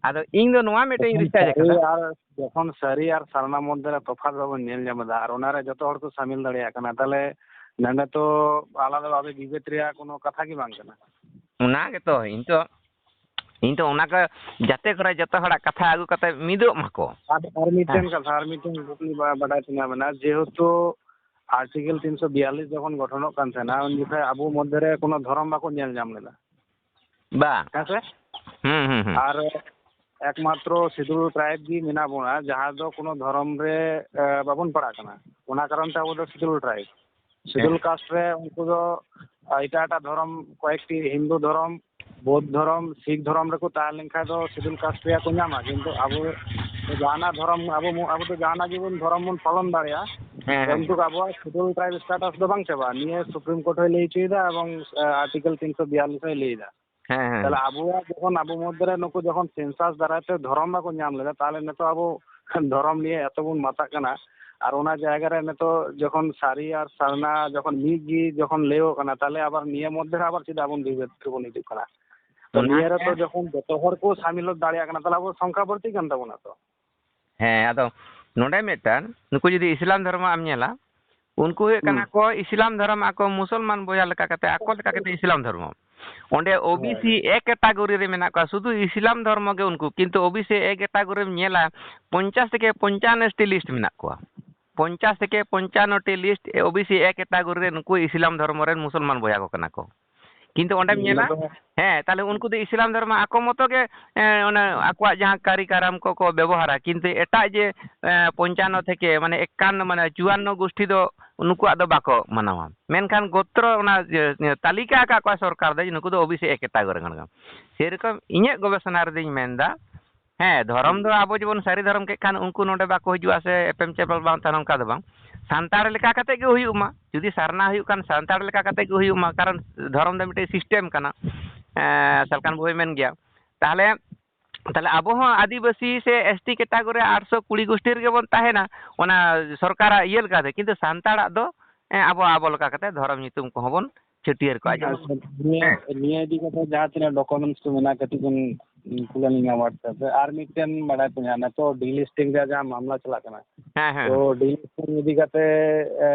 ᱟᱫᱚ ᱤᱧ ᱫᱚ ᱱᱚᱣᱟ ᱢᱤᱫᱴᱮᱱ ᱡᱚᱠᱷᱚᱱ ᱨᱤᱥᱟᱨᱪ ᱥᱟᱹᱨᱤ ᱟᱠᱟᱫᱟ᱾ ᱟᱨ, ᱡᱚᱠᱷᱚᱱ ᱥᱟᱹᱨᱤ ᱟᱨ ᱥᱟᱨᱱᱟ ᱢᱚᱫᱽᱫᱷᱮ ᱨᱮ ᱛᱚᱯᱷᱟᱛ ᱵᱟᱵᱚᱱ ᱧᱮᱞ ᱧᱟᱢ ᱮᱫᱟ ᱟᱨ ᱚᱱᱟᱨᱮ ᱡᱚᱛᱚ ᱦᱚᱲ ᱠᱚ ᱥᱟᱢᱤᱞ ᱫᱟᱲᱮᱭᱟᱜ ᱠᱟᱱᱟ, ᱛᱟᱦᱞᱮ ᱱᱚᱰᱮ ᱛᱚ ᱟᱞᱟᱫᱟ ᱵᱷᱟᱵᱮ ᱵᱤᱵᱷᱮᱫ ᱨᱮᱭᱟᱜ ᱠᱳᱱᱳ ᱠᱟᱛᱷᱟ ᱜᱮ ᱵᱟᱝ ᱠᱟᱱᱟ᱾ ᱚᱱᱟ ᱜᱮᱛᱚ ᱤᱧ ᱛᱚ, ᱤᱧ ᱛᱚ ᱚᱱᱟ ᱠᱚ ᱡᱟᱛᱮ ᱠᱚᱨᱮ ᱡᱚᱛᱚ ᱦᱚᱲᱟᱜ ᱠᱟᱛᱷᱟ ᱟᱹᱜᱩ ᱠᱟᱛᱮ ᱢᱤᱫᱚᱜ ᱢᱟᱠᱚ᱾ ᱟᱨ, ᱟᱨ ᱢᱤᱫᱴᱮᱱ ᱦᱮᱸ᱾ ᱠᱟᱛᱷᱟ, ᱟᱨ ᱢᱤᱫᱴᱮᱱ ᱠᱩᱠᱞᱤ ᱵᱟ-, ᱵᱟᱰᱟᱭ ᱥᱟᱱᱟ ᱢᱮᱱᱟ, ᱡᱮᱦᱮᱛᱩ ᱟᱨᱴᱤᱠᱮᱞ ᱛᱤᱱᱥᱚ ᱵᱤᱭᱟᱞᱞᱤᱥ ᱡᱚᱠᱷᱚᱱ ᱜᱚᱴᱷᱚᱱᱚᱜ ᱠᱟᱱ ᱛᱟᱦᱮᱱᱟ, ᱩᱱ ᱡᱚᱠᱷᱚᱱ ᱟᱵᱚ ᱢᱚᱫᱽᱫᱷᱮ ᱨᱮ ᱠᱳᱱᱳ ᱫᱷᱚᱨᱚᱢ ᱵᱟᱠᱚ ᱧᱮᱞ ᱧᱟᱢ ᱞᱮᱫᱟ᱾ ᱵᱟᱝ᱾ ᱦᱮᱸ ᱥᱮ? ᱦᱩᱸ, ᱦᱩᱸ, ᱦᱩᱸ᱾ ᱟᱨ ᱮᱠᱢᱟᱛᱨᱚ ᱥᱤᱰᱩᱞ ᱴᱨᱟᱭᱤᱵᱽ ᱜᱮ ᱢᱮᱱᱟᱜ ᱵᱚᱱᱟ, ᱡᱟᱦᱟᱸ ᱫᱚ ᱠᱳᱱᱳ ᱫᱷᱚᱨᱚᱢ ᱨᱮ, ᱮ, ᱵᱟᱵᱚᱱ ᱯᱟᱲᱟᱜ ᱠᱟᱱᱟ᱾ ᱚᱱᱟ ᱠᱟᱨᱚᱱ ᱛᱮ ᱟᱵᱚ ᱫᱚ ᱥᱤᱰᱩᱞ ᱴᱨᱟᱭᱤᱵᱽ᱾ ᱥᱤᱰᱩᱞ ᱦᱮᱸ᱾ ᱠᱟᱥᱴ ᱨᱮ ᱩᱱᱠᱩ ᱫᱚ, ᱟ, ᱮᱴᱟᱜ ᱮᱴᱟᱜ ᱫᱷᱚᱨᱚᱢ, ᱠᱚᱭᱮᱠᱴᱤ ᱦᱤᱱᱫᱩ ᱫᱷᱚᱨᱚᱢ, ᱵᱳᱫᱷ ᱫᱷᱚᱨᱚᱢ, ᱥᱤᱠᱷ ᱫᱷᱚᱨᱚᱢ ᱨᱮᱠᱚ ᱛᱟᱦᱮᱸ ᱞᱮᱱᱠᱷᱟᱱ ᱫᱚ ᱥᱤᱰᱩᱞ ᱠᱟᱥᱴ ᱨᱮᱭᱟᱜ ᱠᱚ ᱧᱟᱢᱟ, ᱠᱤᱱᱛᱩ ᱟᱵᱚ ᱫᱚ ᱡᱟᱦᱟᱱᱟᱜ ᱫᱷᱚᱨᱚᱢ, ᱟᱵᱚ ᱢᱚ-, ᱟᱵᱚ ᱫᱚ ᱡᱟᱦᱟᱱᱟᱜ ᱜᱮᱵᱚᱱ ᱫᱷᱚᱨᱚᱢ ᱵᱚᱱ ᱯᱟᱞᱚᱱ ᱫᱟᱲᱮᱭᱟᱜᱼᱟ, ᱦᱮᱸ, ᱦᱮᱸ᱾ ᱠᱤᱱᱛᱩ ᱟᱵᱚᱣᱟᱜ ᱥᱤᱰᱩᱞ ᱴᱨᱟᱭᱤᱵᱽ ᱥᱴᱮᱴᱟᱥ ᱫᱚ ᱵᱟᱝ ᱪᱟᱵᱟᱜᱼᱟ᱾ ᱱᱤᱭᱟᱹ ᱥᱩᱯᱨᱤᱢ ᱠᱳᱨᱴ ᱦᱚᱸᱭ ᱞᱟᱹᱭ ᱦᱚᱪᱚᱭᱮᱫᱟ ᱮᱵᱚᱝ, ᱟ, ᱟᱨᱴᱤᱠᱮᱞ ᱛᱤᱱᱥᱚ ᱵᱤᱭᱟᱞᱞᱤᱥ ᱦᱚᱸᱭ ᱞᱟᱹᱭᱮᱫᱟ᱾ ᱦᱮᱸ, ᱦᱮᱸ᱾ ᱛᱟᱦᱞᱮ ᱟᱵᱚᱣᱟᱜ ᱡᱚᱠᱷᱚᱱ ᱟᱵᱚ ᱢᱚᱫᱽᱫᱷᱮ ᱨᱮ ᱱᱩᱠᱩ ᱡᱚᱠᱷᱚᱱ ᱥᱮᱱᱥᱟᱥ ᱫᱟᱨᱟᱭ ᱛᱮ ᱫᱷᱚᱨᱚᱢ ᱵᱟᱠᱚ ᱧᱟᱢ ᱞᱮᱫᱟ, ᱛᱟᱦᱞᱮ ᱱᱤᱛᱚᱜ ᱟᱵᱚ ᱫᱷᱚᱨᱚᱢ ᱱᱤᱭᱮ ᱮᱛᱚ ᱵᱚᱱ ᱢᱟᱛᱟᱜ ᱠᱟᱱᱟ, ᱟᱨ ᱚᱱᱟ ᱡᱟᱭᱜᱟ ᱨᱮ ᱱᱤᱛᱚᱜ ᱡᱚᱠᱷᱚᱱ ᱥᱟᱹᱨᱤ ᱟᱨ ᱥᱟᱨᱱᱟ ᱡᱚᱠᱷᱚᱱ ᱢᱤᱫ ᱜᱮ ᱡᱚᱠᱷᱚᱱ ᱞᱟᱹᱭᱚᱜ ᱠᱟᱱᱟ, ᱛᱟᱦᱞᱮ ᱟᱵᱟᱨ ᱱᱤᱭᱟᱹ ᱢᱚᱫᱽᱫᱷᱮ ᱨᱮ ᱟᱵᱟᱨ ᱪᱮᱫᱟᱜ ᱵᱚᱱ ᱵᱤᱵᱷᱮᱫ ᱨᱮᱵᱚᱱ ᱦᱤᱡᱩᱜ ᱠᱟᱱᱟ? ᱛᱚ ᱚᱱᱟ ᱱᱤᱭᱟᱹ ᱨᱮᱛᱚ ᱜᱮ᱾ ᱡᱚᱠᱷᱚᱱ ᱡᱚᱛᱚ ᱦᱚᱲ ᱠᱚ ᱥᱟᱢᱤᱞ ᱫᱟᱲᱮᱭᱟᱜ ᱠᱟᱱᱟ, ᱛᱟᱦᱞᱮ ᱟᱵᱚ ᱥᱚᱝᱠᱷᱟ ᱵᱟᱹᱲᱛᱤᱜ ᱠᱟᱱ ᱛᱟᱵᱚᱱᱟ ᱛᱚ᱾ ᱦᱮᱸ, ᱟᱫᱚ ᱱᱚᱰᱮ ᱢᱤᱫᱴᱟᱝ, ᱱᱩᱠᱩ ᱡᱩᱫᱤ ᱤᱥᱞᱟᱢ ᱫᱷᱚᱨᱢᱚ ᱟᱢ ᱧᱮᱞᱟ, ᱩᱱᱠᱩ ᱦᱩᱭᱩᱜ ᱠᱟᱱᱟ ᱦᱩᱸ᱾ ᱠᱚ ᱤᱥᱞᱟᱢ ᱫᱷᱚᱨᱚᱢ, ᱟᱠᱚ ᱢᱩᱥᱚᱞᱢᱟᱱ ᱵᱚᱭᱦᱟ ᱞᱮᱠᱟ ᱠᱟᱛᱮ, ᱟᱠᱚ ᱞᱮᱠᱟ ᱠᱟᱛᱮ ᱤᱥᱞᱟᱢ ᱫᱷᱚᱨᱢᱚ᱾ ᱚᱸᱰᱮ ᱳᱵᱤᱥᱤ ᱦᱳᱭ᱾ ᱮ ᱠᱮᱴᱟᱜᱚᱨᱤ ᱨᱮ ᱢᱮᱱᱟᱜ ᱠᱚᱣᱟ, ᱥᱩᱫᱷᱩ ᱤᱥᱞᱟᱢ ᱫᱷᱚᱨᱢᱚ ᱜᱮ ᱩᱱᱠᱩ, ᱠᱤᱱᱛᱩ ᱳᱵᱤᱥᱤ ᱮ ᱠᱮᱴᱟᱜᱚᱨᱤᱢ ᱧᱮᱞᱟ, ᱯᱚᱧᱪᱟᱥ ᱛᱷᱮᱠᱮ ᱯᱚᱧᱪᱟᱱᱱᱚ ᱴᱤ ᱞᱤᱥᱴ ᱢᱮᱱᱟᱜ ᱠᱚᱣᱟ᱾ ᱯᱚᱧᱪᱟᱥ ᱛᱷᱮᱠᱮ ᱯᱚᱧᱪᱟᱱᱱᱚ ᱴᱤ ᱞᱤᱥᱴ ᱳᱵᱤᱥᱤ ᱮ ᱠᱮᱴᱟᱜᱚᱨᱤ ᱨᱮ ᱱᱩᱠᱩ ᱤᱥᱞᱟᱢ ᱫᱷᱚᱨᱢᱚ ᱨᱮᱱ ᱢᱩᱥᱚᱞᱢᱟᱱ ᱵᱚᱭᱦᱟ ᱠᱚ ᱠᱟᱱᱟ ᱠᱚ᱾ ᱠᱤᱱᱛᱩ ᱚᱸᱰᱮᱢ ᱚᱱᱟ ᱧᱮᱞᱟ, ᱫᱚ ᱦᱮᱸ, ᱛᱟᱦᱞᱮ ᱩᱱᱠᱩ ᱫᱚ ᱤᱥᱞᱟᱢ ᱫᱷᱚᱨᱢᱚ ᱟᱠᱚ ᱢᱚᱛᱚ ᱜᱮ, ᱮᱸ, ᱚᱱᱟ ᱟᱠᱚᱣᱟᱜ ᱡᱟᱦᱟᱸ ᱠᱟᱹᱨᱤ ᱠᱟᱨᱟᱢ ᱠᱚᱠᱚ ᱵᱮᱵᱚᱦᱟᱨᱟ, ᱠᱤᱱᱛᱩ ᱮᱴᱟᱜ ᱡᱮ, ᱮᱸ, ᱯᱚᱧᱪᱟᱱᱱᱚ ᱛᱷᱮᱠᱮ, ᱢᱟᱱᱮ, ᱮᱠᱟᱱᱱᱚ, ᱢᱟᱱᱮ, ᱪᱩᱣᱟᱱᱱᱚ ᱜᱩᱥᱴᱤ ᱫᱚ ᱱᱩᱠᱩᱣᱟᱜ ᱫᱚ ᱵᱟᱠᱚ ᱢᱟᱱᱟᱣᱟ᱾ ᱢᱮᱱᱠᱷᱟᱱ ᱜᱳᱛᱨᱚ ᱚᱱᱟ, ᱡᱮ, ᱛᱟᱹᱞᱤᱠᱟ ᱟᱠᱟᱫ ᱠᱚᱣᱟ ᱥᱚᱨᱠᱟᱨ ᱫᱚ ᱡᱮ ᱱᱩᱠᱩ ᱫᱚ ᱳᱵᱤᱥᱤ ᱮ ᱠᱮᱴᱟᱜᱚᱨᱤ ᱨᱮᱱ ᱠᱟᱱᱟ ᱠᱚ᱾ ᱥᱮᱨᱚᱠᱚᱢ ᱤᱧᱟᱹᱜ ᱜᱚᱵᱮᱥᱚᱱᱟ ᱨᱮᱫᱚᱧ ᱢᱮᱱᱫᱟ, ᱦᱮᱸ, ᱫᱷᱚᱨᱚᱢ ᱫᱚ ᱟᱵᱚ ᱡᱮᱢᱚᱱ ᱥᱟᱹᱨᱤ ᱫᱷᱚᱨᱚᱢ ᱠᱮᱫ ᱠᱷᱟᱱ ᱩᱱᱠᱩ ᱱᱚᱰᱮ ᱵᱟᱠᱚ ᱦᱤᱡᱩᱜᱼᱟ ᱥᱮ ᱮᱯᱮᱢ ᱪᱟᱯᱟᱞ ᱵᱟᱝ ᱛᱟᱦᱮᱱᱟ, ᱚᱱᱠᱟ ᱫᱚ ᱵᱟᱝ᱾ ᱥᱟᱱᱛᱟᱲ ᱞᱮᱠᱟ ᱠᱟᱛᱮ ᱜᱮ ᱦᱩᱭᱩᱜ ᱢᱟ, ᱡᱩᱫᱤ ᱥᱟᱨᱱᱟ ᱦᱩᱭᱩᱜ ᱠᱷᱟᱱ ᱥᱟᱱᱛᱟᱲ ᱞᱮᱠᱟ ᱠᱟᱛᱮ ᱜᱮ ᱦᱩᱭᱩᱜ ᱢᱟ, ᱠᱟᱨᱚᱱ ᱫᱷᱚᱨᱚᱢ ᱫᱚ ᱢᱤᱫᱴᱮᱡ ᱥᱤᱥᱴᱮᱢ ᱠᱟᱱᱟ᱾ ᱮᱸ, ᱥᱟᱞᱠᱷᱟᱱ ᱵᱟᱹᱵᱩᱭ ᱢᱮᱱ ᱜᱮᱭᱟ᱾ ᱛᱟᱦᱚᱞᱮ, ᱛᱟᱦᱚᱞᱮ ᱟᱵᱚ ᱦᱚᱸ ᱟᱹᱫᱤᱵᱟᱹᱥᱤ ᱥᱮ ᱮᱥ ᱴᱤ ᱠᱮᱴᱟᱜᱚᱨᱤ ᱟᱴᱥᱚ ᱠᱩᱲᱤ ᱜᱳᱥᱴᱤ ᱨᱮᱜᱮ ᱵᱚᱱ ᱛᱟᱦᱮᱱᱟ, ᱚᱱᱟ ᱥᱚᱨᱠᱟᱨᱟᱜ ᱤᱭᱟᱹ ᱞᱮᱠᱟᱛᱮ, ᱠᱤᱱᱛᱩ ᱥᱟᱱᱛᱟᱲᱟᱜ ᱫᱚ, ᱮᱸ, ᱟᱵᱚ, ᱟᱵᱚ ᱞᱮᱠᱟ ᱠᱟᱛᱮ ᱫᱷᱚᱨᱚᱢ ᱧᱩᱛᱩᱢ ᱠᱚᱦᱚᱸ ᱵᱚᱱ ᱪᱷᱟᱹᱴᱭᱟᱹᱨ ᱠᱚᱣᱟ᱾ ᱡᱮᱢᱚᱱ ᱟᱪᱪᱷᱟ, ᱱᱤᱭᱟᱹ, ᱦᱮᱸ᱾ ᱱᱤᱭᱟᱹ ᱤᱫᱤ ᱠᱟᱛᱮ ᱡᱟᱦᱟᱸ ᱛᱤᱱᱟᱹᱜ ᱰᱚᱠᱩᱢᱮᱱᱴᱥ ᱠᱚ ᱢᱮᱱᱟᱜᱼᱟ, ᱠᱟᱹᱴᱤᱡ ᱵᱚᱱ ᱠᱩᱞ ᱟᱹᱞᱤᱧᱟ WhatsApp ᱨᱮ᱾ ᱟᱨ ᱢᱤᱫᱴᱮᱱ ᱵᱟᱲᱟᱭ ᱛᱮᱱᱟᱜ, ᱱᱤᱛᱚᱜ ᱰᱤᱞᱤᱥᱴᱤᱝ ᱨᱮᱭᱟᱜ ᱡᱟᱦᱟᱸ ᱢᱟᱢᱞᱟ ᱪᱟᱞᱟᱜ ᱠᱟᱱᱟ, ᱦᱮᱸ, ᱦᱮᱸ᱾ ᱛᱚ ᱰᱤᱞᱤᱥᱴᱤᱝ ᱤᱫᱤ ᱠᱟᱛᱮ, ᱮ,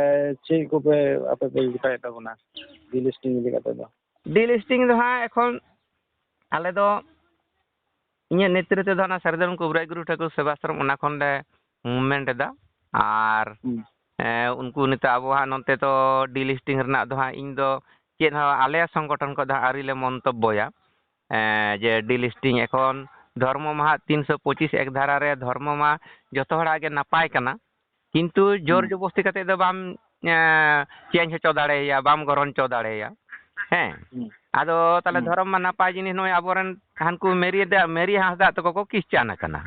ᱪᱮᱫ ᱠᱚᱯᱮ ᱟᱯᱮ ᱯᱮ ᱜᱚᱴᱟᱭᱮᱫ ᱛᱟᱵᱚᱱᱟ ᱰᱤᱞᱤᱥᱴᱤᱝ ᱤᱫᱤ ᱠᱟᱛᱮ ᱫᱚ? ᱰᱤᱞᱤᱥᱴᱤᱝ ᱫᱚ ᱦᱟᱸᱜ ᱮᱠᱷᱚᱱ ᱟᱞᱮ ᱫᱚ ᱤᱧᱟᱹᱜ ᱱᱮᱛᱨᱤᱛᱵ ᱛᱮᱫᱚ ᱚᱱᱟ ᱥᱟᱹᱨᱤ ᱫᱷᱚᱨᱚᱢ ᱠᱚᱵᱨᱟᱭ ᱜᱩᱨᱩ ᱴᱷᱟᱹᱠᱩᱨ ᱥᱮᱵᱟᱥᱨᱚᱢ, ᱚᱱᱟ ᱠᱷᱚᱱ ᱞᱮ ᱢᱩᱵᱷᱢᱮᱱᱴ ᱮᱫᱟ᱾ ᱟᱨ, ᱦᱩᱸ᱾ ᱮ, ᱩᱱᱠᱩ ᱱᱤᱛᱚᱜ ᱟᱵᱚ ᱦᱟᱸᱜ ᱱᱚᱛᱮ ᱫᱚ ᱰᱤᱞᱤᱥᱴᱤᱝ ᱨᱮᱱᱟᱜ ᱫᱚ ᱦᱟᱸᱜ ᱤᱧ ᱫᱚ ᱪᱮᱫ ᱦᱚᱸ ᱟᱞᱮᱭᱟᱜ ᱥᱚᱝᱜᱚᱴᱷᱚᱱ ᱠᱷᱚᱱ ᱫᱚ ᱦᱟᱸᱜ ᱟᱹᱣᱨᱤ ᱞᱮ ᱢᱚᱱᱛᱚᱵᱵᱚᱭᱟ᱾ ᱮ, ᱡᱮ ᱰᱤᱞᱤᱥᱴᱤᱝ ᱮᱠᱷᱚᱱ ᱫᱷᱚᱨᱢᱚ ᱢᱟᱦᱟ ᱛᱤᱱᱥᱚ ᱯᱚᱸᱪᱤᱥ ᱮᱠ ᱫᱷᱟᱨᱟ ᱨᱮ ᱫᱷᱚᱨᱢᱚ ᱢᱟ ᱡᱚᱛᱚ ᱦᱚᱲᱟᱜ ᱜᱮ ᱱᱟᱯᱟᱭ ᱠᱟᱱᱟ, ᱠᱤᱱᱛᱩ ᱡᱳᱨ ᱦᱩᱸ᱾ ᱡᱚᱵᱚᱥᱛᱤ ᱠᱟᱛᱮ ᱫᱚ ᱵᱟᱢ, ᱮ, ᱪᱮᱧᱡᱽ ᱦᱚᱪᱚ ᱫᱟᱲᱮᱭᱟᱭᱟ, ᱵᱟᱢ ᱜᱚᱨᱚᱱ ᱦᱚᱪᱚ ᱫᱟᱲᱮᱭᱟᱭᱟ᱾ ᱦᱮᱸ᱾ ᱦᱩᱸ᱾ ᱟᱫᱚ ᱛᱟᱦᱞᱮ ᱦᱩᱸ᱾ ᱫᱷᱚᱨᱚᱢ ᱢᱟ ᱱᱟᱯᱟᱭ ᱡᱤᱱᱤᱥ, ᱱᱚᱜᱼᱚᱭ ᱟᱵᱚᱨᱮᱱ ᱦᱟᱱᱠᱩ ᱢᱮᱨᱤ ᱫᱟ-, ᱢᱮᱨᱤ ᱦᱟᱸᱥᱫᱟᱜ ᱛᱟᱠᱚ ᱠᱚ ᱠᱤᱥᱪᱟᱱ ᱟᱠᱟᱱᱟ᱾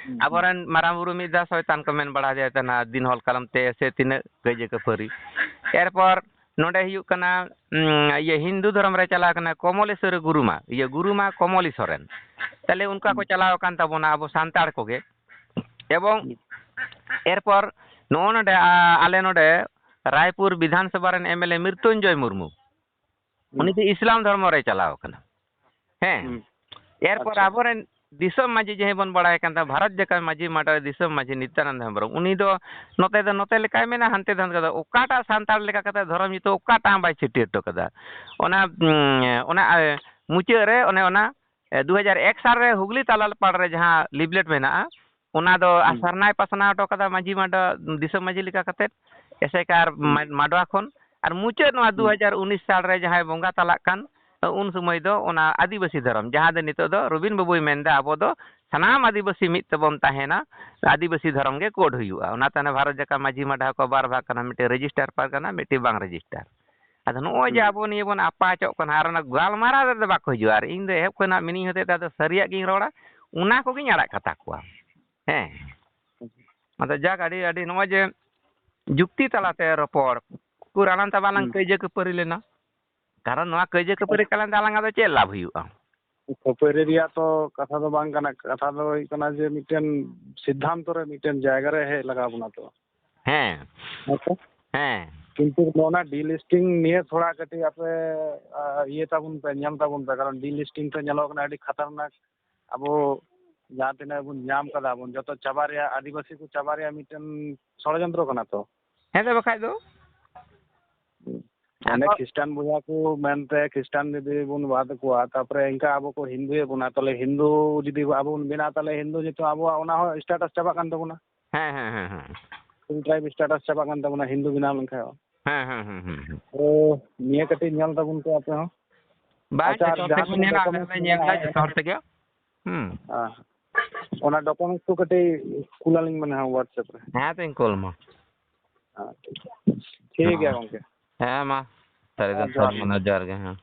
ᱦᱩᱸ, ᱦᱩᱸ᱾ ᱟᱵᱚᱨᱮᱱ ᱢᱟᱨᱟᱝ ᱵᱩᱨᱩ ᱢᱤᱫ ᱫᱷᱟᱣ ᱥᱚᱭᱛᱟᱱ ᱠᱚ ᱢᱮᱱ ᱵᱟᱲᱟ ᱟᱫᱮ ᱛᱟᱦᱮᱱᱟ, ᱫᱤᱱ ᱦᱚᱞ ᱠᱟᱞᱚᱢ ᱛᱮ ᱥᱮ ᱛᱤᱱᱟᱹᱜ ᱠᱟᱹᱭᱡᱟᱹ ᱠᱷᱟᱹᱯᱟᱹᱨᱤ᱾ ᱮᱨᱯᱚᱨ ᱱᱚᱰᱮ ᱦᱩᱭᱩᱜ ᱠᱟᱱᱟ, ᱩᱸ, ᱤᱭᱟᱹ ᱦᱤᱱᱫᱩ ᱫᱷᱚᱨᱚᱢ ᱨᱮ ᱪᱟᱞᱟᱣ ᱠᱟᱱᱟ ᱠᱚᱢᱚᱞᱮᱥᱣᱚᱨᱤ ᱜᱩᱨᱩᱢᱟ, ᱤᱭᱟᱹ ᱜᱩᱨᱩᱢᱟ ᱠᱚᱢᱚᱞᱤ ᱥᱚᱨᱮᱱ᱾ ᱛᱟᱦᱞᱮ ᱩᱱᱠᱩᱣᱟᱜ ᱠᱚ ᱦᱩᱸ᱾ ᱪᱟᱞᱟᱣ ᱟᱠᱟᱱ ᱛᱟᱵᱚᱱᱟ ᱟᱵᱚ ᱥᱟᱱᱛᱟᱲ ᱠᱚᱜᱮ᱾ ᱮᱵᱚᱝ ᱦᱩᱸ᱾ ᱮᱨᱯᱚᱨ ᱱᱚᱜᱼᱚ ᱱᱚᱰᱮ, ᱟ, ᱟᱞᱮ ᱱᱚᱰᱮ ᱨᱟᱭᱯᱩᱨ ᱵᱤᱫᱷᱟᱱ ᱥᱚᱵᱷᱟ ᱨᱮᱱ M L A Mritunjoy Murmu, ᱦᱩᱸ᱾ ᱩᱱᱤ ᱫᱚ ᱤᱥᱞᱟᱢ ᱫᱷᱚᱨᱢᱚ ᱨᱮᱭ ᱪᱟᱞᱟᱣ ᱟᱠᱟᱱᱟ᱾ ᱦᱮᱸ᱾ ᱦᱩᱸ᱾ ᱮᱨᱯᱚᱨ ᱟᱪᱪᱷᱟ᱾ ᱟᱵᱚᱨᱮᱱ ᱫᱤᱥᱚᱢ ᱢᱟᱹᱡᱷᱤ ᱡᱟᱦᱟᱸᱭ ᱵᱚᱱ ᱵᱟᱲᱟᱭ ᱠᱟᱱ ᱛᱟᱦᱮᱸ, ᱵᱷᱟᱨᱚᱛ ᱡᱟᱠᱟᱛ ᱢᱟᱹᱡᱷᱤ ᱢᱟᱰᱚᱭ ᱫᱤᱥᱚᱢ ᱢᱟᱹᱡᱷᱤ ᱱᱤᱛᱭᱟᱱᱚᱱᱫ ᱦᱮᱢᱵᱨᱚᱢ, ᱩᱱᱤ ᱫᱚ ᱱᱚᱛᱮ ᱫᱚ ᱱᱚᱛᱮ ᱞᱮᱠᱟᱭ ᱢᱮᱱᱟ, ᱦᱟᱱᱛᱮ ᱫᱚ ᱦᱟᱱᱛᱮ ᱠᱟᱫᱟ᱾ ᱚᱠᱟᱴᱟᱜ ᱥᱟᱱᱛᱟᱲ ᱞᱮᱠᱟ ᱠᱟᱛᱮ ᱫᱷᱚᱨᱚᱢ ᱧᱩᱛᱩᱢ ᱚᱠᱟᱴᱟᱜ ᱦᱚᱸ ᱵᱟᱭ ᱪᱷᱟᱹᱴᱭᱟᱹᱨ ᱦᱚᱴᱚ ᱠᱟᱫᱟ᱾ ᱚᱱᱟ, ᱩᱸ, ᱚᱱᱟ, ᱮ, ᱢᱩᱪᱟᱹᱫ ᱨᱮ ᱚᱱᱮ ᱚᱱᱟ, ᱮ, ᱫᱩ ᱦᱟᱡᱟᱨ ᱮᱠ ᱥᱟᱞ ᱨᱮ ᱦᱩᱜᱽᱞᱤ ᱛᱟᱞᱟᱞ ᱯᱟᱲ ᱨᱮ ᱡᱟᱦᱟᱸ ᱞᱤᱯᱞᱮᱴ ᱢᱮᱱᱟᱜᱼᱟ, ᱚᱱᱟ ᱫᱚ ᱦᱩᱸ᱾ ᱥᱟᱨᱱᱟᱭ ᱯᱟᱥᱱᱟᱣ ᱦᱚᱴᱚ ᱠᱟᱫᱟ ᱢᱟᱹᱡᱷᱤ ᱢᱟᱰᱚ-, ᱫᱤᱥᱚᱢ ᱢᱟᱹᱡᱷᱤ ᱞᱮᱠᱟ ᱠᱟᱛᱮᱫ, ᱮᱥᱮᱠᱟ ᱟᱨ ᱦᱩᱸ᱾ ᱢᱟ-, ᱢᱟᱰᱣᱟ ᱠᱷᱚᱱ᱾ ᱟᱨ ᱢᱩᱪᱟᱹᱫ ᱱᱚᱣᱟ ᱦᱩᱸ᱾ ᱫᱩ ᱦᱟᱡᱟᱨ ᱩᱱᱤᱥ ᱥᱟᱞ ᱨᱮ ᱡᱟᱦᱟᱸᱭ ᱵᱚᱸᱜᱟ ᱛᱟᱞᱟᱜ ᱠᱟᱱ, ᱩᱱ ᱥᱚᱢᱚᱭ ᱫᱚ ᱚᱱᱟ ᱟᱹᱫᱤᱵᱟᱹᱥᱤ ᱫᱷᱚᱨᱚᱢ, ᱡᱟᱦᱟᱸ ᱫᱚ ᱱᱤᱛᱚᱜ ᱫᱚ ᱨᱚᱵᱤᱱ ᱵᱟᱹᱵᱩᱭ ᱢᱮᱱᱫᱟ, ᱟᱵᱚ ᱫᱚ ᱥᱟᱱᱟᱢ ᱟᱹᱫᱤᱵᱟᱹᱥᱤ ᱢᱤᱫ ᱛᱮᱵᱚᱱ ᱛᱟᱦᱮᱱᱟ, ᱟᱹᱫᱤᱵᱟᱹᱥᱤ ᱫᱷᱚᱨᱚᱢ ᱜᱮ ᱠᱳᱰ ᱦᱩᱭᱩᱜᱼᱟ᱾ ᱚᱱᱟᱛᱮ ᱚᱱᱟ ᱵᱷᱟᱨᱚᱛ ᱡᱟᱠᱟᱛ ᱢᱟᱹᱡᱷᱤ ᱢᱟᱰᱣᱟ ᱠᱚ ᱵᱟᱨ ᱵᱷᱟᱜᱽ ᱠᱟᱱᱟ, ᱢᱤᱫᱴᱮᱱ ᱨᱮᱡᱤᱥᱴᱟᱨ ᱯᱟᱨᱜᱟᱱᱟ, ᱢᱤᱫᱴᱮᱱ ᱵᱟᱝ ᱨᱮᱡᱤᱥᱴᱟᱨ᱾ ᱟᱫᱚ ᱱᱚᱜᱼᱚᱭ ᱡᱮ ᱦᱩᱸ᱾ ᱟᱵᱚ ᱱᱤᱭᱟᱹ ᱵᱚᱱ ᱟᱯᱟᱪᱚᱜ ᱠᱟᱱᱟ, ᱟᱨ ᱚᱱᱟ ᱜᱟᱞᱢᱟᱨᱟᱣ ᱨᱮᱫᱚ ᱵᱟᱠᱚ ᱦᱤᱡᱩᱜᱼᱟ᱾ ᱟᱨ ᱤᱧ ᱫᱚ ᱮᱦᱚᱵ ᱠᱷᱚᱱᱟᱜ ᱢᱤᱱᱟᱹᱧ ᱦᱚᱛᱮᱡ ᱛᱮ ᱟᱫᱚ ᱥᱟᱹᱨᱤᱭᱟᱜ ᱜᱤᱧ ᱨᱚᱲᱟ, ᱚᱱᱟ ᱠᱚᱜᱮᱧ ᱟᱲᱟᱜ ᱠᱟᱛᱟ ᱠᱚᱣᱟ᱾ ᱦᱮᱸ, ᱟᱫᱚ ᱡᱟᱠ, ᱟᱹᱰᱤ ᱟᱹᱰᱤ ᱱᱚᱜᱼᱚᱭ ᱡᱮ ᱡᱩᱠᱛᱤ ᱛᱟᱞᱟᱛᱮ ᱨᱚᱯᱚᱲ, ᱩᱠᱩᱨ ᱟᱞᱟᱝ ᱛᱟᱵᱟᱞᱟᱝ ᱦᱩᱸ᱾ ᱠᱟᱹᱭᱡᱟᱹ ᱠᱷᱟᱹᱯᱟᱹᱨᱤ ᱞᱮᱱᱟ, ᱠᱟᱨᱚᱱ ᱱᱚᱣᱟ ᱠᱟᱹᱭᱡᱟᱹ ᱠᱷᱟᱹᱯᱟᱹᱨᱤ ᱛᱟᱞᱟᱝ ᱫᱚ ᱟᱞᱟᱝᱟᱜ ᱫᱚ ᱪᱮᱫ ᱞᱟᱵᱷ ᱦᱩᱭᱩᱜᱼᱟ? ᱠᱷᱟᱹᱯᱟᱹᱨᱤ ᱨᱮᱭᱟᱜ ᱛᱚ ᱠᱟᱛᱷᱟ ᱫᱚ ᱵᱟᱝ ᱠᱟᱱᱟ, ᱠᱟᱛᱷᱟ ᱫᱚ ᱦᱩᱭᱩᱜ ᱠᱟᱱᱟ ᱡᱮ ᱢᱤᱫᱴᱮᱱ ᱥᱤᱫᱽᱫᱷᱟᱱᱛᱚ ᱨᱮ ᱢᱤᱫᱴᱮᱱ ᱡᱟᱭᱜᱟ ᱨᱮ ᱦᱮᱡ ᱞᱟᱜᱟᱣ ᱵᱚᱱᱟ ᱛᱚ᱾ ᱦᱮᱸ᱾ ᱦᱮᱸ ᱥᱮ? ᱦᱮᱸ᱾ ᱠᱤᱱᱛᱩ ᱱᱚᱣᱟ delisting ᱱᱤᱭᱮ ᱛᱷᱚᱲᱟ ᱠᱟᱹᱴᱤᱡ ᱟᱯᱮ, ᱟ, ᱤᱭᱟᱹ ᱛᱟᱵᱚᱱ ᱯᱮ, ᱧᱮᱞ ᱛᱟᱵᱚᱱ ᱯᱮ, ᱠᱟᱨᱚᱱ delisting ᱛᱚ ᱧᱮᱞᱚᱜ ᱠᱟᱱᱟ ᱟᱹᱰᱤ ᱠᱷᱟᱛᱟᱨᱱᱟᱠ᱾ ᱟᱵᱚ ᱡᱟᱦᱟᱸ ᱛᱤᱱᱟᱹᱜ ᱵᱚᱱ ᱧᱟᱢ ᱠᱟᱫᱟ ᱵᱚᱱ, ᱡᱚᱛᱚ ᱪᱟᱵᱟ ᱨᱮᱭᱟᱜ, ᱟᱹᱫᱤᱵᱟᱹᱥᱤ ᱠᱚ ᱪᱟᱵᱟ ᱨᱮᱭᱟᱜ ᱢᱤᱫᱴᱮᱱ ᱥᱚᱲᱚᱡᱚᱱᱛᱨᱚ ᱠᱟᱱᱟ ᱛᱚ᱾ ᱦᱮᱸ ᱛᱚ ᱵᱟᱠᱷᱟᱡ ᱫᱚ᱾ ᱢᱟᱱᱮ ᱟᱫᱚ ᱠᱷᱨᱤᱥᱴᱟᱱ ᱵᱚᱭᱦᱟ ᱠᱚ ᱢᱮᱱᱛᱮ ᱠᱷᱨᱤᱥᱴᱟᱱ ᱡᱩᱫᱤ ᱵᱚᱱ ᱵᱟᱫ ᱠᱚᱣᱟ, ᱛᱟᱯᱚᱨᱮ ᱤᱱᱠᱟ ᱟᱵᱚ ᱠᱚ ᱦᱤᱱᱫᱩᱭᱮᱫ ᱵᱚᱱᱟ, ᱛᱟᱦᱞᱮ ᱦᱤᱱᱫᱩ ᱡᱩᱫᱤ ᱟᱵᱚ ᱵᱚᱱ ᱵᱮᱱᱟᱜᱼᱟ, ᱛᱟᱦᱞᱮ ᱦᱤᱱᱫᱩ ᱧᱩᱛᱩᱢ ᱟᱵᱚᱣᱟᱜ ᱚᱱᱟ ᱦᱚᱸ status ᱪᱟᱵᱟᱜ ᱠᱟᱱ ᱛᱟᱵᱚᱱᱟ᱾ ᱦᱮᱸ, ᱦᱮᱸ, ᱦᱮᱸ, ᱦᱮᱸ᱾ Full tribe status ᱪᱟᱵᱟᱜ ᱠᱟᱱ ᱛᱟᱵᱚᱱᱟ ᱦᱤᱱᱫᱩ ᱵᱮᱱᱟᱣ ᱞᱮᱱᱠᱷᱟᱱ ᱦᱚᱸ᱾ ᱦᱮᱸ, ᱦᱮᱸ, ᱦᱮᱸ, ᱦᱮᱸ, ᱦᱮᱸ᱾ ᱛᱚ ᱱᱤᱭᱟᱹ ᱠᱟᱹᱴᱤᱡ ᱧᱮᱞ ᱛᱟᱵᱚᱱ ᱯᱮ ᱟᱯᱮ ᱦᱚᱸ᱾ ᱵᱟᱝ, ᱟᱪᱪᱷᱟ, ᱟᱨ ᱡᱚᱛᱚ ᱦᱚᱲ ᱡᱟᱦᱟᱸ ᱛᱮᱜᱮ ᱛᱤᱱᱟᱹᱜ ᱧᱮᱞᱟ, ᱟᱞᱮ documents ᱞᱮ ᱧᱮᱞ ᱮᱫᱟ ᱢᱮᱱᱟᱜᱼᱟ, ᱡᱚᱛᱚ ᱦᱚᱲ ᱛᱮᱜᱮ᱾ ᱦᱩᱸ᱾ ᱦᱮᱸ᱾ ᱚᱱᱟ documents ᱠᱚ ᱠᱟᱹᱴᱤᱡ ᱠᱩᱞ ᱟᱹᱞᱤᱧ ᱢᱮ ᱱᱟᱦᱟᱜ WhatsApp ᱨᱮ᱾ ᱦᱮᱸ ᱛᱚᱧ ᱠᱩᱞ ᱟᱢᱟ᱾ ᱦᱮᱸ, ᱴᱷᱤᱠ ᱜᱮᱭᱟ᱾ ᱴᱷᱤᱠ ᱜᱮᱭᱟ ᱦᱮᱸ᱾ ᱜᱚᱝᱠᱮ᱾ ᱦᱮᱸ ᱢᱟ, ᱛᱟᱦᱞᱮ ᱫᱚ ᱦᱮᱸ, ᱡᱚᱦᱟᱨ ᱜᱮ᱾ ᱥᱟᱹᱜᱩᱱ ᱡᱚᱦᱟᱨ ᱜᱮ, ᱦᱮᱸ᱾